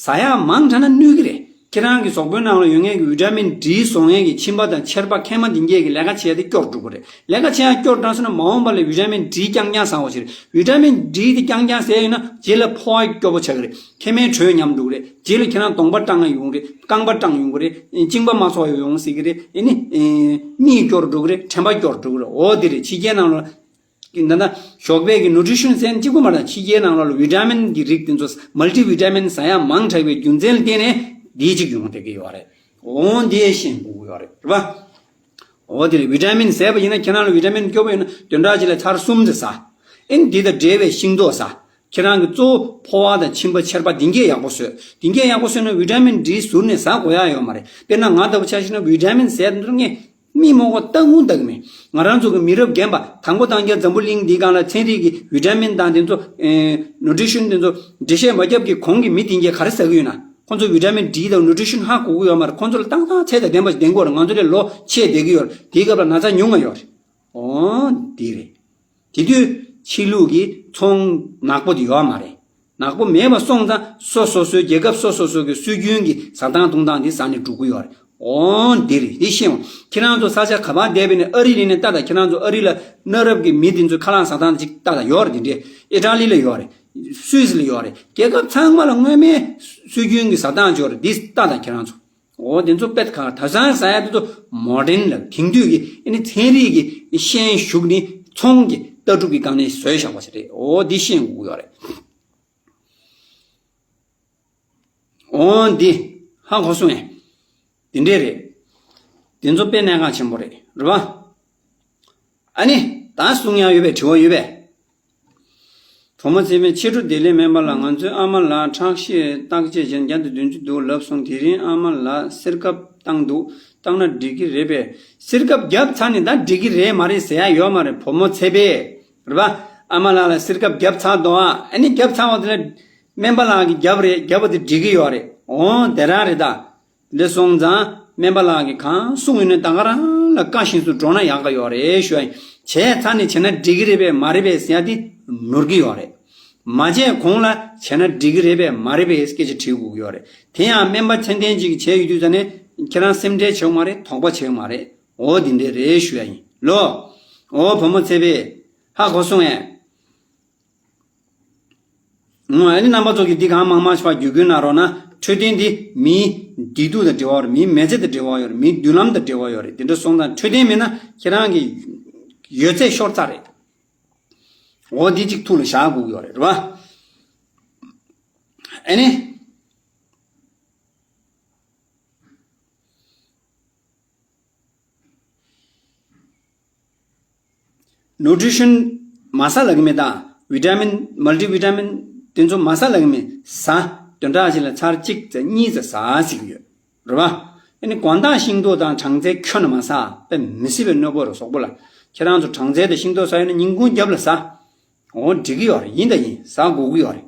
ཟ་ཡ་མང་དྲགས་ན་གནོད་གི་རེད། ཁྱེད་རང་གི་གཟུགས་པོའི་ནང་ལ་ཡོད་མཁན་གྱི་ཝི་ཊ་མིན་ཌི་བཟོ་མཁན་གྱི་མཆིན་པ་དང་མཆེར་པ་མཁལ་མ་འདི་གས་ཀྱི་ལས་ཀ་བྱེད་ཡ་དེ་སྐྱོ་རུ་འགྲོ་གི་རེད། ལས་ཀ་བྱེད་ཡ་སྐྱོ་རུ་བཏང་སོང་ན་མ་འོངས་པ་ལ་ཝི་ཊ་མིན་ཌི་རྐྱང་རྐྱང་ཟ་དགོས་ཀྱི་རེད། ཝི་ཊ་མིན་ཌི་དེ་རྐྱང་རྐྱང་ཟས་ཡོད་ན་རྗེས་ལ་ཕོ་བ་སྐྱོ་པོ་ཆགས་ཀྱི་རེད། མཁལ་མའི་དྲོད་ཉམས་འགྲོ་གི་རེད། རྗེས་ལ་ཁྱེད་རང་གདོང་པ་སྐྲངས་ཡོང་གི་རེད། རྐང་པ་སྐྲངས་ཡོང་གི་རེད། གཅིན་པ་མ་ཚོར་ཡོང་སྲིད་ཀྱི་རེད། ཨེ་ནི། ཨེ། གཉིད་སྐྱོ་རུ་འགྲོ་གི་རེད། དྲན་པ་སྐྱོ་རུ་འགྲོ་གི་རེད། འོ་དེ་རེད། ཕྱི་རྒྱལ་ནང་ལ་ད་ལྟ་ཞོགས་པའི་གི་ནུ་ཊི་ཤན་ཟེར་ན་གཅིག་པུ་མ་རེད། ཕྱི་རྒྱལ་ནང་ལ་ཝི་ཊ་མིན་གྱི་རིགས་དེ་ཚོ་མལ་ཊི་ཝི་ཊ་མིན་ཟ་ཡ་མང་དྲགས་པའི་རྒྱུ་མཚན་ལ་བརྟེན་ནས་འདི་གཅིག་ཡོང་བསྡད་ཀྱི་ཡོད་རེད། འོ་འདི་ཤེས་དགོས་ཀྱི་ཡོད་རེད། རེད་པ། འོ་དེ་རེད། ཝི་ཊ་མིན་ཟས་པ་ཡིན་ན། ཁྱེད་རང་ལ་ཝི་ཊ་མིན་སྐྱོ་པོ་ཡོད་ན་བདུན་ཕྲག་གཅིག་ལ་ཚར་གསུམ་ཙམ་ཟ། ཨེ་ནི་འདི་དང་འབྲེལ་བའི་ཤིང་ཏོག་ཟ། ཁྱེད་རང་གི་གཙོ་བོ་ཕོ་བ་དང་མཆིན་པ་མཆེར་པ་འདི་གས་ཡག་པོ་བཟོས། འདི་གས་ཡག་པོ་བཟོས་ན་ཝི་ཊ་མིན་ཌི་ཟུར་ནས་ཟ་དགོས་ཡ་ཡོད་མ་རེད། དཔེར་ན་ང་ལྟ་བུ་ཆ་བཞག་ན་ཝི་ཊ་མིན་ཟས་དེ་ཚོ་ངས་མིག་མ་གོ་ལྟ་ཀུན་ལྟ་གི་མེད། ང་རང་ཚོ་གི་མི་རབས་རྒན་པ་དང་པོ་དང་རྒྱ་འཛམ་བུ་གླིང་འདིའི་སྒང་ལ་ཚན་རིག་གི་ཝི་ཊ་མིན་དང་དེ་ཚོ། ཨེ། ནུ་ཊི་ཤན་དེ་ཚོ་འགྲེལ་བཤད་མ་བརྒྱབ་ཀྱི་གོང་གི་མི་དེ་གས་ག་རེ་ཟ་གི་ཡོད་ན། ཁོང་ཚོ་ཝི་ཊ་མིན་ཌི་དང་ནུ་ཊི་ཤན་ཧ་གོ་གི་ཡོད་མ་རེད། ཁོང་ཚོ་ལ་ཏག་ཏག་ཚད་དང་ལྡན་པ་ཞིག་ལྡན་གྱི་ཡོད་རེད། ང་ཚོ་ལས་ལོ་ཆེ་བསྡད་ཀྱི་ཡོད་རེད། དེའི་སྐབས་ལ་ན་ཚ་ཉུང་ང་ཡོད་རེད། འོ་འདི་རེད། དེ་དུས་ཕྱི་ལུགས་ཀྱི་ཚོང་ནག་པོ་དེ་ཡོད་མ་རེད། ནག་པོ་མེད་པ་སོང་ཙང་སོ་སོ་སོའི་རྒྱལ་ཁབ་སོ་སོ་སོ་གི་སྲོལ་རྒྱུན་གྱི་བཟའ་སྟངས་གཏོང་སྟངས་དེ་ཟ་ནས་འགྲོ་གི་ཡོད་རེད། འོ་འདི་རེད། དེ་ཤེས་འོང་། ཁྱེད་རང་ཚོ་ས་ཆ་ག་པར་བསྡད་པའི་ནས་ཨ་རི་ལ་ནས་ལྟ་དང་། ཁྱེད་རང་ཚོ་ཨ་རི་ལ་གནའ་རབས་ཀྱི་མི་དེ་ཚོའི་ཁ་ལག་བཟའ་སྟངས་ཅིག་ལྟ་དང་། ཡོད་རེད། དེ་འདྲས་ཨི་ཊ་ལི་ལ་ཡོད་རེད། སུད་སི་ལ་ཡོད་རེད། རྒྱལ་ཁབ་ཚང་མ་ལ་སྔོན་མའི་སྲོལ་རྒྱུན་གྱི་བཟའ་སྟངས་ཅིག་ཡོད་རེད། འདི་ལྟ་དང་ཁྱེད་རང་ཚོ། འོ་དེ་ཚོ་དཔེ་ཁག་ད་སང་ཟ་ཡ་དེ་ཚོ་མོ་ཌན་ལ་དེང་དུས་ཀྱི་ཨ་ནི་ཚན་རིག་གི་ཤན་ཞུགས་ནས་ཚོང་གི་ལྟ་གྲུབ་ཀྱི་སྒང་ནས་བཟོས་བཞག་པ་ཞིག་རེད། འོ་འདི་ཤེས་དགོས་ཀྱི་ཡོད་རེད། འོ་འདི་ཧ་གོ་སོང་ངས། དེ་འདྲས་རེད། དེ་ཚོ་དཔེ་གནད་འགག་ཆེན་པོ་རེད། རེད་པ། ཨ་ནི་ད་གསུང་ཡ་ཡོད་པས། དྲི་བ་ཡོད་པས། བུ་མོ་ཚེ་འཕེལ། ཕྱི་དྲོ་བདེ་ལེགས། སྨན་པ་ལགས། ང་ཚོའི་ཨ་མ་ལགས་ཁྲག་ཤེད་བརྟག་དཔྱད་བྱས་ནས་བརྒྱ་དང་བདུན་ཅུ་འདུག་ལབ་སོང་། དེ་རིང་ཨ་མ་ལགས་གསེར་ཀབ་བཏང་འདུག་བཏང་ན་འགྲིག་གི་རེད་པས། གསེར་ཀབ་བརྒྱབ་ཚར་ནས་ད་འགྲིག་གི་རེད་མ་རེད་ཟེར་ཡ་ཡོད་མ་རེད། བུ་མོ་ཚེ་འཕེལ། རེད་པ། ཨ་མ་ལགས་ལ་གསེར་ཀབ་བརྒྱབ་ཚར་འདུག་ཨ། ཨ་ནི་བརྒྱབ་ཚར་བ་དེ་ལ་སྨན་པ་ལགས་ཀྱིས་བརྒྱབ་རེད། བརྒྱབ་པ་དེ་འགྲིག་གི་ཡོད་རེད། འོ་དེ་རང་རེད་ད། འདི་སོང་ཙང་སྨན་པ་ལགས་ཀྱིས་གང་གསུངས་ཡོད་ནས་ད་ག་རང་ལ་བཀའ་བཞིན་སུ་འགྲོ་ན་ཡག་ག་ཡོད་རེད་ཞུ་ཡ་ཡིན། བྱས་ཚར་ནས་བྱས་ན་འགྲིག་གི་རེད་པས་མ་རེད་པས་ཟེར་ཡ་དེ་ནོར་གི་ཡོད་རེད། མ་བྱས་གོང་ལ་བྱས་ན་འགྲིག་གི་རེད་པས་མ་རེད་པས་སྐད་ཆ་དྲིས་དགོས་ཀྱི་ཡོད་རེད། དེ་ཡང་སྨན་པ་ཚད་ལྡན་ཅིག་གིས་བྱས་ཡོད་དུས་ཙ་ནས་ཁྱེད་རང་སེམས་ཁྲལ་བྱེད་དགོས་མ་རེད། དོགས་པ་བྱེད་དགོས་མ་རེད། འོ་འདི་འདྲས་རེད་ཞུ་ཡ་ཡིན་ལོ། འོ་བུ་མོ་ཚེ་འཕེལ། ཧ་གོ་སོང་ངས། ཨ་ནི་རྣམ་པ་ཚོ་གིས་འདི་གང་མང་མང་ཞིག་ཕར་བརྒྱུད་སྐུལ་གནང་རོགས་གནང་། འཕྲོད་བསྟེན་འདི་མིའི་བདེ་སྡུག་དང་འབྲེལ་བ་ཡོད་རེད། མིའི་མི་ཚེ་དང་འབྲེལ་བ་ཡོད་རེད། མིའི་མདུན་ལམ་དང་འབྲེལ་བ་ཡོད་རེད། དེ་འདྲ་སོང་ཙང་འཕྲོད་བསྟེན་མེད་ན་ཁྱེད་རང་གི་ཡོད་ཚད་ཤོར་ཚར་རེད། འོ་འདི་གཅིག་ཐུགས་ལ་བཞག་དགོས་ཀྱི་ཡོད་རེད། རེད་པ། ཨ་ནི། ནུ་ཊི་ཤན་མ་ཟ་ལབ་ཀྱི་མེད། ད་ཝི་ཊ་མིན་མལ་ཊི་ཝི་ཊ་མིན་དེ་ཚོ་མ་ཟ་ལབ་ཀྱི་མེད། ཟ། བདུན་ཕྲག་གཅིག་ལ་ཚར་གཅིག་ཙམ་གཉིས་ཙམ་ཟ་ཟེར་གྱི་ཡོད་རེད་པ། ཨ་ནི་དགོང་དག་ཤིང་ཏོག་དང་སྦྲང་རྩི་ཁྱོན་ནས་མ་ཟ། དཔེ་མི་སྲིད་པའི་གནོད་པ་རེད་གཟུགས་པོ་ལ། ཁྱེད་རང་ཚོ་སྦྲང་རྩི་དང་ཤིང་ཏོག་ཟ་ཡོད་ན་ཉིན་གུང་རྒྱབ་ལ་ཟ། འོ་འགྲིག་གི་ཡོད་རེད། ཡིན་དང་ཡིན། ཟ་དགོས་ཀྱི་ཡོད་རེད།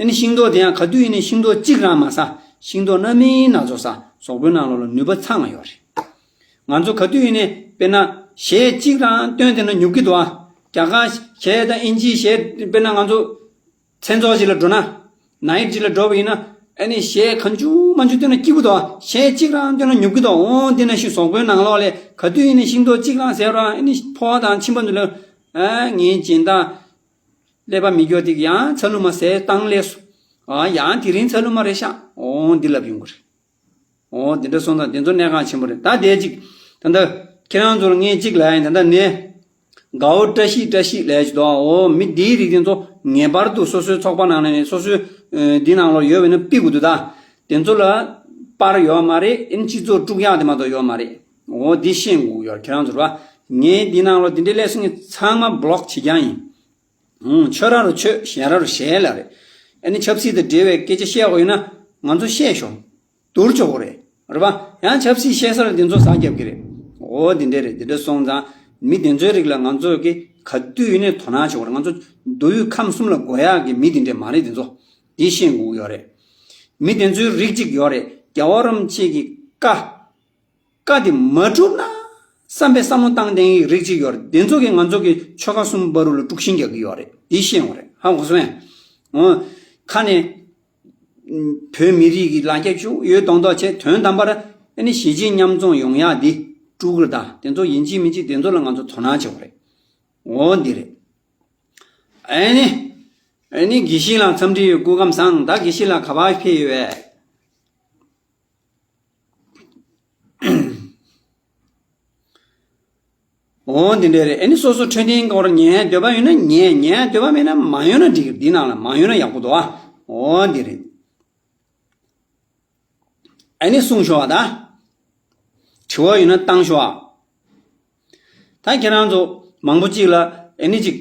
ཨ་ནི་ཤིང་ཏོག་དེ་ཡང་ག་དུས་ཡིན་ནའི་ཤིང་ཏོག་གཅིག་རང་མ་ཟ། ཤིང་ཏོག་སྣ་མིན་སྣ་ཚོགས་ཟ། གཟུགས་པོའི་ནང་ལོགས་ལ་ནུས་པ་ཚང་ང་ཡོད་རེད། ང་ཚོ་ག་དུས་ཡིན་ནའི་དཔེར་ན་གཞས་གཅིག་རང་བཏོན་བསྡད་ན་ཉོབ་ཀྱི་འདུག་ཨ། རྒྱ་གར་གཞས་དང་ཨིན་ཇིའི་གཞས། དཔེར་ན་ང་ཚོ་མཚན་ཚོགས་ཅིག་ལ་འགྲོ་ན། ནའིཊ་ཅིག་ལ་འགྲོ་བ་ཡིན་ན། ཨ་ནི་གཞས་གང་བྱུང་མང་བྱུང་བཏོན་ན་སྐྱིད་པོ་འདུག་གཞས་གཅིག་རང་བཏོན་ན་ཉོབ་ཀྱི་འདུག་འོ་འདི་ནང་བཞིན་གཟུགས་པོའི་ནང་ལོགས་ལ་ག་དུས་ཡིན་ན་ཤིང་ཏོག་གཅིག་རང་ཟས་རང་། ཨ་ནི་ཕོ་བ་དང་མཆིན་པ་འདི་ལ། ཨ་ངའི་སྦྱིན་བདག་ཀླད་པ་མི་སྐྱོ་དེ་ཡང་ཚ་ལུ་མ་ཟས་བཏང་ལས་སོ། ཨ་ཡང་དེ་རིང་ཚ་ལུ་མ་རེད་ཤག་འོ་འདི་ལབ་ཡོང་གི་རེད། འོ་འདི་འདྲ་སོང་ཙང་འདི་ཚོ་གནད་འགག་ཆེན་པོ་རེད། ད་དེ་གཅིག་ད་ལྟ་ཁྱེད་རང་ཚོ་ལ་ངས་གཅིག་ལབ་ཡིན། ད་ལྟ་ནས་དགའ་བོ་བཀྲ་ཤིས་བཀྲ་ཤིས་ལབ་ཡ་ཅིག་འདུག་འོ་མི་འདིའི་རིགས་དེ་ཚོ་ངེས་པར་དུ་སོ་སོའི་ཚོགས་པ་ནང་ནས་སོ་སོའི་ཨ་འདི་ནང་ལོགས་ཡོད་པ་ཡིན་ན་ཕུད་དགོས་འདུག་ད་དེ་ཚོ་ལ་པར་ཡོད་མ་རེད། ཨ་ནི་སྤྱི་ཚོགས་དཀྲུག་ཡག་དེ་མ་གཏོགས་ཡོད་མ་རེད། འོ་འདི་ཤེས་དགོས་ཡོད། ཁྱེད་རང་ཚོ་རེད་པ། ངས་འདི་ནང་ལོགས་འདི་འདྲའི་སླེབས་སོང་ངས་ཚང་མ་བྷི་ལོག་བྱེད་རྐྱང་ཡིན། ཨང་། ཆོས་ར་རུ་ཆོས། གཞན་ར་རུ་གཞན་ལ་རེད། ཨ་ནི་ཆབ་སྲིད་དང་འབྲེལ་བའི་སྐད་ཆ་བཤད་དགོས་ཡོད་ན་ང་ཚོ་བཤད་ཤོག་བསྡུར་ཆོག་གི་རེད། རེད་པ། ཡང་ཆབ་སྲིད་བཤད་ས་ལ་འདི་ཚོ་ཟ་རྒྱབ་ཀྱི་རེད། འོ་འདི་འདྲ་རེད། འདི་འདྲ་སོང་ཙང་མི་འདི་ཚོའི་རིགས་ལ་ང་ཚོ་གི་ག་དུས་ཡིན་ནའི་དོ་སྣང་བྱེད་དགོས་རེད། ང་ཚོ་མདོ་དབུས་ཁམས་གསུམ་ལ་དགོས་ཡག་གི་མི་འདི་འདྲ་མ་རེད། འདི་ཚོ་འདི་ཤེས་དགོས་ཀྱི་ཡོད་རེད། མི་འདི་ཚོའི་རིགས་གཅིག་ཡོད་རེད། རྒྱལ་བ་རིན་པོ་ཆེ་གི་བཀའ། བཀའ་དེ་མ་གྲུབ་ན་བསམ་པའི་བསམ་བློ་བཏང་བསྡད་མཁན་གྱི་རིགས་གཅིག་ཡོད་རེད། དེ་ཚོ་གིས་ང་ཚོ་གི་ཆོལ་ཁ་གསུམ་བར་དུ་ལ་དཀྲུག་ཤིང་རྒྱག་གི་ཡོད་རེད། དེ་ཤེས་དགོས་རེད། ཧ་གོ་སོང་ངས། འོ། ཁ་ནས་ཨུམ། བོད་མི་རིགས་ཀྱི་ལ་རྒྱ་ཅུང་ཡོད་མདོག་མདོག་བྱས། དོན་དམ་པར་ཨ་ནི་གཞིས་བྱེས་མཉམ་འཛོམས་ཡོང་ཡག་འདི་དཀྲུག་གི་རེད། ད་དེ་ཚོ་ཡིན་གཅིག་མིན་གཅིག་དེ་ཚོ་ལ་ང་ཚོ་དོ་སྣང་བྱེད་དགོས་རེད། འོ་འདི་རེད། ཨ་ནི། ཨ་ནི་དགེ་བཤེས་ལགས་འཚམས་འདྲི་ཡོད། སྐུ་ཁམས་བཟང་། ད་དགེ་བཤེས་ལགས་ག་པར་ཕེབས་ཡོད་པས། འོ་འདི་འདྲ་རེད། ཨ་ནི་སོ་སོ་འཕྲོད་བསྟེན་སྐོར་ཉན་འདོད་པ་ཡོད་ན་ཉན། ཉན་འདོད་པ་མེད་ན་མ་ཡོང་ན་འགྲིག་འདི་ནང་ལ་མ་ཡོང་ན་ཡག་པོ་འདུག་ཨ། འོ་འདི་རེད། ཨ་ནི་གསུངས་ཤོག་ཨ། ད་དྲི་བ་ཡོད་ན་བཏང་ཤོག་ཨ། ད་ཁྱེད་རང་ཚོ་མང་པོ་ཅིག་ལ་ཨ་ནི་ཅིག་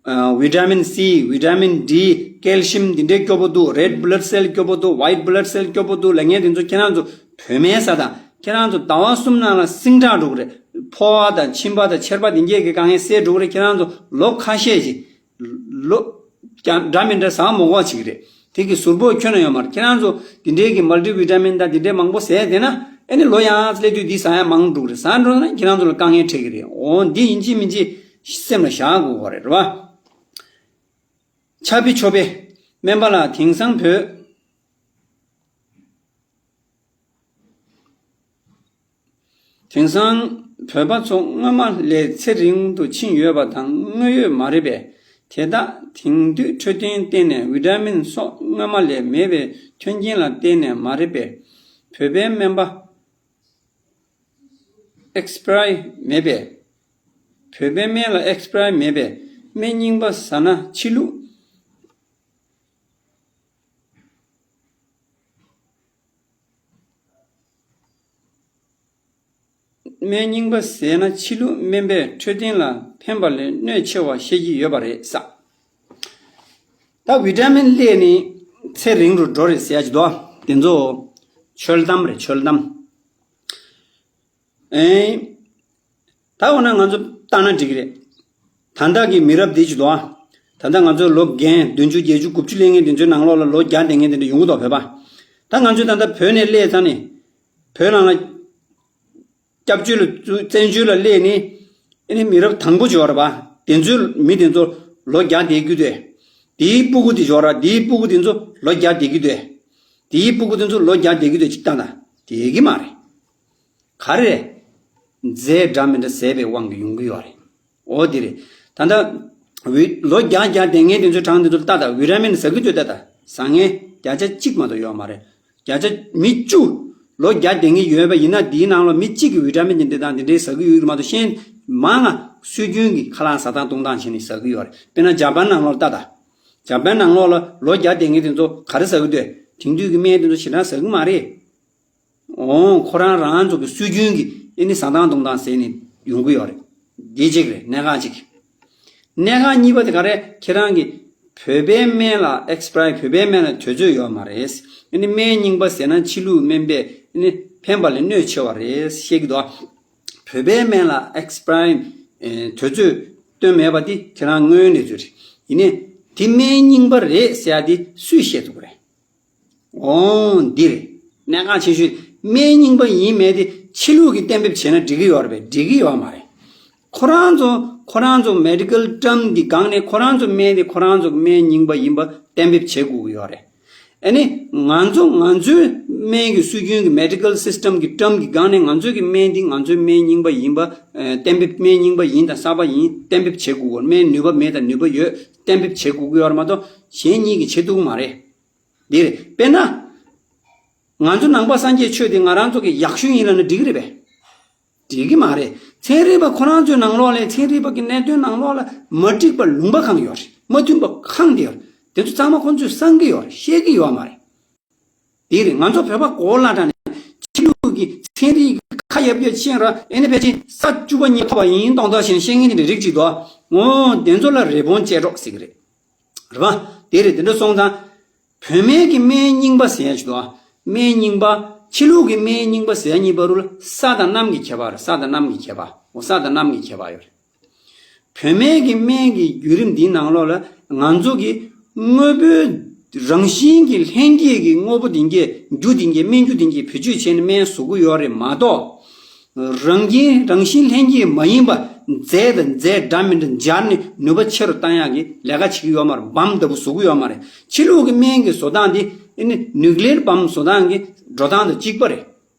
ཨ། ཝི་ཊ་མིན་སི། ཝི་ཊ་མིན་ཌི། ཀལ་ཤིམ་འདི་འདྲའི་སྐྱོ་པོ་འདུག་རེཌ་བྷི་ལཌ་སེལ་སྐྱོ་པོ་འདུག་ཝའིཊ་བྷི་ལཌ་སེལ་སྐྱོ་པོ་འདུག་ལབ་མཁན་དེ་ཚོ་ཁྱེད་རང་ཚོ་བོད་སྨན་ཟ་དང་། ཁྱེད་རང་ཚོ་ཟླ་བ་གསུམ་ནང་ལ་སིང་དྲག་འགྲོ་གི་རེད། ཕོ་བ་དང་མཆིན་པ་དང་ཆེར་པ་དེ་འགས་ཀྱི་དཀའ་ངལ་སེལ་འགྲོ་གི་རེད། ཁྱེད་རང་ཚོ་ལོ་ཁ་ཤས་ཤིག་ལོ་ཀྱང་འདྲ་མི་འདྲ་ཟ་མ་དགོས་ཅིག་རེད། དེ་གི་ཟུར་ཕོག་ཁྱོན་ནས་ཡོད་མ་རེད། ཁྱེད་རང་ཚོ་དེ་འདྲའི་གི་མལ་ཊི་ཝི་ཊ་མིན་དང་དེ་འདྲའི་མང་པོ་ཟས་བསྡད་ན་ཨ་ནི་ལོ་ཡང་སླེབས་དུས་འདི་ཟ་ཡ་མང་འགྲོ་གི་རེད། ཟ་འགྲོ་ན་ཁྱེད་རང་ཚོ་ལ་དཀའ་ངལ་འཕྲད་ཀྱི་རེད། འོ་འདི་ཡིན་གཅིག་མིན་གཅིག་སེམས་ལ་བཞག་དགོས་པ་རེད། རེད་པ། ཆ་པི་ཆོ་པེ། སྨན་པ་ལགས་དེང་སང་བོད། དེང་སང་བོད་པ་ཚོ་སྔོན་མ་ལས་ཚེ་རིང་དུ་ཕྱིན་ཡོད་པ་དང་དངོས་ཡོད་མ་རེད་པས། དེ་དག་དེང་དུས་འཕྲོད་བསྟེན་སྟེང་ནས་ཝི་ཊ་མིན་སོགས་སྔོན་མ་ལས་མེད་པའི་མཐུན་རྐྱེན་ལ་བརྟེན་ནས་མ་རེད་པས། བོད་པའི་སྨན་པ་ཨེགས་པ་ཡར་མེད་པས། བོད་པའི་སྨན་ལ་ཨེགས་པ་ཡར་མེད་པས། སྨན་རྙིང་པ་ཟ་ན་ཕྱི་ལུགས། སྨན་རྙིང་པ་ཟས་ན་ཕྱི་ལུགས་སྨན་པས་འཕྲོད་བསྟེན་ལ་ཕན་པ་ལས་གནོད་ཆེ་བ་བཤད་ཀྱི་ཡོད་པ་རེད་ས། ད་ཝི་ཊ་མིན་སླེབས་ནས་ཚེ་རིང་རུ་འགྲོ་རེད་ཟེར་ཡ་ཅིག་འདུག་དེ་ཚོ་ཆོལ་གདམས་རེད། ཆོལ་གདམས། ཨེ། ད་འོ་ན་ང་ཚོ་བལྟས་ན་འགྲིག་གི་རེད། ད་ལྟ་གི་མི་རབས་འདི་ཅིག་འདུག་ཨ། ད་ལྟ་ང་ཚོ་ལོ་རྒན་བདུན་ཅུ་བརྒྱད་ཅུ་དགུ་བཅུ་སླེབས་མཁན་འདི་ཚོའི་ནང་ལོགས་ལ་ལོ་བརྒྱ་བསྡད་མཁན་དེ་འདྲ་ཡོང་གི་འདུག་བོད་པ། ད་ང་ཚོས་ད་ལྟ་བོད་ནས་སླེབས་ཚར་ནས་བོད་ནང་ལ་སྐྱབས་བཅོལ་ལ་བཙན་བྱོལ་ལ་སླེབས་ནས་ཨ་ནི་མི་རབས་དང་པོ་ཅིག་ཡོད་རེད་པ། དེ་ཚོའི་མི་དེ་ཚོ་ལོ་བརྒྱ་བསྡད་ཀྱི་འདུག་དེའི་སྤུ་གུ་དེ་ཅིག་ཡོད་རེད། དེའི་སྤུ་གུ་དེ་ཚོ་ལོ་བརྒྱ་བསྡད་ཀྱི་འདུག་དེའི་སྤུ་གུ་དེ་ཚོ་ལོ་བརྒྱ་བསྡད་ཀྱི་འདུག་ཅིག་ལྟ་ན་བསྡད་ཀྱི་མ་རེད། ག་རེ་རེད། རྫས་འདྲ་མི་འདྲ་ཟས་པའི་དབང་གིས་ཡོང་གི་ཡོད་རེད། འོ་དེ་རེད། ད་ལྟ་ཝི་ལོ་བརྒྱ་བརྒྱ་བསྡད་མཁན་དེ་ཚོའི་གྲངས་དེ་ཚོ་ལྟ་དང་། ཝི་ཊ་མིན་ཟ་གི་འདུག་ལྟ་དང་། ཟ་མཁན་བརྒྱ་ཆ་གཅིག་མ་གཏོགས་ཡོད་མ་རེད། བརྒྱ་ཆ་མི་བཅུ་ལོ་བརྒྱ་བསྡད་མཁན་ཡོད་པ་ཡིན་ན་དེའི་ནང་ལ་མི་གཅིག་གིས་ཝི་ཊ་མིན་འདི་དང་འདི་འདྲའི་ཟ་གི་ཡོད་ཀྱི་མ་གཏོགས་གཞན་མང་ང་སྲོལ་རྒྱུན་གྱི་ཁ་ལག་ཟ་སྟངས་གཏོང་སྟངས་བྱས་ནས་ཟ་གི་ཡོད་རེད། དཔེར་ན་ཇ་པན་ནང་ལོགས་ལ་ལྟ་དང་། ཇ་པན་ནང་ལོགས་ལ་ལོ་བརྒྱ་བསྡད་མཁན་དེ་ཚོ་ག་རེ་ཟ་གི་འདུག་དེང་དུས་ཀྱི་སྨན་དེ་ཚོ་ཞེ་དྲག་ཟ་གི་མ་རེད། འོང་། ཁོ་རང་རང་ཚོ་གི་སྲོལ་རྒྱུན་གྱི་ཨེ་ནི་ཟ་སྟངས་གཏོང་སྟངས་ཟེར་ནས་ཡོང་གི་ཡོད་རེད། འདི་གཅིག་རེད། གནད་འགག་གཅིག་གནད་འགག་གཉིས་པ་དེ་ག་རེ། ཁྱེད་རང་གི་བོད་པའི་སྨན་ལ་ཨེགས་པ་ཡར། བོད་པའི་སྨན་ལ་དུས་ཚོད་ཡོད་མ་རེད། ཨེ་ནི་སྨན་རྙིང་པ་ཟས་ན་ཕྱི་ལུགས་སྨན་པས་ཨེ་ནི་ཕན་པ་ལས་གནོད་ཆེ་བ་རེད་བཤད་ཀྱི་འདུག་བོད་པའི་སྨན་ལ་ཨེགས་པ་ཡར་དུས་ཚོད་བཏོན་མེད་པ་དེ་ཁྱེད་རང་དངོས་ཡོད་གནས་ཚུལ་རེད། ཡིན་ནའི་དེ་སྨན་རྙིང་པ་རེད་ཟེར་ཡ་དེ་སུས་བཤད་ཐུབ་ཀྱི་རེད། འོང་། འདི་རེད། གནད་འགག་ཆེ་ཤོས། སྨན་རྙིང་པ་ཡིན་མེད་དེ་ཕྱི་ལུགས་ཀྱིས་གཏན་འབེབས་བྱས་ན་འགྲིག་གི་ཡོད་རེད་པས། འགྲིག་གི་ཡོད་མ་རེད། ཁོ་རང་ཚོ་ ཁོ་རང་ཚོ་མེ་ཌི་ཀལ་ཊརམ་གི་སྒང་ནས་ཁོ་རང་ཚོ་སྨན་དེ་ཁོ་རང་ཚོ་གི་སྨན་རྙིང་པ་ཡིན་པ་གཏན་འབེབས་བྱེད་དགོས་ཀྱི་ཡོད་རེད། ཨ་ནི་ང་ཚོ་ང་ཚོའི་སྨན་གྱི་སྲོལ་རྒྱུན་གྱི་མེ་ཌི་ཀལ་སིས་ཊམ་གྱི་ཊརམ་གྱི་སྒང་ནས་ང་ཚོའི་གི་སྨན་འདི་ང་ཚོའི་སྨན་རྙིང་པ་ཡིན་པ་ཨ་གཏན་འབེབས། སྨན་རྙིང་པ་ཡིན་དང་གསར་པ་ཡིན་གཏན་འབེབས་བྱེད་དགོས་ཀྱི་ཡོད། སྨན་ནུས་པ་མེད་དང་ནུས་པ་ཡོད་གཏན་འབེབས་བྱེད་དགོས་ཀྱི་ཡོད་རེད་མ་གཏོགས་གཞན་གཉིས་ཀྱིས་བྱེད་ཐུབ་ཀྱི་མ་རེད། འདི་རེད། དཔེར་ན། ང་ཚོ་ནང་པ་སངས་རྒྱས་ཆོས་དེ་ང་རང་ཚོ་གི་ཡག་ཤོས་ཡིན་ལབ་ན་འགྲིག་གི་རེད་པས། འགྲིག་གི་མ་རེད། ཚན་རིག་པ་ཁོ་རང་ཚོའི་ནང་ལོགས་ལ་ཚན་རིག་པ་གི་གནད་དོན་ནང་ལོགས་ལ་མ་འགྲིག་པ་ལུང་པ་གང་ཡོད་རེད། མ་མཐུན་པ་གང་དེ་ཡོད་རེད། དེ་ཚོ་ཚང་མ་ཁོ་ཚོས་གསང་གི་ཡོད་རེད། བཤད་ཀྱི་ཡོད་མ་རེད། དེ་རེད། ང་ཚོ་བོད་པ་གོ་བ་བརླག་དྲགས་ནས་ཕྱི་ལུགས་ཀྱི་ཚན་རིག་གི་ཁ་ཡབ་ཡབ་ཤེས་ར། ཨེ་ནི་ཕལ་ཆེར་ས་བཅུ་པ་གཉིས་ཐོབ་པ་ཡིན་མདོག་མདོག་བྱས་ནས་བཤད་མཁན་དེ་འདྲ་རིགས་གཅིག་འདུག་འོ་དེ་ཚོ་ལ་རི་བོང་ཅལ་སྒྲོག་ཟེར་གི་རེད། རེད་པ། དེ་རེད། དེ་འདྲ་སོང་ཙང་། བོད་སྨན་གྱི་སྨན་རྙིང་པ་ཟེར་ཡ་ཞིག་འདུག་ཨ། སྨན་རྙིང་པ། ཕྱི་ལུགས་ཀྱི་སྨན་རྙིང་པ་ཟེར་ཡ་གཉིས་བར་དུ་ལ་ས་དང་གནམ་གྱི་ཁྱད་པར། ས་དང་གནམ་གྱི་ཁྱད་པར། འོ་ས་དང་གནམ་གྱི་ཁྱད་པར་ཡོད་རེད། བོད་སྨན་གྱི་སྨན་གྱི་བརྒྱུད་རིམ་འདིའི་ནང་ལོགས་ལ་ང་ཚོ་གི་དངོས་པོའི་རང་བཞིན་གྱི་ལྷན་སྐྱེས་ཀྱི་དངོས་པོ་འདི་གས། རྒྱུ་འདི་གས། སྨན་རྒྱུ་འདི་གས་བེད་སྤྱོད་བྱས་ནས་སྨན་བཟོ་གི་ཡོད་རེད་མ་གཏོགས། རང་རྐྱེན་རང་བཞིན་ལྷན་སྐྱེས་མ་ཡིན་པ་རྫས་དང་རྫས་འདྲ་མི་འདྲ་སྦྱར་ནས་ནུས་པ་ཆེ་རུ་བཏང་ཡག་གི་ལས་ཀ་བྱེད་ཀྱི་ཡོད་མ་རེད། སྦམ་ལྟ་བུ་བཟོ་གི་ཡོད་མ་རེད། ཕྱི་ལུགས་ཀྱི་སྨན་གྱི་བཟོ་སྟངས་འདི་ཨེ་ནི་ནིའུ་ཀི་ལི་ཡར་སྦམ་བཟོ་སྟངས་ཀྱི་འགྲོ་སྟངས་དང་གཅིག་པ་རེད།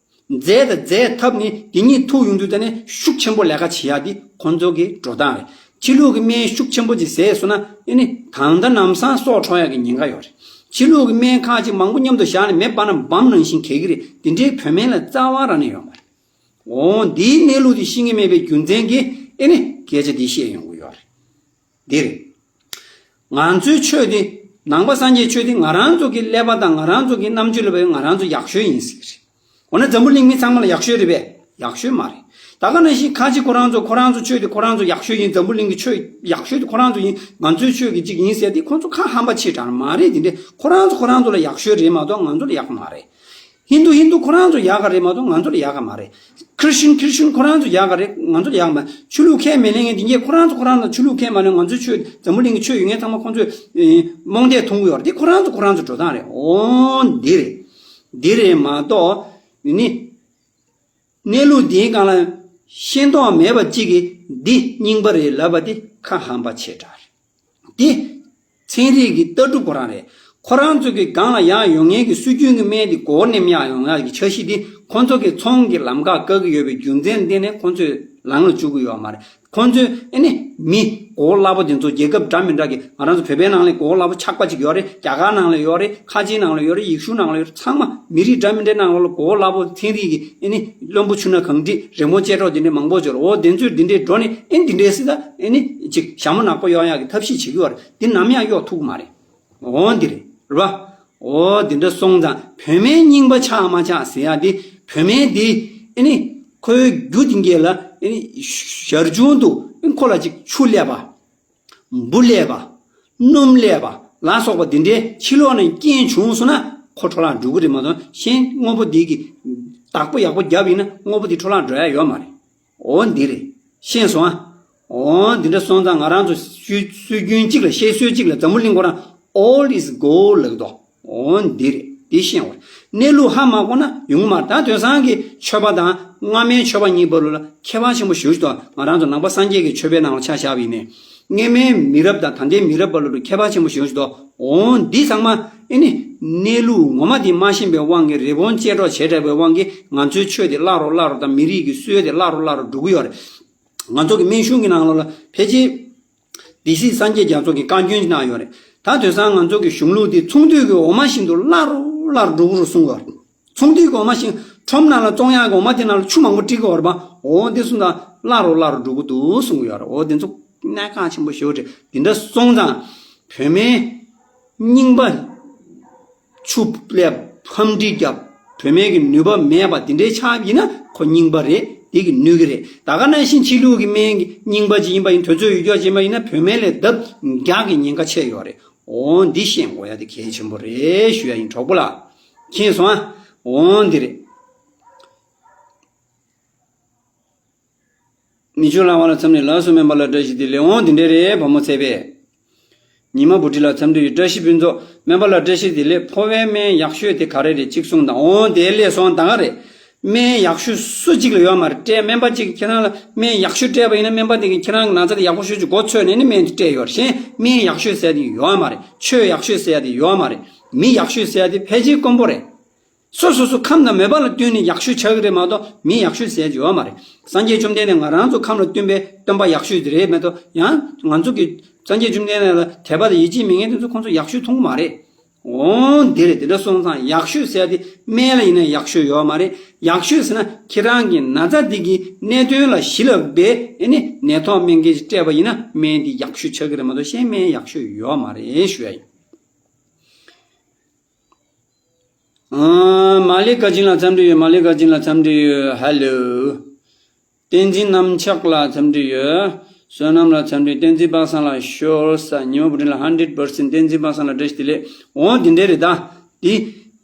རྫས་དང་རྫས་འཐབ་ནས་དེ་གཉིས་ཐུག་ཡོང་དུས་ད་ནི་ཤུགས་ཆེན་པོ་ལས་ཀ་བྱེད་ཡག་འདི་ཁོང་ཚོ་གི་འགྲོ་སྟངས་རེད། ཕྱི་ལུགས་ཀྱི་སྨན་ཤུགས་ཆེན་པོ་ཅིག་བཟས་སོང་ན་ཨེ་ནི་ད་ལྟ་ལམ་སང་སྲོག་འཕྲོག་ཡག་གི་ཉེན་ཁ་ཡོད་རེད། ཕྱི་ལུགས་ཀྱི་སྨན་ཁག་ཅིག་མང་པོ་མཉམ་དུ་བཞག་ནས་མེ་སྤར་ན་སྦམ་ནང་བཞིན་གས་ཀྱི་རེད། དེ་འདྲའི་བོད་སྨན་ལ་རྩ་བ་རང་ནས་ཡོད་མ་རེད། འོ་འདིའི་གནས་ལུགས་དེ་ཤེས་ཀྱི་མེད་པའི་རྒྱུ་མཚན་གྱིས་ཨེ་ནི་སྐད་ཆ་འདི་བཤད་ཡོང་གི་ཡོད་རེད། འདི་རེད། ང་ཚོའི་ཆོས་འདི། ནང་པ་སངས་རྒྱས་ཆོས་འདི་ང་རང་ཚོ་གི་ཀླད་པ་དང་ང་རང་ཚོ་གི་རྣམ་དཔྱོད་ལ་བས་ང་རང་ཚོ་ཡག་ཤོས་ཡིན་ཟེར་གྱི་རེད། འོ་ན་འཛམ་བུ་གླིང་མི་ཚང་མ་ལ་ཡག་ཤོས་རེད་པས། ཡག་ཤོས་མ་རེད། ད་ག་ནང་བཞིན་ཁ་ཅིག་ཁོ་རང་ཚོ་ཁོ་རང་ཚོ་ཆོས་འདི་ཁོ་རང་ཚོ་ཡག་ཤོས་ཡིན། འཛམ་བུ་གླིང་གི་ཆོས་ཡག་ཤོས་འདི་ཁོ་རང་ཚོ་ཡིན། ང་ཚོའི་ཆོས་ཀྱི་གཅིག་ཡིན་ཟེར་དེ་ཁོ་ཚོ་ཁ་ཧམ་པ་ཆེ་དྲགས་མ་རེད། དེ་འདྲས་ཁོ་རང་ཚོ་ཁོ་རང་ཚོ་ལ་ཡག་ཤོས་རེད་མ་གཏོགས་ང་ཚོ་ལ་ཡག་མ་རེད། ཧིན་དུ་ཧིན་དུ་ཁོ་རང་ཚོ་ཡག་ག་རེད་མ་གཏོགས་ང་ཚོ་ལ་ཡག་ག་མ་རེད། ཁྲི་ཤིན་ཁྲི་ཤིན་ཁོ་རང་ཚོ་ཡག་ག་རེད། ང་ཚོ་ལ་ཡག་མ་རེད། ཆོས་ལུགས་ཁས་མི་ལེན་མཁན་དེ་གས་ཁོ་རང་ཚོ་ཁོ་རང་ཚོ་ཆོས་ལུགས་ཁས་མ་ལེན། ང་ཚོའི་ཆོས་འཛམ་བུ་གླིང་གི་ཆོས་ཡོད་མཁན་ཚང་མ་ཁོ་ཚོས་ཨེ་རྨོངས་དད་མཐོང་གི་ཡོད་རེད། དེ་ཁོ་རང་ཚོ་ཁོ་རང་ཚོ་འགྲོ་སྟངས་རེད། འོ་འདི་རེད། འདི་རེད་མ་གཏོགས་ནི། གནས་ལུགས་འདིའི་སྒང་ལ་ཤེས་རྟོགས་མེད་པ་གཅིག་གིས་འདི་རྙིང་པ་རེད་ལབ་པ་དེ་ཁ་ཧམ་པ་ཆེ་དྲགས་རེད། འདི་ཚན་རིག་གི་ལྟ་གྲུབ་ཁོ་རང་རེད། ཁོ་རང་ཚོ་གི་སྒང་ལ་ཡང་ཡོང་མཁན་གྱི་སྲོལ་རྒྱུན་གྱི་སྨན་དེ་མགོ་བོ་ནེམ་ཡག་ཡོང་ཡག་གི་འཆར་གཞི་དེ་ཁོ་ཚོ་གི་ཚོང་གི་ལམ་ཁ་བཀག་གི་ཡོད་པའི་རྒྱུ་མཚན་བརྟེན་ནས་ཁོ་ཚོས་ལངས་ལ་བཅུག་གི་ཡོད་མ་རེད། ཁོ་ཚོས་ཨེ་ནི་མི་མགོ་བོ་སླ་པོ་དེ་ཚོ་རྒྱལ་ཁབ་འདྲ་མི་འདྲ་གི་ང་རང་ཚོ་བོད་པའི་ནང་ལ་མགོ་བོ་སླ་པོ་ཆག་པ་ཅིག་ཡོད་རེད། རྒྱ་གར་ནང་ལ་ཡོད་རེད། ཁ་ཆེའི་ནང་ལ་ཡོད་རེད། ཡེ་ཤུ་ནང་ལ་ཡོད་རེད། ཚང་མ་མི་རིགས་འདྲ་མི་འདྲའི་ནང་ལ་མགོ་བོ་སླ་པོ་ཚན་རིག་གི་ཨེ་ནི་བློན་པོ་ཆུང་ན་གང་འགྲིག་རི་མོ་ཅལ་སྒྲོག་དེ་འདྲའི་མང་པོ་ཅིག་ཡོད་རེད། འོ་དེ་ཚོས་དེ་འདྲའི་འགྲོ་ནས་ཨེ་འདི་འདྲའི་སྲིད་ད་ཨེ་ནི་ཅིག་ཞྭ་མོ་ནག་པོ་གཡོག་ཡག་གི་ཐབས་ཤེས་བྱེད་ཀྱི་ཡོད་རེད། འདི་ནམ་ཡང་གཡོག་ཐུབ་ཀྱི་མ་རེད། འོ་འདི་རེད། རེད་པ། འོ་འདི་འདྲ་སོང་ཙང་བོད་སྨན་རྙིང་པ་ཆགས་མ་ཆགས་ཟེར་ཡག་འདི་བོད་སྨན་འདི་ཨེ་ནི་ཁོའི་རྒྱུ་འདི་གས་ལ་ཨེ་ནི་ཞར་བྱུང་དུ་ཨེ་ཁོ་ལ་ཅིག་ཆུ་ལས་པ། འབུ་ལས་པ། སྣུམ་ལས་པ་ལ་སོགས་པ་འདི་འདྲའི་ཕྱི་ལོགས་ནས་རྐྱེན་བྱུང་སོང་ན་ཁོ་འཕྲོ་བརླག་འགྲོ་གི་རེད་མ་གཏོགས་གཞན་དངོས་པོ་འདི་གི་བདག་པོ་ཡག་པོ་བརྒྱབ་ཡིན་ན་དངོས་པོ་འདི་འཕྲོ་བརླག་འགྲོ་ཡ་ཡོད་མ་རེད། འོ་འདི་རེད། ཤེས་སོང་ཨ། འོ་འདི་འདྲ་སོང་ཙང་ང་རང་ཚོ་སྲོལ་སྲོལ་རྒྱུན་གཅིག་ལ་བཤད་སྲོལ་གཅིག་ལ་འཛམ་བུ་གླིང་ཁོ་རང་old is gold ལབ་འདུག་འོ་འདི་རེད། འདི་ཤེས་འོ། གནས་ལུགས་ཧ་མ་གོ་ན་ཡོང་གི་མ་རེད། ད་དེང་སང་གི་ཆོས་པ་དང་སྔ་མའི་ཆོས་པ་གཉིས་བར་ལ་ཁྱད་པར་ཆེན་པོ་ཞེ་པོ་ཞིག་འདུག་ང་རང་ཚོ་ནང་པ་སངས་རྒྱས་ཀྱི་ཆོས་པའི་ནང་ལ་ཆ་བཞག་པ་ཡིན་ནའི། སྔ་མའི་མི་རབས་དང་ད་ལྟའི་མི་རབས་བར་ལ་ཁྱད་པར་ཆེན་པོ་ཞེ་པོ་ཞིག་འདུག་འོ་འདི་ཚང་མ་ཨེ་ནི་གནས་ལུགས་ངོ་མ་འདི་མ་ཤེས་པའི་དབང་གིས་རི་བོང་ཅལ་སྒྲོག་བྱས་བསྡད་པའི་དབང་གིས་ང་ཚོའི་ཆོས་དེ་བརླག་རོ་བརླག་རོ་དང་མི་རིགས་ཀྱི་སྲོལ་དེ་བརླག་རོ་བརླག་རོ་འགྲོ་གི་ཡོད་རེད། ང་ཚོ་གི་སྨན་གཞུང་གི་ནང་ལོགས་ལ་ཕལ་ཆེར་སྡེ་སྲིད་སངས་རྒྱས་རྒྱ་མཚོ་གི་བཀའ་བཀྱོན་གནང་ཡོད་རེད། ད་དེང་སང་ང་ཚོ་གི་གཞུང་ལུགས་འདི་ཚོང་འདུས་ཀྱི་འོ་མ་བཞིན་དུ་བརླག་རོ་བརླག་རོ་འགྲོ་གི་རེད་གསུང་གི་ཡོད་རེད། ཚོང་འདུས་ཀྱི་འོ་མ་བཞིན་ཁྲོམ་ནང་ལ་བཙོང་ཡག་གི་འོ་མ་དེ་ནང་ལ་ཆུ་མང་པོ་སྤྲད་ཀྱི་ཡོད་རེད་པ། འོ་འདི་གསུང་དང་བརླག་རོ་བརླག་རོ་འགྲོ་གི་འདུག་གསུང་གི་ཡོད་རེད། འོ་འདི་ཚོ་གནད་འགག་ཆེན་པོ་ཞེ་པོ་རེད། འདི་འདྲ་སོང་ཙང་བོད་སྨན་རྙིང་པ་ཆུ་ལས་ཕམ་འདྲེས་བརྒྱབ། བོད་སྨན་གྱི་ནུས་པ་མེད་པ་དེ་འདྲའི་ཆགས་ཡིན་ན་ཁོ་རྙིང་པ་རེད། དེ་གི་ནུས་ཀྱི་རེད། ད་ག་ནང་བཞིན་ཕྱི་ལུགས་ཀྱི་སྨན་གྱི་རྙིང་པ་ཅིག་ཡིན་པ་ཡིན། དུས་ཚོད་ཡོད་ཀྱོག་ཅིག་ཡིན་པ་ཡིན་ན་བོད་སྨན་ལས་ལྡབ་བརྒྱ་གི་ཉེན་ཁ་ཆེ་ཡོད་རེད། འོ་འདི་ཤེས་དགོས་ཡ་དེ་གལ་ཆེན་པོ་རེད་ཞུ་ཡ་ཡིན་གྲོགས་པོ་ལགས། མཁྱེན་སོང་ཨ། འོ་འདི་རེད། མི་ཆོས་བླ་མ་ལ་འཚམས་འདྲི་ལགས་སོ། སྨན་པ་ལ་བཀྲ་ཤིས་བདེ་ལེགས། འོང་དེ་འདྲ་རེད་བུ་མོ་ཚེ་འཕེལ། ཉི་མ་བུ་ཁྲིད་ལ་འཚམས་འདྲི་ཡོད། བཀྲ་ཤིས་ཕུན་ཚོགས། སྨན་པ་ལ་བཀྲ་ཤིས་བདེ་ལེགས། ཕོ་བའི་སྨན་ཡག་ཤོས་དེ་ག་རེ་རེད་གཅིག་གསུངས་དང་། འོང་དེ་ལས་སོང་ད་ག་རེད། སྨན་ཡག་ཤོས་སུ་གཅིག་ལ་ཡོད་མ་རེད། སྤྲད་སྨན་པ་གཅིག་གིས་ཁྱེད་རང་ལ་སྨན་ཡག་ཤོས་སྤྲད་པ་ཡིན་ན། སྨན་པ་དེ་གིས་ཁྱེད་རང་གི་ན་ཚ་དེ་ཡག་པོ་ཤོས་ཀྱི་མགོ་ཚོས་ནས་ནི་སྨན་དེ་སྤྲད་ཡོད་རེད། གཞན་སྨན་ཡག་ཤོས་ཟེར་ཡ་དེ་ཡོད་མ་རེད། ཆོས་ཡག་ཤོས་ཟེར་ཡ་དེ་ཡོད་མ་རེད། མི་ཡག་ཤོས་ཟེར་ཡ་དེ་ཕལ་ཆེར་དཀོན་པོ་རེད། སོ་སོ་སོ་ཁམས་དང་མོས་པ་ལ་བསྟུན་ནས་ཡག་ཤོས་ཆགས་ཀྱི་རེད་མ་གཏོགས། མི་ཡག་ཤོས་ཟེར་ཡ་དེ་ཡོད་མ་རེད། སངས་རྒྱས་བཅོམ་ལྡན་འདས་ང་རང་ཚོ་ཁམས་ལ་བསྟུན་པའི་སྟོན་པ་ཡག་ཤོས་དེ་རེད་མ་གཏོགས། ཡང་ང་ཚོ་གི་སངས་རྒྱས་བཅོམ་ལྡན་འདས་ལ་དད་པ་དང་ཡིད་ཆེས་མེད་མཁན་དེ་ཚོ་ཁོང་ཚོ་ཡག་ཤོས་མཐོང་གི་མ་རེད། འོ་འདི་རེད། དེ་འདྲ་སོང་ཙང་ཡག་ཤོས་ཟེར་ཡ་དེ་སྨན་ལ་ཡིན་ན་ཡག་ཤོས་ཡོད་མ་རེད། ཡག་ཤོས་ཟེར་ན་ཁྱེད་རང་གི་ན་ཚ་འདི་གི་གནད་དོན་ལ་གཞི་ལ་འབད་ཨེ་ནི་ནད་ཐོག་སྨན་ཁང་ཅིག་སྤྲད་པ་ཡིན་ན་སྨན་འདི་ཡག་ཤོས་ཆགས་ཀྱི་རེད་མ་གཏོགས། གཞན་སྨན་ཡག་ཤོས་ཡོད་མ་རེད་ཞུ་ཡ་ཡིན། ཨ། མ་ལི་ཀ་ཅིན་ལ་འཚམས་འདྲི་ཡོད། མ་ལི་ཀ་ཅིན་ལ་འཚམས་འདྲི་ཡོད། ཧ་ལོ། བསྟན་འཛིན་གནམ་ལྕགས་ལ་འཚམས་འདྲི་ཡོད། བསོད་ནམས་ལ་འཚམས་འདྲི། བསྟན་འཛིན་པ་སངས་ལ་ཤོར་ས། ཉི་མ་བུ་ཁྲིད་ལ་hundred percent། བསྟན་འཛིན་པ་སངས་ལ་བཀྲ་ཤིས་བདེ་ལེགས། འོ་འདི་འདྲ་རེད་ད། འདི་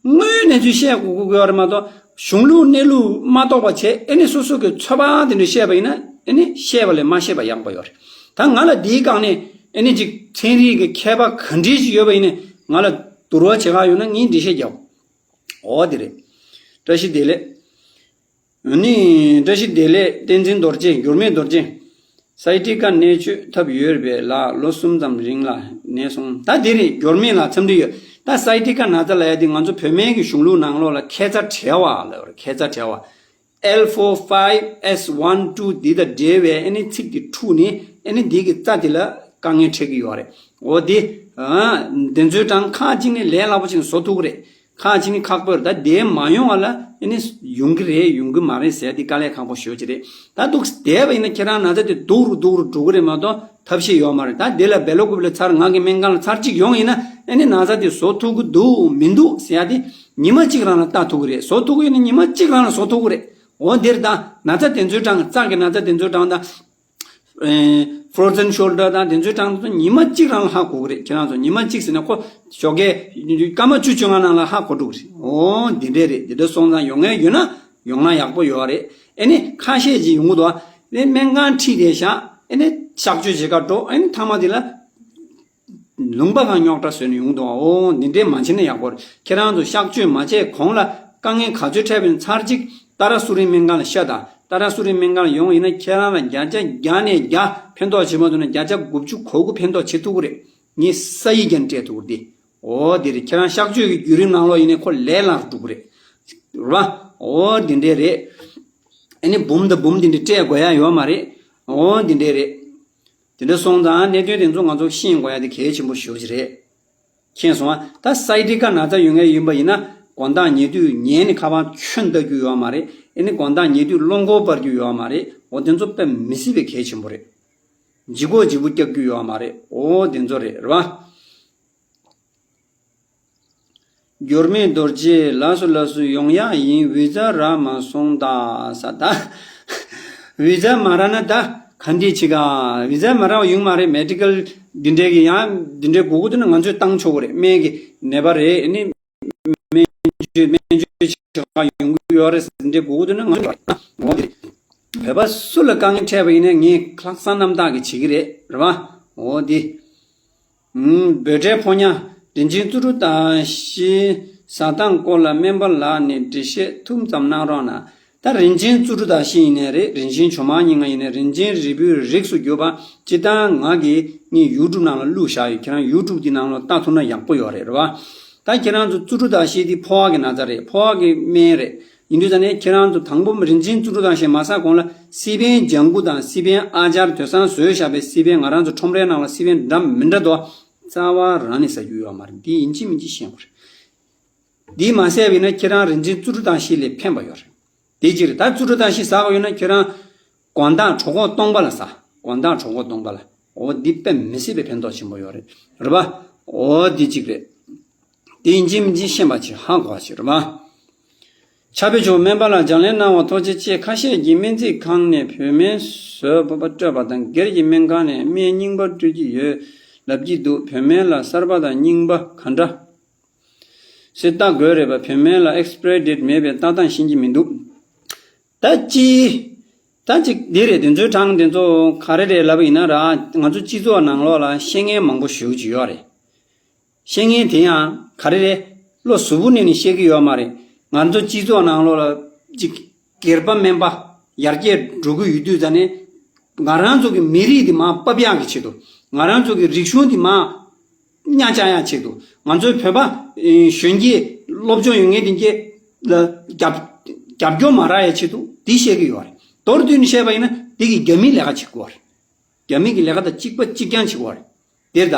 དངོས་ཡོད་གནས་ཚུལ་བཤད་དགོས་དགོས་ཀྱི་ཡོད་རེད་མ་གཏོགས། གཞུང་ལུགས་གནས་ལུགས་མ་གཏོགས་པ་བྱས་ཨེ་ནི་སོ་སོ་གི་ཚོད་དཔག་དེ་འདྲ་བཤད་པ་ཡིན་ན་ཨེ་ནི་བཤད་པ་ལས་མ་བཤད་པ་ཡག་པོ་ཡོད་རེད། ད་ང་ལ་འདིའི་སྒང་ནས་ཨེ་ནི་ཅིག་ཚན་རིག་གི་མཁས་པ་ག་འདྲས་ཅིག་ཡོད་པ་ཡིན་ནའི་ང་ལ་བསྡུར་བ་བྱེད་ག་ཡོང་ན་ངས་འགྲེལ་བཤད་རྒྱག་འོ་དེ་རེད། བཀྲ་ཤིས་བདེ་ལེགས། ཨ་ནི་བཀྲ་ཤིས་བདེ་ལེགས། བསྟན་འཛིན་རྡོ་རྗེ། འགྱུར་མེད་རྡོ་རྗེ། སའི་ཊི་ཀ་ནད་བཅོས་ཐབས་ཡོད་རེད་པས་ལགས། ལོ་གསུམ་ཙམ་རིང་ལ་ནད་སོང་། ད་དེ་རེད། འགྱུར་མེད་ལ་འཚམས་འདྲི་ཡོད། ད་སའི་ཊི་ཀ་ན་ཚ་ལབ་ཡ་དེ་ང་ཚོ་བོད་སྨན་གྱི་གཞུང་ལུགས་ནང་ལོགས་ལ་ཁ་ཚ་བྲལ་བ་ལབ་རེད། ཁ་ཚ་བྲལ་བ། L four five S one two འདི་དང་འབྲེལ་བའི་ཨ་ནི་ཚིག་དེ་འཁྲུགས་ནས་ཨ་ནི་འདི་གི་རྩ་དེ་ལ་དཀའ་ངལ་འཕྲད་ཀྱི་ཡོད་རེད། འོ་དེ། ཨ། དེ་ཚོའི་གྲངས་ཁག་ཅིག་ནི་ལས་སླ་པོ་ཅིག་ནས་བཟོ་ཐུབ་ཀྱི་རེད། ཁག་ཅིག་ནི་ཁག་པོ་རེད། ད་དེ་མ་ཡོང་བ་ལ་ཨ་ནི་ཡོང་གི་རེད་ཡོང་གི་མ་རེད་ཟེར་དེ་དཀའ་ལས་ཁག་པོ་ཞེ་པོ་ཅིག་རེད། ད་འདུག་བསྡད་པ་ཡིན་ན་ཁྱེད་རང་ན་ཚ་དེ་སྡུག་རུ་སྡུག་རུ་འགྲོ་གི་རེད་མ་གཏོགས་ཐབས་ཤེས་ཡོད་མ་རེད། ད་དེ་ལ་བེ་ལོ་ཀུབ་ལ་ཚར་ང་གི་སྨན་ཁང་ལ་ཚར་གཅིག་ཡོང་ཡིན་ན་ཨ་ནི་ན་ཚ་དེ་བཟོ་ཐུབ་ཀྱི་འདུག་མི་འདུག་ཟེར་ཡ་དེ་ཉི་མ་གཅིག་རང་ལ་ལྟ་ཐུབ་ཀྱི་རེད། བཟོ་ཐུབ་ཀྱི་ཡོད་ན་ཉི་མ་གཅིག་རང་ལ་བཟོ་ཐུབ་ཀྱི་རེད། འོ་དེར་ད་ན་ཚ་དེ་ཚོའི་གྲངས་རྩ་གི་ན་ཚ་དེ་ཚོའི་གྲངས་ད། ཨེ། frozen shoulder དང་དེ་ཚོའི་གྲངས་དེ་ཚོ་ཉི་མ་གཅིག་རང་ལ་ཧ་གོ་གི་རེད། ཁྱེད་རང་ཚོ་ཉི་མ་གཅིག་ཟེར་ན་ཁོ་ཞོགས་ཀས་སྐར་མ་བཅུ་བཅོ་ལྔ་ནང་ལ་ཧ་གོ་འགྲོ་གི་རེད། འོ་འདི་འདྲས་རེད། འདི་འདྲ་སོང་ཙང་ཡོང་ངེས་ཡོད་ན་ཡོང་ན་ཡག་པོ་ཡོད་རེད། ཨེ་ནི་ཁ་ཤས་ཅིག་ཡོང་གི་འདུག་ཨེ་ནི་སྨན་ཁང་ཁྲིད་བསྡད་ཤག་ཨེ་ནི་གཤག་བཅོས་བྱེད་ག་འགྲོ། ཨེ་ནི་མཐའ་མ་དེ་ལ་ལུང་པ་གང་རྙོག་དྲ་བཟོས་ནས་ཡོང་འདུག་འོ་འདི་འདྲས་མ་བྱེད་ན་ཡག་པོ་རེད། ཁྱེད་རང་ཚོ་གཤག་བཅོས་མ་བྱས་གོང་ལ་དཀའ་ངལ་ག་ཚོད་འཕྲད་པ་ཡིན་ཚར་གཅིག་ཏཱ་ར་སུ་རིན་སྨན་ཁང་ལ་ཤོག་དང་། ཏཱ་ར་སུ་རིན་སྨན་ཁང་ལ་ཡོང་ཡིན་ན་ཁྱེད་རང་ལ་བརྒྱ་ཆ་བརྒྱ་ནས་བརྒྱ་ཕན་ཐོགས་བྱེད་མ་ཐུབ་ན་བརྒྱ་ཆ་དགུ་བཅུ་གོ་དགུ་ཕན་ཐོགས་བྱེད་ཐུབ་ཀྱི་རེད། ངས་ས་ཡིག་ཀྱང་སྤྲད་ཐུབ་ཀྱི་རེད། འོ་དེ་རེད། ཁྱེད་རང་གཤག་བཅོས་ཀྱི་བརྒྱུད་རིམ་ནང་ལོགས་ཡིན་ནའི་ཁོ་ལས་སླ་རུ་འགྲོ་གི་རེད། རེད་པ། འོ་དེ་འདྲས་རེད། ཨ་ནི་འབུམ་དང་འབུམ་དེ་འདྲས་སྤྲད་དགོས་ཡ་ཡོད་མ་རེད། འོ་དེ་འདྲས་རེད། དེ་འདྲ་སོང་ཙང་གནད་དོན་དེ་ཚོ་ང་ཚོ་ཤེས་དགོས་ཡ་དེ་གལ་ཆེན་པོ་ཞེ་པོ་ཅིག་རེད། མཁྱེན་སོང་ཨ། ད་སའི་ཊི་ཀ་ན་ཚ་ཡོད་མཁན་ཡིན་པ་ཡིན་ན་དགོང་དག་ཉལ་དུས་ཉལ་ནས་ཁ་པར་ཁྱོན་ལྟ་རྒྱུ་ཡོད་མ་རེད། ཨེ་ནི་དགོང་དག་ཉལ་དུས་རླུང་འཁོར་སྤར་རྒྱུ་ཡོད་མ་རེད། འོ་དེ་ཚོ་དཔེ་མི་སྲིད་པའི་གལ་ཆེན་པོ་རེད། ལྗིད་ཁོག་ལྗིད་པོ་རྒྱག་རྒྱུ་ཡོད་མ་རེད། འོ་དེ་ཚོ་རེད། རེད་པ། འགྱུར་མེད་རྡོ་རྗེ་ལགས་སོ་ལགས་སོ། ཡོང་ཡག་ཡིན། བི་ཛ་རག་མ་སོང་ད་ས་ད། བི་ཛ་མ་རག་ན་ད་ག་འདྲས་བྱེད་ག་བི་ཛ་མ་རག་པ་ཡོང་མ་རེད། མེ་ཌི་ཀལ་འདི་འདྲས་ཀྱི་ཡང་འདི་འདྲས་དགོས་ཀྱི་འདུག་ན་ང་ཚོས་བཏང་ཆོག་གི་རེད། སྨན་གྱི་ནད་པ་རེད། ཨ་ནི་སྨན་བཅོས་སྨན་བཅོས་བྱེད་ག་ཡོང་གི་ཡོད་རེད། འདི་འདྲས་དགོས་ཀྱི་འདུག་ན་ང་ཚོས་འོ་དེ་བོད་པ་སུ་ལ་དཀའ་ངལ་འཕྲད་པ་ཡིན་ན་ངས་ལྷག་བསམ་རྣམ་དག་གིས་བྱེད་ཀྱི་རེད། རེད་པ། འོ་དེ། ཨུམ། འབོད་སྒྲའི་ཕོ་ཉ། རིན་ཆེན་བརྩོན་འགྲུས་དགའ་ཞིང་བཟའ་སྟངས་སྐོར་ལ་སྨན་པ་ལགས་ནས་འགྲེལ་བཤད་ཐུང་ཙམ་གནང་རོགས་གནང་། ད་རིན་ཆེན་བརྩོན་འགྲུས་དགའ་ཞིང་ཡིན་ནའི་རེད། རིན་ཆེན་ཇོ་མང་ཉིན་ང་ཡིན་ནའི་རིན་ཆེན་རིལ་བུའི་རིགས་སུ་གྱུར་པ་སྤྱིར་བཏང་ང་གིས་ངའི་ཡུ་ཊུབ་ནང་ལ་བླུགས་བཞག་ཡོད། ཁྱེད་རང་ཡུ་ཊུབ་འདི་ནང་ལ་ལྟ་ཐུབ་ན་ཡག་པོ་ཡོད་རེད། རེད་པ། ད་ཁྱེད་རང་ཚོ་བརྩོན་འགྲུས་དགའ་ཞིང་འདི་ཕོ་བ་གི་ན་ཚ་རེད། ཕོ་བ་གི་སྨན་རེད། ཡིན་དུས་ཙ་ནས་ཁྱེད་རང་ཚོ་དང་པོ་རིན་ཆེན་བརྩོན་འགྲུས་དགའ་ཞིང་མ་ཟ་གོང་ལ་སི་པན་ལྗང་གུ་དང་སི་པན་ཨ་ཅར་དེང་སང་བཟོས་བཞག་པའི་སི་པན་ང་རང་ཚོ་ཁྲོམ་རའི་ནང་ལ་སི་པན་འདྲ་མི་འདྲ་འདུག་རྩ་བ་རང་ནས་ཟ་རྒྱུ་ཡོད་མ་རེད། འདི་ཡིན་གཅིག་མིན་གཅིག་ཤེས་དགོས་རེད། འདི་མ་ཟས་པ་ཡིན་ན་ཁྱེད་རང་རིན་ཆེན་བརྩོན་འགྲུས་དགའ་ཞིང་ལས་ཕན་པ་ཡོད་རེད། དེ་གཅིག་རེད། ད་བརྩོན་འགྲུས་དགའ་ཞིང་ཟ་དགོས་ཡོད་ན་ཁྱེད་རང་དགོང་དག་གྲོད་ཁོག་སྟོང་པ་ལ་ཟ། དགོང་དག་གྲོད་ཁོག་སྟོང་པ་ལ། འོ་འདི་དཔེ་མི་སྲིད་པའི་ཕན་ཐོགས་ཆེན་པོ་ཡོད་རེད། རེད་པ། འོ་འདི་གཅིག་རེད། དེ་ཡིན་གཅིག་མིན་གཅིག་ཤེས་པ་ཅིག་ཧ་གོ་བ་ཅིག་རེད་པ། ཕྱག་དཔེ་མཆོག་སྨན་པ་ལགས་ལྗགས་ལན་གནང་བ་ཐུགས་རྗེ་ཆེ། ཁ་ཤས་ཀྱིས་སྨན་རྩིས་ཁང་ནས་བོད་སྨན་བཟོས་པ་སྤྲོད་པ་དང་སྒེར་གྱི་སྨན་ཁང་ནས་སྨན་རྙིང་པ་སྤྲོད་ཀྱི་ཡོད་ལབ་ཀྱི་འདུག་བོད་སྨན་ལ་གསར་པ་དང་རྙིང་པ་ག་འདྲ་སེ་ལྟ་དགོས་རེད་པ། བོད་སྨན་ལ་ཨེག་སི་པི་རའི་ཌེ་ཊི་མེད་པའི་ལྟ་སྟངས་ཤེས་ཀྱི་མི་འདུག་ད་ཅི། ད་ཅིག་འདི་རེད། དེ་ཚོའི་གྲངས་དེ་ཚོ་ག་རེ་རེད་ལབ་པ་ཡིན་ན་ར། ང་ཚོ་སྤྱི་ཚོགས་ནང་ལོགས་ལ་བཤད་མཁན་མང་པོ་ཞེ་པོ་ཅིག་ཡོད་རེད། བཤད་མཁན་དེ་ཡང་ག་རེ་རེད། བློ་གཟུ་བོ་ནས་ནི་བཤད་ཀྱི་ཡོད་མ་རེད། ང་ཚོ་སྤྱི་ཚོགས་ནང་ལོགས་ལ་ཅིག་ སྒེར་པ་སྨན་པ་ཡར་རྒྱས་འགྲོ་གི་ཡོད་དུས་ཙ་ནས། ང་རང་ཚོ་གི་མི་རིགས་འདི་མར་ཕབ་ཡག་གི་ཆེད་དུ། ང་རང་ཚོ་གི་རིག་གཞུང་འདི་མར་གཉའ་བཅག་ཡག་ཆེད་དུ། ང་ཚོའི་བོད་པ་ཨེ་གཞོན་སྐྱེས་སློབ་སྦྱོང་ཡོད་མཁན་དེ་གྱད་ལ་རྒྱབ་རྒྱབ་སྐྱོར་མ་རག་ཡག་ཆེད་དུ་འདི་བཤད་ཀྱི་ཡོད་རེད། མདོར་བསྡུས་ནས་བཤད་པ་ཡིན་ན་འདི་གི་རྒྱ་མིའི་ལས་ཀ་བྱེད་དགོས་རེད། རྒྱ་མི་གི་ལས་ཀ་དང་གཅིག་པ་གཅིག་རྐྱང་བྱེད་དགོས་རེད། དེར་ད་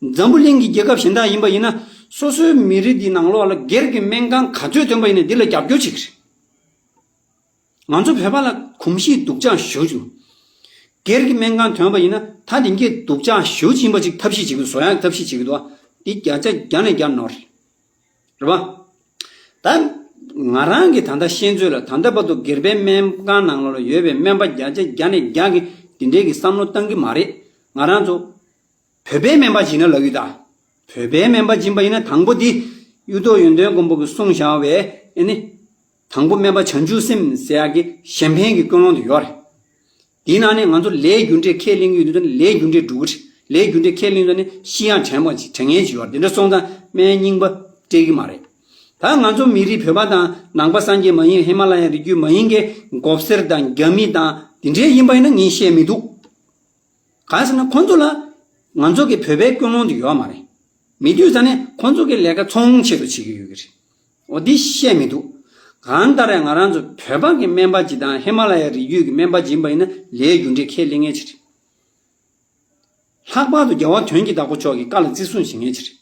འཛམ་བུ་གླིང་གི་རྒྱལ་ཁབ་གཞན་དག་ཡིན་པ་ཡིན་ན། སོ་སོའི་མི་རིགས་འདི་ནང་ལོགས་ལ་སྒེར་གྱི་སྨན་ཁང་ག་ཚོད་ཐོན་པ་ཡིན་ན་འདི་ལ་རྒྱབ་སྐྱོར་བྱེད་ཀྱི་རེད། ང་ཚོ་བོད་པ་ལ་གོམས་གཤིས་སྡུག་ཅག་ཞེ་པོ་ཅིག་སྒེར་གྱི་སྨན་ཁང་ཐོན་པ་ཡིན་ན་ད་འདི་གའི་སྡུག་ཅག་ཞེ་པོ་ཅིག་ཡིན་པ་ཅིག་ཐབས་ཤེས་བྱེད་ཀྱི་འདུག་བཟོ་ཡག་ཐབས་ཤེས་བྱེད་ཀྱི་འདུག་འདི་བརྒྱ་ཆ་བརྒྱ་ནས་བརྒྱ་ནོར་རེད། རེད་པ། ད་ང་རང་གི་ད་ལྟ་ཤེས་ཚོད་ལ། ད་ལྟ་བར་དུ་སྒེར་པའི་སྨན་ཁང་ནང་ལོགས་ལ་ཡོད་པའི་སྨན་པ་བརྒྱ་ཆ་བརྒྱ་ནས་བརྒྱ་གིས་འདི་འདྲའི་གི་བསམ་བློ་བཏང་གི་མ་རེད། ང་རང་ཚོ་བོད་པའི་སྨན་པ་བྱིན་ན་ལབ་ཡོད་ད། བོད་པའི་སྨན་པ་བྱིན་པ་ཡིན་ན་དང་པོ་འདི་གཡུ་ཐོག་ཡོན་ཏན་མགོན་པོ་གིས་གསུངས་བཞག་པའི་ཨེ་ནི། དང་པོ་སྨན་པ་བྱང་ཆུབ་སེམས་ཟེར་ཡག་གི་གཞན་ཕན་གྱི་ཀུན་སློང་དེ་ཡོད་རེད། དེའི་ནང་ནས་ང་ཚོ་ལས་རྒྱུ་འབྲས་ཁས་ལེན་གྱི་ཡོད་དུས་ལས་རྒྱུ་འབྲས་འགྲུབ་ཀྱི་རེད། ལས་རྒྱུ་འབྲས་ཁས་ལེན་དུས་ནས་ཤི་ཡག་དྲན་པ་ཅིག་དྲན་མཁན་ཅིག་ཡོད་རེད། དེ་འདྲ་སོང་ཙང་སྨན་རྙིང་པ་སྤྲད་ཀྱི་མ་རེད། ད་ང་ཚོ་མི་རིགས་བོད་པ་དང་ནང་པ་སངས་རྒྱས་མ་ཡིན། ཧི་མ་ལ་ཡའི་རི་རྒྱུད་མ་ཡིན་མཁན་མགོ་སེར་དང་རྒྱ་མི་དང་དེ་འདྲའི་ཡིན་པ་ཡིན་ན་ངས་བཤད་མི་འདུག་གང་ཟེར་ན་ཁོང་ཚོ་ལ་ང་ཚོ་གི་བོད་པའི་ཀུན་སློང་དེ་ཡོད་མ་རེད། མི་དུས་ཙ་ནས་ཁོང་ཚོ་གི་ལས་ཀ་ཚོང་ཆེད་དུ་བྱེད་ཀྱི་ཡོད་ཀྱི་རེད། འོ་འདི་བཤད་མི་འདུག་གང་ལྟར་ཡང་ང་རང་ཚོ་བོད་པ་གི་སྨན་པ་ཅིག་དང་ཧི་མ་ལ་ཡའི་རི་རྒྱུད་ཀྱི་སྨན་པ་ཅིག་ཡིན་པ་ཡིན་ན་ལས་རྒྱུ་འབྲས་ཁས་ལེན་མཁན་ཅིག་རེད། ལྷག་པར་དུ་རྒྱལ་བ་དོན་གྱི་བདག་པོ་མཆོག་གི་བཀའ་ལ་བརྩི་སྲུང་བྱེད་མཁན་ཅིག་རེད།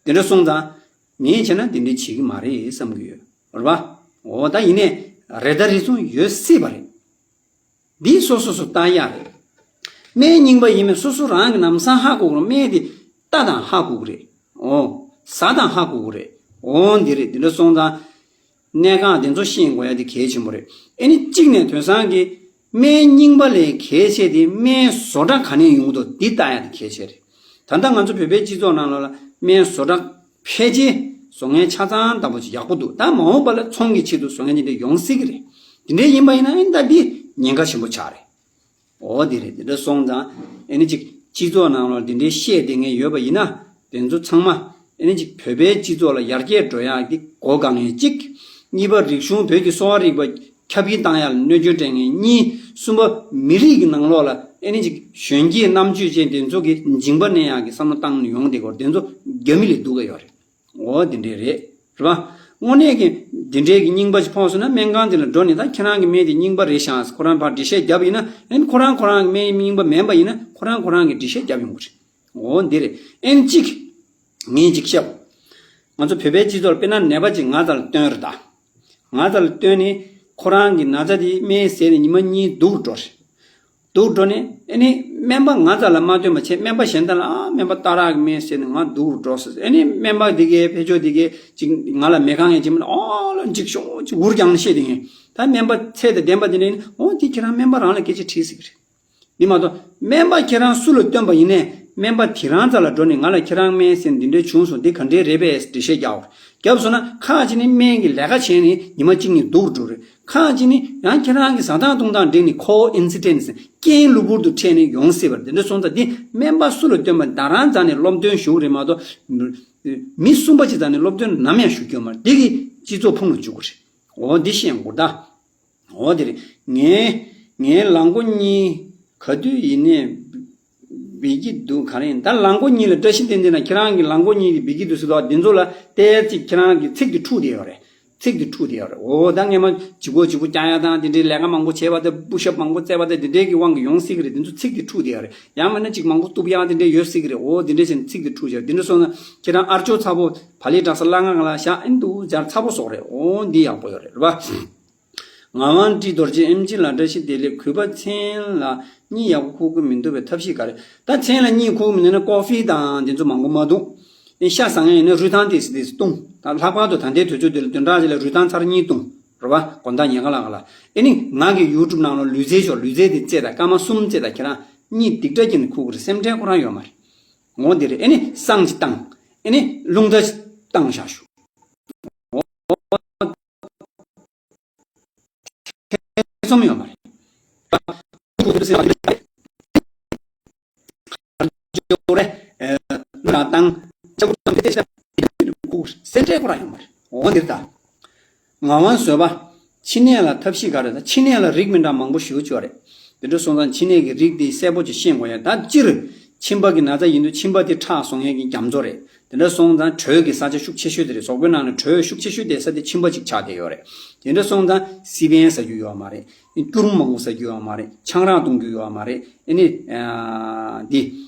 དེ་འདྲ་སོང་ཙང་ངས་བྱས་ན་དེ་འདྲ་བྱེད་ཀྱི་མ་རེད་བསམ་གྱི་ཡོད་རེད་པ། འོ་ད་ཡིན་ནའི་རེ་ད་རེ་ཟུང་ཡོད་སྲིད་པ་རེད། འདི་སོ་སོ་སོ་ལྟ་ཡག་རེད། སྨན་རྙིང་པ་ཡིན་མིན་སོ་སོ་རང་གི་ལམ་སང་ཧ་གོ་དགོས་རེད། སྨན་དེ་ལྟ་དང་ཧ་གོ་དགོས་རེད། འོ། ཟ་དང་ཧ་གོ་དགོས་རེད། འོ་འདི་རེད། འདི་འདྲ་སོང་ཙང་། གནས་སྟངས་དེ་ཚོ་ཤེས་དགོས་ཡ་དེ་གལ་ཆེན་པོ་རེད། ཨེ་ནི་གཅིག་ནས་དེང་སང་གི་སྨན་རྙིང་པ་ལས་གལ་ཆེ་དེ་སྨན་བཟོ་གྲྭ་ག་ནས་ཡོང་གི་འདུག་འདི་ལྟ་ཡ་དེ་གལ་ཆེ་རེད། ད་ལྟ་ང་ཚོ་བོད་པའི་སྤྱི་ཚོགས་ནང་ལོགས་ལ་སྨན་བཟོ་གྲྭ་ཕལ་ཆེར་བཟོ་མཁན་ཆ་ཚང་ལྟ་བུ་ཅིག་ཡག་པོ་འདུག་ད་མ་འོངས་པ་ལ་ཚོང་གི་ཆེད་དུ་བཟོ་མཁན་དེ་འདྲ་ཡོང་སྲིད་ཀྱི་རེད། དེ་འདྲ་ཡིན་པ་ཡིན་ན་ཨེ་ད་འདི་ཉེན་ཁ་ཆེན་པོ་ཆགས་རེད། འོ་དེ་རེད། དེ་འདྲ་སོང་ཙང་ཨེ་ནི་ཅིག་སྤྱི་ཚོགས་ནང་ལ་དེ་འདྲའི་བཤད་བསྡད་མཁན་ཡོད་པ་ཡིན་ན། དེ་ཚོ་ཚང་མ་ཨེ་ནི་ཅིག་བོད་པའི་སྤྱི་ཚོགས་ལ་ཡར་རྒྱས་འགྲོ་ཡག་གི་སྒོ་བཀག་མཁན་གཅིག་གཉིས་པ་རིག་གཞུང་བོད་ཀྱི་གསོ་བ་རིག་པ་ཁྱབ་སྤེལ་བཏང་ཡག་ལ་གནོད་སྐྱོན་སྤྲད་མཁན། གཉིས། གསུམ་པ་མི་རིགས་ཀྱི་ནང་ལོགས་ལ་ཨེ་ནི་ཅིག་གཞོན་སྐྱེས་རྣམ་དཔྱོད་ཅན་དེ་ཚོ་གི་མཇིང་པ་མནན་ཡག་གི་བསམ་བློ་བཏང་ནས་ཡོང་བསྡད་ཀྱི་ཡོད་རེད། དེ་ཚོ་རྒྱ་མི་ལས་སྡུག་ག་ཡོད་རེད། འོ་དེ་འདྲས་རེད། རེད་པ། དངོས་གནས་ཀྱི་འདི་འདྲའི་གི་རྙིང་པ་ཞིག་ཕོངས་སོང་ན་སྨན་ཁང་དེ་ལ་འགྲོ་ནས་ད་ཁྱེད་རང་གི་སྨན་དེ་རྙིང་པ་རེད་ཤག་ཁོ་རང་ཕར་འགྲེལ་བཤད་བརྒྱབ་ཡིན་ན། ཨེ་ནི་ཁོ་རང་ཁོ་རང་གི་སྨན་རྙིང་པ་མིན་པ་ཡིན་ན་ཁོ་རང་ཁོ་རང་གི་འགྲེལ་བཤད་བརྒྱབ་ཡོང་གི་རེད། འོ་འདི་རེད། ཨེ་ནི་གཅིག་ངས་གཅིག་བཤད། ང་ཚོ་བོད་པའི་སྤྱི་ཚོགས་ལ་དཔེར་ན་ནད་པ་ཅིག་ང་རྩ་ལ་བཏོན་རེད་ད། ང་རྩ་ལ་བཏོན་ནས་ཁོ་རང་གི་ན་ཚ་དེ་སྨན་ཟས་ནས་ཉི་མ་གཉིས་སྡུག་རུ་འགྲོ་རེད། སྡུག་འགྲོ་ནས་ཨེ་ནི་སྨན་པ་ང་རྩ་ལ་མ་བཏོན་པ་བྱས། སྨན་པ་གཞན་དག་ལ་ཨ་སྨན་པ་སྟག་རག་གི་སྨན་ཟས་ནས་ང་སྡུག་རུ་འགྲོ་ཟེར། ཨེ་ནི་སྨན་པ་འདི་གས་ཕེ་ཆོ་འདི་གས་ཅིག་ང་ལ་མེད་ཁང་ཡང་ཅིག་མིན་ཨོ་ལ་འཇིགས་ཤོག་ཅིག་འུར་རྒྱག་ནས་བཤད་དེ་ངས་ད་སྨན་པ་ཚད་དང་ལྡན་པ་དེ་འདྲ་ཡིན་ན། འོ་དེ་ཁྱེད་རང་སྨན་པ་རང་ལ་སྐད་ཆ་དྲིས་ཟེར་གི་རེད། འདི་མ་གཏོགས་སྨན་པ་ཁྱེད་རང་སུ་ལ་བཏོན་པ་ཡིན་ནའི་སྨན་པ་དེ་རང་རྩ་ལ་འགྲོ་ནས་ང་ལ་ཁྱེད་རང་སྨན་ཟས་འདི་འདྲ་བྱུང་སོང་། འདི་ག་འདྲའི་རེད་པས་འགྲེལ་བཤད་རྒྱག་འོ། བརྒྱབ་སོང་ན་ཁག་ཅིག་ནི་སྨན་གྱི་ལས་ཀ་བྱས་ནས་ཉི་མ་གཅིག་གཉིས་སྡུག་འགྲོ་རེད། ཁག་ཅིག་ནི་ཡང་ཁྱེད་རང་གི་བཟའ་སྟངས་བཏུང་སྟངས་འགྲིག་ནས་ཁོ་ཨིན་སི་ཌེན་སི་རྐྱེན་གློ་བུར་དུ་འཕྲད་ནས་ཡོང་སྲིད་པ་རེད། དེ་འདྲ་སོང་ཙང་འདི་སྨན་པ་སུ་ལ་བཏོན་པ་ད་རང་རྩ་ནས་སློབ་སྟོན་ཞུ་གི་རེད་མ་གཏོགས། མི་གསུམ་པ་ཅིག་རྩ་ནས་སློབ་སྟོན་ནམ་ཡང་ཞུ་རྒྱུ་མ་རེད། འདི་གིས་སྤྱི་ཚོགས་ཕུང་ལ་འཇུག་གི་རེད། འོ་འདི་ཤེས་དགོས་ད། འོ་དེ་རེད། ངའི་ངའི་ལག་མགོ་གཉིས་ག་དུས་ཡིན་ནའི་འབིག་གི་འདུག་ག་རེ་ཡིན་ད། ལག་མགོ་གཉིས་ལ་བཀྲ་ཤིས་བསྟན་འཛིན་ལ་ཁྱེད་རང་གི་ལག་མགོ་གཉིས་དེ་འབིག་གི་འདུག་ཟེར་དོ། འདི་ཚོ་ལ་ཏོག་ཙམ་ཁྱེད་རང་གི་ཚིག་དེ་འཁྲུགས་བསྡད་ཡོད་རེད། ཚིག་དེ་འཁྲུགས་བསྡད་ཡོད་རེད། འོ་ད་སྔས་མ་ལྗིད་ཁོག་ལྗིད་ཁོག་རྒྱག་ཡ་དང་དེ་འདྲའི་ལས་ཀ་མང་པོ་བྱས་པ་དང་པུ་ཤ་ཨབ་མང་པོ་རྩེས་པ་དང་དེ་འདྲའི་གི་དབང་གིས་ཡོང་སྲིད་གི་རེད། འདི་ཚོ་ཚིག་དེ་འཁྲུགས་བསྡད་ཡོད་རེད། ཡང་མིན་ན་ཅིག་མང་པོ་གཏུབ་ཡ་དེ་འདྲ་ཡོད་སྲིད་གི་རེད། འོ་དེ་འདྲ་བྱས་ནས་ཚིག་དེ་འཁྲུགས་བྱས། འདི་འདྲ་སོང་ན་ཁྱེད་རང་ཨ་ཅོ་ཚ་པོ་བ་ལི་གྲྭ་ས་ལ་ང་ང་ལ་ཤ་ཨིན་འདུག་སྦྱར་ཚ་པོ་སོགས་རེད། འོ་འདི་ཡག་པོ་ཡོད་རེད། རེད་པ། ངག་དབང་བཀྲིས་རྡོ་རྗེ་ཨེམ་ཆི་ལགས་བཀྲ་ཤིས་བདེ་ལེགས། གུས་པ་མཚན་ལ་གཉིད་ཡག་པོ་ཁུག་གི་མི་འདུག་པས་ཐབས་ཤེས་ག་རེ། ད་མཚན་ལ་གཉིད་ཁུག་གི་མི་འདུག་ན་ཀོ་ཧྥི་དང་དེ་ཚོ་མང་པོ་མ་འཐུང་། ཨེ་ཤ་ཟ་མཁན་ཡིན་ན་རུས་ཐང་ཏོག་ཙམ་ཏོག་ཙམ་བཏུང་། ད་ལྷག་པར་དུ་ད་ལྟའི་དུས་ཚོད་འདི་ལ་བདུན་ཕྲག་གཅིག་ལ་རུས་ཐང་ཚར་གཉིས་བཏུང་། རེད་པ། དགོང་དག་ཉལ་ཁ་ལ་ག་ལ། ཨེ་ནི་ང་གི་ཡུ་ཊུབ་ནང་ལ་ལུས་རྩལ་ཤོག་ལུས་རྩལ་དེ་རྩེས་དང་སྐར་མ་གསུམ་རྩེས་དང་ཁྱེད་རང་གཉིད་སྡིག་སྒྲ་གྱིན་ཁུག་གི་རེད། སེམས་ཁྲལ་ཁོ་རང་ཡོད་མ་རེད། འོ་འདི་རེད། ཨེ་ནི་བསང་ཅིག་བཏང་། ཨེ་ནི་རླུང་རྟ་ཅིག་བཏང་བཞག་ཞུ། ཐེ་ཚོམ་ཡོད་མ་རེད། སེམས་ཁྲལ་ཁོ་རང་ཡོད་མ་རེད། འོ་འདིར་ད། ངག་དབང་བཟོད་པ། མཆིན་ནད་ལ་ཐབས་ཤེས་ག་རེ་ད། མཆིན་ནད་ལ་རིགས་མི་འདྲ་མང་པོ་ཞེ་པོ་ཅིག་ཡོད་རེད། དེ་འདྲ་སོང་ཙང་མཆིན་ནད་ཀྱི་རིགས་དེ་གསལ་པོ་ཅིག་ཤེས་དགོས་ཡ། ད་སྤྱིར་མཆིན་པ་གི་ན་ཚ་ཡིན་དུས་མཆིན་པ་དེ་ཁྲག་བཟོ་མཁན་གྱི་རྒྱ་མཚོ་རེད། དེ་འདྲ་སོང་ཙང་དྲོད་ཀྱི་ས་ཆ་ཤུགས་ཆེ་ཤོས་དེ་རེད། གཟུགས་པོའི་ནང་ནས་དྲོད་ཤུགས་ཆེ་ཤོས་དེ་ས་དེ་མཆིན་པ་ཅིག་ཆགས་བསྡད་ཡོད་རེད། དེ་འདྲ་སོང་ཙང་སི་པན་ཟ་རྒྱུ་ཡོད་མ་རེད། སྐྱུར་མོ་མང་པོ་ཟ་རྒྱུ་ཡོད་མ་རེད། ཆང་རག་འཐུང་རྒྱུ་ཡོད་མ་རེད། ཨ་ནི་ཨ་འདི་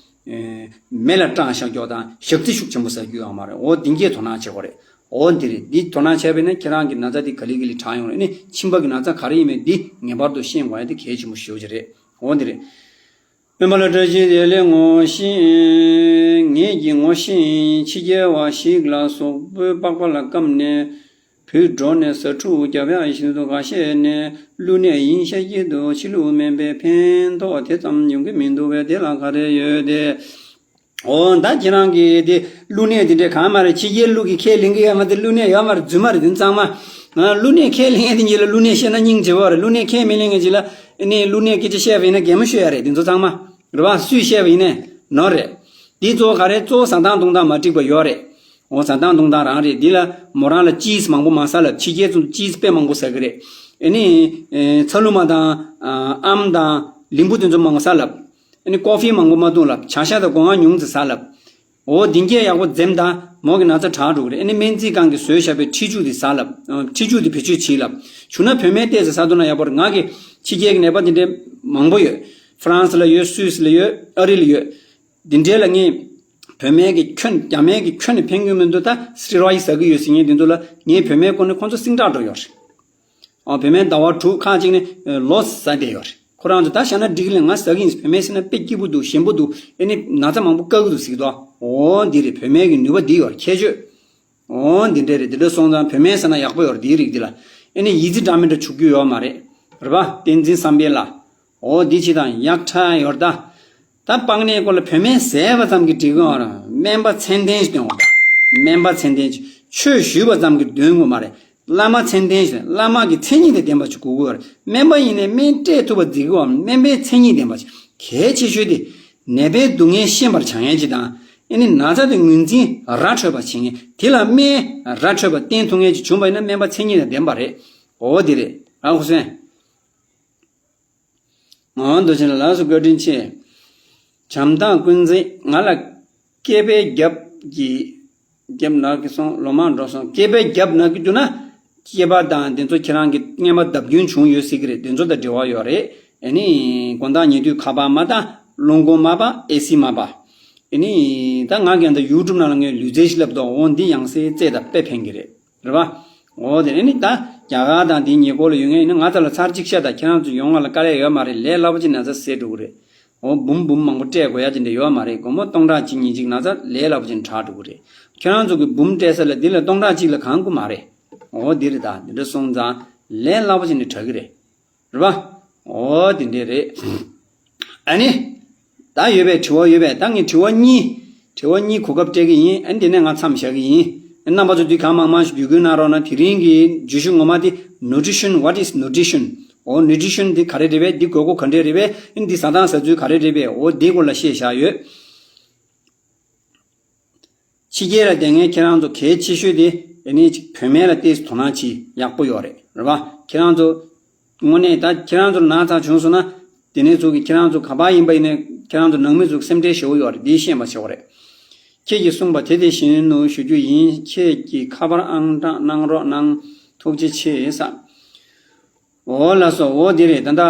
ཨེ་མེ་ལ་སྲེག་བཞག་རྒྱུ་དང་ཞག་ཚི་ཤུགས་ཆེན་པོ་ཟ་རྒྱུ་ཡོད་མ་རེད། འོ་འདི་གས་དོ་སྣང་བྱེད་དགོས་རེད། འོ་འདི་རེད། འདི་དོ་སྣང་བྱས་པས་ན་ཁྱེད་རང་གི་ན་ཚ་འདི་ག་ལེ་ག་ལེ་དྲག་ཡོང་རེད། ཨ་ནི་མཆིན་པ་གི་ན་ཚ་ག་རེ་ཡིན་མིན་འདི་ངེས་པར་དུ་ཤེས་དགོས་ཡ་འདི་གལ་ཆེན་པོ་ཞེ་པོ་ཅིག་རེད། འོ་འདི་རེད། སྨན་པ་ལ་བཀྲ་ཤིས་བདེ་ལེགས། ངོ་ཤེས། ངེད་ཀྱི་ངོ་ཤེས་ཡིན། ཕྱི་རྒྱལ་བ་ཞིག་ལ་གཟུགས་པོའི་པགས་པ་ལ་བསྐམས་ནས་བུད་འགྲོ་ནས་ཟ་འཕྲུག་རྒྱབ་ཡག་བཞིན་དུ་ཁ་ཤས་ནས་ཀླུ་ནད་ཡིན་བཤད་ཀྱི་འདུག་ཕྱི་ལུགས་སྨན་པས་ཕན་ཐོགས་དེ་ཙམ་ཡོང་གི་མི་འདུག་པས་དེ་ལ་ག་རེ་ཡོད་དེ། འོ་ད་ཁྱེད་རང་གིས་དེ་ཀླུ་ནད་དེ་འདྲས་གང་མ་རེད། ཕྱི་རྒྱལ་ལུགས་ཀྱི་ཁས་ལེན་གི་ཡོད་མ་རེད། ཀླུ་ནད་ཡོད་མ་རེད། རྫུན་མ་རེད། དེ་ཚང་མ་ང་ཀླུ་ནད་ཁས་ལེན་མཁན་དེ་གྱིས་ལ་ཀླུ་ནད་བཤད་ན་སྙིང་རྗེ་བོ་རེད། ཀླུ་ནད་ཁས་མི་ལེན་མཁན་གྱིས་ལ་ཨ་ནི་ཀླུ་ནད་སྐད་ཆ་བཤད་པ་ཡིན་ན་གད་མོ་ཤོར་ཡ་རེད། དེ་ཚོ་ཚང་མ་རེད་པ། སུས་བཤད་པ་ཡིན་ནའི་ནོར་རེད། དེ་གཙོ་བོ་ག་རེ། གཙོ་བོ་ཟ་སྟངས་འཐུང་སྟངས་མ་འགྲིག་པ་ཡོད་རེད། འོ་ཟ་སྟངས་འཐུང་སྟངས་རང་རེད། འདི་ལ་མོ་རང་ལ་ཅིས་མང་པོ་མ་ཟ་ལབ། ཕྱི་རྒྱལ་ཚོ་ཅིས་དཔེ་མང་པོ་ཟ་གི་རེད། ཨ་ནི་ཨེ་ཚ་ལུ་མ་དང་ཨ་ཨམ་དང་ལིམ་བུ་དེ་ཚོ་མང་པོ་ཟ་ལབ། ཨ་ནི་ཀོ་ཧྥི་མང་པོ་མ་འཐུང་ལབ། ཇ་ཤ་དང་སྒོ་ང་ཉུང་ཙམ་ཟ་ལབ། འོ་འདི་གས་ཡག་པོ་འཛེམ་དང་མོ་གི་ན་ཚ་དྲག་འགྲོ་གི་རེད། ཨ་ནི་སྨན་རྩིས་ཁང་གིས་བཟོས་བཞག་པའི་ཁྲིད་ཆུ་དེ་ཟ་ལབ། ཨ་ཁྲིད་ཆུ་དེ་བེད་སྤྱོད་བྱེད་ལབ། བྱུང་ན་བོད་སྨན་ཏོག་ཙམ་ཟ་ཐུབ་ན་ཡག་པོ་རེད། ང་གི་ཕྱི་རྒྱལ་གྱི་ནད་པ་འདི་འདྲའི་མང་པོ་ཡོད། ཧྥ་རན་སི་ལ་ཡོད། སུད་སི་ལ་ཡོད། ཨ་རི་ལ་ཡོད། འདི་འདྲའི་ལ་ངས་བོད་སྨན་གྱི་ཁྱོན། རྒྱ་སྨན་གྱི་ཁྱོན་ནས་ཕན་གྱི་མི་འདུག་ད་སི་ཊི་རོ་ཡིཌ་ཟ་གི་ཡོད་ཟེར་མཁན་འདི་ཚོ་ལ་ངས་བོད་སྨན་བསྐུར་ནས་ཁོང་ཚོ་སིང་དྲག་འགྲོ་ཡོད་རེད། ཨ་བོད་སྨན་ཟླ་བ་དྲུག་ཁག་ཅིག་ནས་ལོ་ཟ་བསྡད་ཡོད་རེད། ཁོ་རང་ཚོ་ད་བཞག་ན་འགྲིག་གི་ལས། ང་ཟ་གི་ཡིན། བོད་སྨན་ཟ་ན་དཔེ་སྐྱིད་པོ་འདུག་ཞིམ་པོ་འདུག་ཨ་ནི་ན་ཚ་མང་པོ་བཀག་གི་འདུག་ཟེར་གི་འདུག་འོ་འདི་རེད། བོད་སྨན་གྱི་ནུས་པ་འདི་ཡོད་རེད། ཁྱད་ཆོས། འོ་འདི་འདྲ་རེད། འདི་འདྲ་སོང་ཙང་བོད་སྨན་ཟ་ན་ཡག་པོ་ཡོད་རེད། འདིའི་རིགས་འདི་ལ་ཨ་ནི་ཡི་ཙི་འདྲ་མི་འདྲ་བྱུག་རྒྱུ་ཡོད་མ་རེད། རེད་པ། བསྟན་འཛིན་བསམ་འཕེལ་ལགས། འོ་འདི་ཅི་དང་ཡག་ཕྲ་ཡོད་རེད་ད། ད་པགས་ནད་སྐོར་ལ་བོད་སྨན་ཟས་པ་ཙམ་གྱིས་འགྲིག་གི་མ་རེད། སྨན་པ་མཚན་ལྡན་ཞིག་འདོན་དགོས་རེད། སྨན་པ་མཚན་ལྡན་ཞིག་ཆོས་ཞུས་པ་ཙམ་གྱིས་འདོན་དགོས་མ་རེད། བླ་མ་མཚན་ལྡན་ཞིག་བླ་མ་གི་མཚན་ཉིད་དང་ལྡན་པ་ཞིག་དགོས་ཀྱི་ཡོད་རེད། སྨན་པ་ཡིན་ནའི་སྨན་སྤྲད་ཐུབ་པ་འཛིན་གྱི་ཡོད་མ་རེད། སྨན་པའི་མཚན་ཉིད་ལྡན་པ་ཞིག་གལ་ཆེ་ཤོས་དེ་ནད་པའི་སྡུག་བསྔལ་ཤེས་པར་བྱ་མཁན་ཅིག་དང་། ཨ་ནི་ན་ཚ་དེ་ངོས་འཛིན་ར་འཕྲོད་པ་བྱེད་མཁན། དེ་ལ་སྨན་ར་འཕྲོད་པ་བསྟེན་ཐུབ་མཁན་ཅིག་བྱུང་བ་ཡིན་ན་སྨན་པ་མཚན་ཉིད་དང་ལྡན་པ་རེད། འོ་དེ་རེད། ཨ་ཁུ་སན། ཨོ་མདོ་ཆེན་ལགས་སུ་བཀའ་དྲིན་ཆེ། བྱམས་སྟངས་ཀུན་གཟིགས། ང་ལ་སྐེད་པའི་རྒྱབ་ཀྱི། རྒྱབ་ནག་གི་སོང་། ལོ་མང་འགྲོ་སོང་། སྐེད་པའི་རྒྱབ་ནག་གི་འདུག་ན། སྐེད་པ་དང་དེ་ཚོ་ཁྱེད་རང་གི་རྔན་པ་བརྡབ་སྐྱོན་བྱུང་ཡོད་སྲིད་ཀྱི་རེད། དེ་ཚོ་དང་འབྲེལ་བ་ཡོད་རེད། ཨ་ནི་དགོང་དག་ཉལ་དུས་ཁ་པར་མ་བཏང་། རླུང་སྒོ་མ་སྦག་ཨེ་སི་མ་སྦག་ཨ་ནི་ད་ང་གིས་ད་ཡུ་ཊུབ་ནང་ལ་ངས་ལུས་རྩལ་ཞིག་བསླབ་འདུག་འོ་འདི་ཡང་སེ་རྩེད་ད་དཔེ་ཕན་གྱི་རེད། རེད་པ། འོ་དེ་ནས་ནི་ད་རྒྱ་གར་དང་དེའི་ཉེ་འཁོར་ལ་ཡོད་མཁན་ཡིན་ན་ང་ཚོ་ལ་ཚར་གཅིག་ཤ་དང་ཁྱེད་རང་ཚོ་ཡོང་བ་ལ་དཀའ་ལས་ཡོད་མ་རེད། ལས་སླ་པོ་ཅིག་ན་ཚ་སེལ་འགྲོ་གི་རེད། འོ་འབུམ་འབུམ་མང་པོ་སྤྲད་དགོས་ཡ་དེ་འདྲ་ཡོད་མ་རེད། སྒོར་མོ་སྟོང་ཕྲག་གཅིག་གཉིས་གཅིག་ན་ཚ་ལས་སླ་པོ་ཅིག་དྲག་འགྲོ་གི་རེད། ཁྱེད་རང་ཚོ་གི་འབུམ་སྤྲད་ས་ལ་འདི་ལ་སྟོང་ཕྲག་གཅིག་ལ་གང་དགོས་མ་རེད། འོ་འདི་རེད། ད་འདི་འདྲ་སོང་ཙང་ལས་སླ་པོ་ཅིག་ནས་དྲག་གི་རེད། རེད་པ། འོ་དེ་འདྲས་རེད། ཨ་ནི། ད་ཡོད་པས། དྲི་བ་ཡོད་པས། ད་ངས་དྲི་བ་གཉིས། དྲི་བ་གཉིས་གོ་སྐབས་སྤྲད་གི་ཡིན། ཨ་ནི་དེ་ནས་ང་མཚམས་བཞག་གི་ཡིན། རྣམ་པ་ཚོ་འདི་གང་མང་མང་ཞིག་བརྒྱུད་སྐུལ་གནང་རོགས་གནང་། དེ་རིང་གི་བརྗོད་གཞི་ངོ་མ་དེ་nutrition. What is nutrition? འོ་nutrition འདི་ག་རེ་རེད་པས། འདི་དགོས་མཁོ་ག་འདྲས་རེད་པས། ཨ་ནི་འདི་ཟ་སྟངས་ཟ་ཚུལ་ག་རེ་རེད་པས། འོ་འདིའི་སྐོར་ལ་བཤད་བཞག་ཡོད། ཕྱི་རྒྱལ་ལ་བསྡད་མཁན་ཁྱེད་རང་ཚོ་གལ་ཆེ་ཤོས་དེ་ཨ་ནི་ཅིག་བོད་སྨན་ལ་ཏོག་ཙམ་དོ་སྣང་བྱེད། ཡག་པོ་ཡོད་རེད། རེད་པ། ཁྱེད་རང་ཚོ་དངོས་གནས་ད་ཁྱེད་རང་ཚོར་ན་ཚ་བྱུང་སོང་ན། དེ་ནས་ཚོ་གི་ཁྱེད་རང་ཚོ་ག་པར་ཡིན་པ་ཡིན་ནའི་ཁྱེད་རང་ཚོ་ནང་མི་ཚོ་སེམས་ཁྲལ་ཞེ་པོ་ཡོད་རེད། འདི་ཤེས་པ་བྱེད་དགོས་རེད། ཁྱེད་ཀྱིས་གསུངས་པ་དེ་དེ་བཞིན་དུ་ཞུ་རྒྱུ་ཡིན། ཁྱེད་ཀྱིས་ཁ་པར་ཨང་གྲངས་གནང་རོགས་གནང་། ཐུགས་རྗེ་ཆེ་ཟེར། འོ་ལགས་སོ། འོ་འདི་རེད། ད་ལྟ་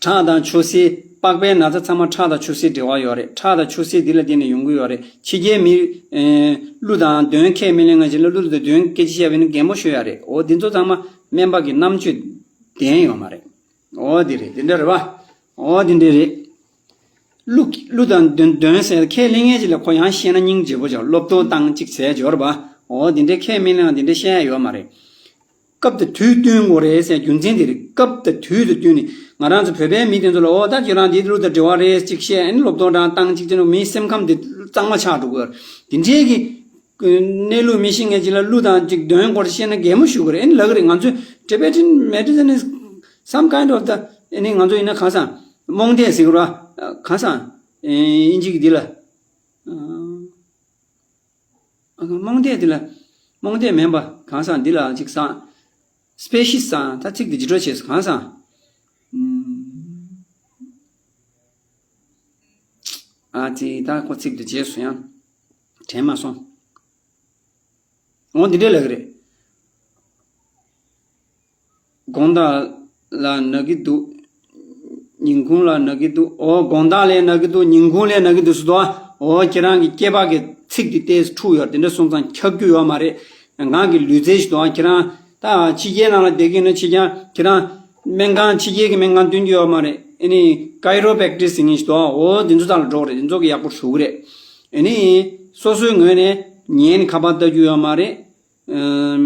ཁྲག་དང་ཆུ་སེར། པགས་པའི་ན་ཚ་ཚང་མ་ཁྲག་དང་ཆུ་སེར་འབྲེལ་བ་ཡོད་རེད། ཁྲག་དང་ཆུ་སེར་འདི་ལ་བརྟེན་ནས་ཡོང་གི་ཡོད་རེད། ཕྱི་རྒྱལ་མི་ཨེ་གླུ་དང་གདོན་ཁས་མི་ལེན་མཁན་ཞིག་ལ་གླུ་དང་གདོན་སྐད་ཆ་བཤད་པ་ཡིན་ན་གད་མོ་ཤོར་ཡ་རེད། འོ་འདི་ཚོ་ཚང་མ་སྨན་པ་གི་རྣམ་དཔྱོད་ལྡན་ཡོད་མ་རེད། འོ་འདི་རེད། འདི་འདྲ་རེད་པ། འོ་འདི་འདྲ་རེད། གླུ་གླུ་དང་གདོན་གདོན་ཟེར་ཁས་ལེན་མཁན་ཅིག་ལ་ཁོ་ཡང་བཤད་ན་སྙིང་རྗེ་པོ་ཅིག་སློབ་སྟོན་བཏང་ཅིག་བྱས་འབྱོར་པ། འོ་འདི་འདྲའི་ཁས་མི་ལེན་ན་འདི་འདྲའི་བཤད་ཡ་ཡོད་མ་རེད། སྐབས་དང་དུས་བསྟུན་དགོས་རེད་ཟེར་རྒྱུ་མཚན་དེ་རེད། སྐབས་དང་དུས་དང་བསྟུན་ནས་ང་རང་ཚོ་བོད་པའི་མི་དེ་ཚོ་ལ་འོ་ད་ཁྱོད་རང་འདི་གླུ་དང་འབྲེལ་བ་རེད་ཅིག་བཤད། ཨ་ནི་སློབ་སྟོན་རང་བཏང་ཅིག་བྱས་ན་མིའི་སེམས་ཁམས་དེ་གཙང་མ་ཆགས་འགྲོ་གི་ཡོད་རེད། དེ་འདྲའི་གི་གནས་ལུགས་མི་ཤེས་མཁན་ཅིག་ལ་གླུ་དང་ཅིག་གདོན་སྐོར་བཤད་ན་གད་མོ་ཤོར་གི་རེད། ཨ་ནི་ལབ་གི་རེད། ང་ཚོས་Tibetan medicine is some kind of the ཨ་ནི་ང་ཚོ་ཡིན་ན་གང་ཟག་རྨོངས་དད་ཟེར་གི་རེད་པ། གང་ཟག་ཨིན་ཇི་གི་འདི་ལ་རྨོངས་དད་འདི་ལ་རྨོངས་དད་མིན་པ་གང་ཟག་འདི་ལ་ཅིག་ཟ། སྤེ་ཤིས་སང་ད་ཚིག་དེ་ཇི་འདྲ་བྱས་སོང་གང་སང་། ཨ་ཙི་ད་ཁོ་ཚིག་དེ་རྗེས་སུ་ཡང་དྲན་མ་སོང་། འོ་འདི་འདྲས་ལབ་ཀྱི་རེད། དགོང་དག་ལ་ན་གི་འདུག་ཉིན་གུང་ལ་ན་གི་འདུག་འོ་དགོང་དག་ལས་ན་གི་འདུག་ཉིན་གུང་ལས་ན་གི་འདུག་ཟེར་དོ། འོ་ཁྱེད་རང་གི་སྐྱེས་པ་གི་ཚིག་དེ་ཏོག་ཙམ་འཁྲུག་ཡོད། དེ་འདྲ་སོང་ཙང་ཁྱབ་རྒྱུ་ཡོད་མ་རེད། ང་གི་ལུས་རྩལ་ཞིག་འདུག་ཁྱེད་རང་ད་ཕྱི་རྒྱལ་ནང་ལ་བསྡད་ཀྱི་ཡིན་ན་ཕྱི་རྒྱལ་ཁྱེད་རང་སྨན་ཁང་ཕྱི་རྒྱལ་གྱི་སྨན་ཁང་སྟོན་རྒྱུ་ཡོད་མ་རེད། ཨ་ནི་ཀའི་རོ་པེག་ཊིག་ཟེར་མཁན་ཞིག་འདུག་འོ་དེ་ཚོ་ད་ལ་འགྲོ་གི་རེད། དེ་ཚོ་གི་ཡག་པོ་ཞུ་གི་རེད། ཨ་ནི་སོ་སོའི་ངོས་ནས་ཉན་ཁ་པར་ལྟ་རྒྱུ་ཡོད་མ་རེད། ཨམ།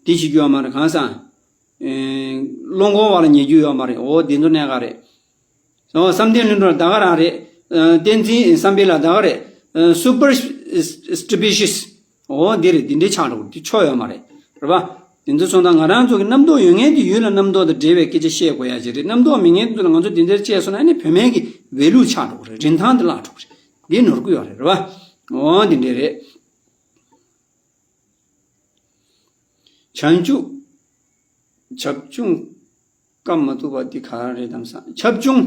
དེ་བྱེད་རྒྱུ་ཡོད་མ་རེད། གང་ཟེར། ཨེ། བློ་འགོང་བ་ལ་ཉན་རྒྱུ་ཡོད་མ་རེད། འོ་དེ་ཚོ་གནད་འགག་རེད། འོ་བསམ་གཏན་ལྷུན་གྲུབ་ལ་ད་ག་རང་རེད། ཨ། བསྟན་འཛིན་བསམ་འཕེལ་ལ་ད་ག་རེད། ཨ། སུ་པར་སི་ཊི་པི་ཤི་ཡས། འོ་འདི་རེད། འདི་འདྲའི་ཆགས་འགྲོ་གི་རེད། དེ་ཆོ་ཡོད་མ་རེད། རེད་པ། དེ་ཚོ་སོང་ཙང་ང་རང་ཚོ་གི་རྣམ་རྟོག་ཡོད་མཁན་དེ་ཡུལ་ལ་རྣམ་རྟོག་དང་འབྲེལ་བའི་སྐད་ཆ་བཤད་དགོས་ཡ་ཅིག་རེད། རྣམ་རྟོག་མེད་མཁན་དེ་ཚོ་ལ་ང་ཚོ་དེ་འདྲ་བཤད་སོང་ན་ཨ་ནི་བུད་མེད་ཀྱི་ཝེ་ལུ་ཆགས་འགྲོ་གི་རེད། རིན་ཐང་དེ་བརླག་འགྲོ་གི་རེད། འདི་ནོར་གི་ཡོད་རེད། རེད་པ། འོ་འདི་འདྲ་རེད། བྱང་ཆུབ། བྱབ་ཆུང་བཀག་མ་ཐུབ་པ་འདི་ག་རེ་རེད་དམ་བསམ། བྱབ་ཆུང་།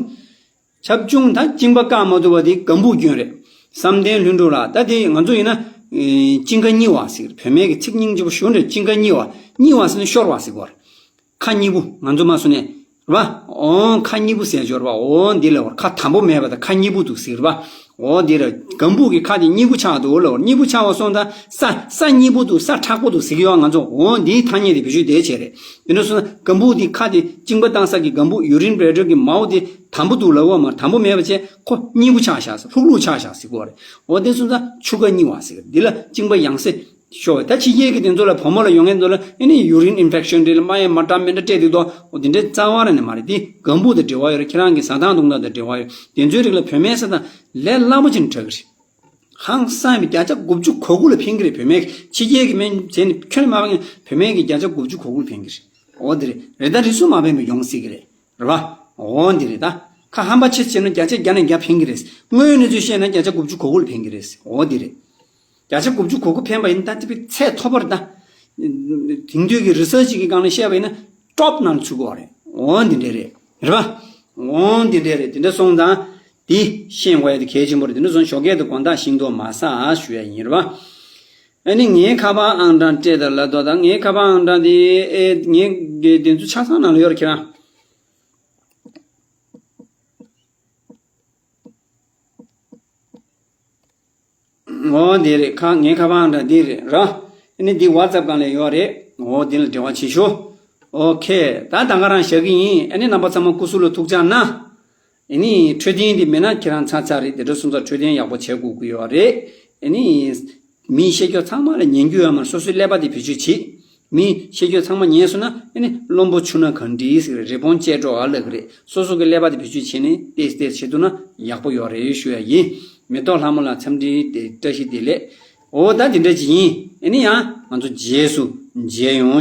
བྱབ་ཆུང་ད་གཅིན་པ་བཀག་མ་ཐུབ་པ་འདི་སྒམ་པོ་སྐྱོན་རེད། བསམ་གཏན་ལྷུན་གྲུབ་ལ་ད་དེ་ང་ཚོ་ཡིན་ན། ཨེ། གཅིན་ཁ་གཉིས་པ་ཟེར། བུད་མེད་ཀྱི་ཚིག་སྙིང་རྗེ་པོ་ཞུ་འདྲ། གཅིན་ཁ་གཉིས་པ། གཉིས་པ་ཟེར་ན་ཤོར་བ་ཟེར་གོ་རེད། ཁ་གཉིས་པོ་ང་ཚོ་མ་སུ་ནས། རེད་པ། འོ་ཁ་གཉིས་པོ་ཟེར་སྦྱོར་བ། འོ་འདི་ལ་བར་ཁ་དམ་པོ་མེད་པ་དང་ཁ་གཉིས་པོ་འདུག་ཟེར་བ། འོ་འདི་ར་སྒམ་པོ་གི་ཁ་དེ་གཉིས་པོ་ཆགས་འདུག་ལ་བར། གཉིས་པོ་ཆགས་པ་སོང་ཙང་ས་ས་གཉིས་པོ་འདུག་ས་མཁྲེགས་པོ་འདུག་ཟེར་གི་ཡོད། ང་ཚོ་འོ་འདིའི་ཐ་སྙད་དེ་བེད་སྤྱོད་དེ་བྱས་རེད། དེ་འདྲ་སོང་ཙང་སྒམ་པོ་དེ་ཁ་དེ་གཅིན་པ་བཏང་ས་གི་སྒམ་པོ་ཡུ་རིན་བྷི་ལེ་ཌར་གི་མའོ་དེ་དམ་པོ་འདུག་ལ་བ་མ་དམ་པོ་མེད་པ་བྱས་ཁོ་གཉིས་པོ་ཆགས་བཞག་ཟེར། ལྷུག་ལྷུག་ཆགས་བཞག་ཟེར་གོ་རེད། འོ་དེ་སོང་ཙང་ཆུ་ཁ་གཉིས་པ་ཟེར་གི་རེད། འདི་ལ་གཅིན་པ་ཡང་སེ། ཤོར་བས། ད་ཕྱི་རྒྱལ་གྱི་དེ་ཚོ་ལ་བུ་མོ་ལ་ཡོང་མཁན་ཚོ་ལ་ཨ་ནི་ཡུ་རིན་ཨིན་ཕེག་ཤན་རེད་ལ་རྨ་ཡ་མ་འདྲ་མི་འདྲ་སྤྲད་དུས་ཏོ། འོ་དེ་འདྲའི་རྩ་བ་ར་ནས་མ་རེད། དེ་སྒམ་པོ་དང་འབྲེལ་བ་ཡོད་རེད། ཁྱེད་རང་གི་ཟ་སྟངས་འཐུང་སྟངས་དང་འབྲེལ་བ་ཡོད། དེ་ཚོའི་རིགས་ལ་བུད་མེད་ཟ་སྟངས་ལས་སླ་པོ་ཅིག་འགྲོ་གི་རེད། ཧང་སང་ཡིན་པ་བརྒྱ་ཆ་དགུ་བཅུ་གོ་དགུ་ལ་ཕན་གི་རེད། བུད་མེད་ཕྱི་རྒྱལ་གྱི་སྨན་བྱས་ནས་ཁྱོན་མ་ཕན་གི་བུད་མེད་ཀྱི་བརྒྱ་ཆ་དགུ་བཅུ་གོ་དགུ་ལ་ཕན་གི་རེད། འོ་དེ་རེད། རེད། ད་རིས་སུ་མ་ཕན་པ་ཡོང་སྲིད་གི་རེད། རེད་པ། འོ་འདི་རེད་ད། ཁ་ཧམ་པ་ཆེ་བྱས་ན་བརྒྱ་ཆ་བརྒྱ་ནས་བརྒྱ་ཕན་གི་རེད། དངོས་ཡོད་གནས་ཚུལ་བཤད་ན་བརྒྱ་ཆ་དགུ་བཅུ་གོ་དགུ་ལ་ཕན་གི་རེད། འོ་འདི་རེད། བརྒྱ་ཆ་དགུ་བཅུ་གོ་དགུ་ཕན་པ་ཡིན་ན་ད་དེ་བས་ཚད་མཐོ་པོ་རེད་ད། དེང་དུས་ཀྱི་རི་སར་ཆི་གི་སྒང་ནས་བཤད་པ་ཡིན་ན་ཊོབ་ནང་ཚུད་དགོས་རེད། འོ་འདི་འདྲས་རེད། རེད་པ། འོ་འདི་འདྲས་རེད། དེ་འདྲ་སོང་ཙང་དེ་ཤེས་དགོས་ཡ་དེ་གལ་ཆེན་པོ་རེད། དེ་འདྲ་སོང་ཞོགས་ཀས་དུ་དགོང་དག་ཤིང་ཏོག་མ་ཟ་ཞུ་ཡ་ཡིན། རེད་པ། ཨ་ནི་ངའི་ཁ་པར་ཨང་གྲངས་སྤྲད་དང་ལབ་དོ། ད་ངའི་ཁ་པར་ཨང་གྲངས་དེ་ཨེ་ངའི་དེ་དེ་ཚོ་ཆ་ཚང་ནང་ལ་ཡོད་རེད། ཁྱེད་རང་། འོ་འདི་རེད། ཁ་ངའི་ཁ་པར་ཨང་གྲངས་འདི་རེད་ར། ཨ་ནི་འདི་ཝ་ཙབ་སྒང་ལ་ཡོད་རེད། འོ་འདི་ལ་འབྲེལ་བ་བྱེད་ཤོག་ཨོ་ཁེ། ད་ད་ག་རང་བཞག་གི་ཡིན། ཨ་ནི་རྣམ་པ་ཚང་མ་སྐུ་གཟུགས་ལ་ཐུགས་ཅག་གནང་། ཨ་ནི་འཕྲོད་བསྟེན་འདི་མེད་ན་ཁྱེད་རང་ཚར་ཚར་རེད། དེ་འདྲ་སོང་ཙང་འཕྲོད་བསྟེན་ཡག་པོ་བྱེད་དགོས་ཀྱི་ཡོད་རེད། ཨ་ནི་མིའི་བཤད་རྒྱུ་ཚང་མ་ལ་ཉན་རྒྱུ་ཡོད་མ་རེད། སོ་སོའི་ཀླད་པ་དེ་བེད་སྤྱོད་བྱེད། མིའི་བཤད་རྒྱུ་ཚང་མ་ཉན་སོང་ན་ཨ་ནི་བླུན་པོ་ཆུ་སྣ་གང་འདྲིས་ཟེར་རི་བོང་ཅལ་འགྲོ་བ་ལབ་ཀྱི་རེད། སོ་སོ་གི་ཀླད་པ་དེ་བེད་སྤྱོད་བྱས་ནས་ཏེས་ཏེས་བྱེད་ཐུབ་ན་ཡག་པོ་ཡོད་རེད་ཞུ་ཡ་ཡིན། མེ་ཏོག་ལྷ་མོ་ལ་འཚམས་འདྲི་དེ་བཀྲ་ཤིས་བདེ་ལེགས། འོ་ད་དེ་འདྲ་ཅིག་ཡིན། ཨ་ནི་ཡང་ང་ཚོ་རྗེས་སུ་མཇལ་ཡོང་།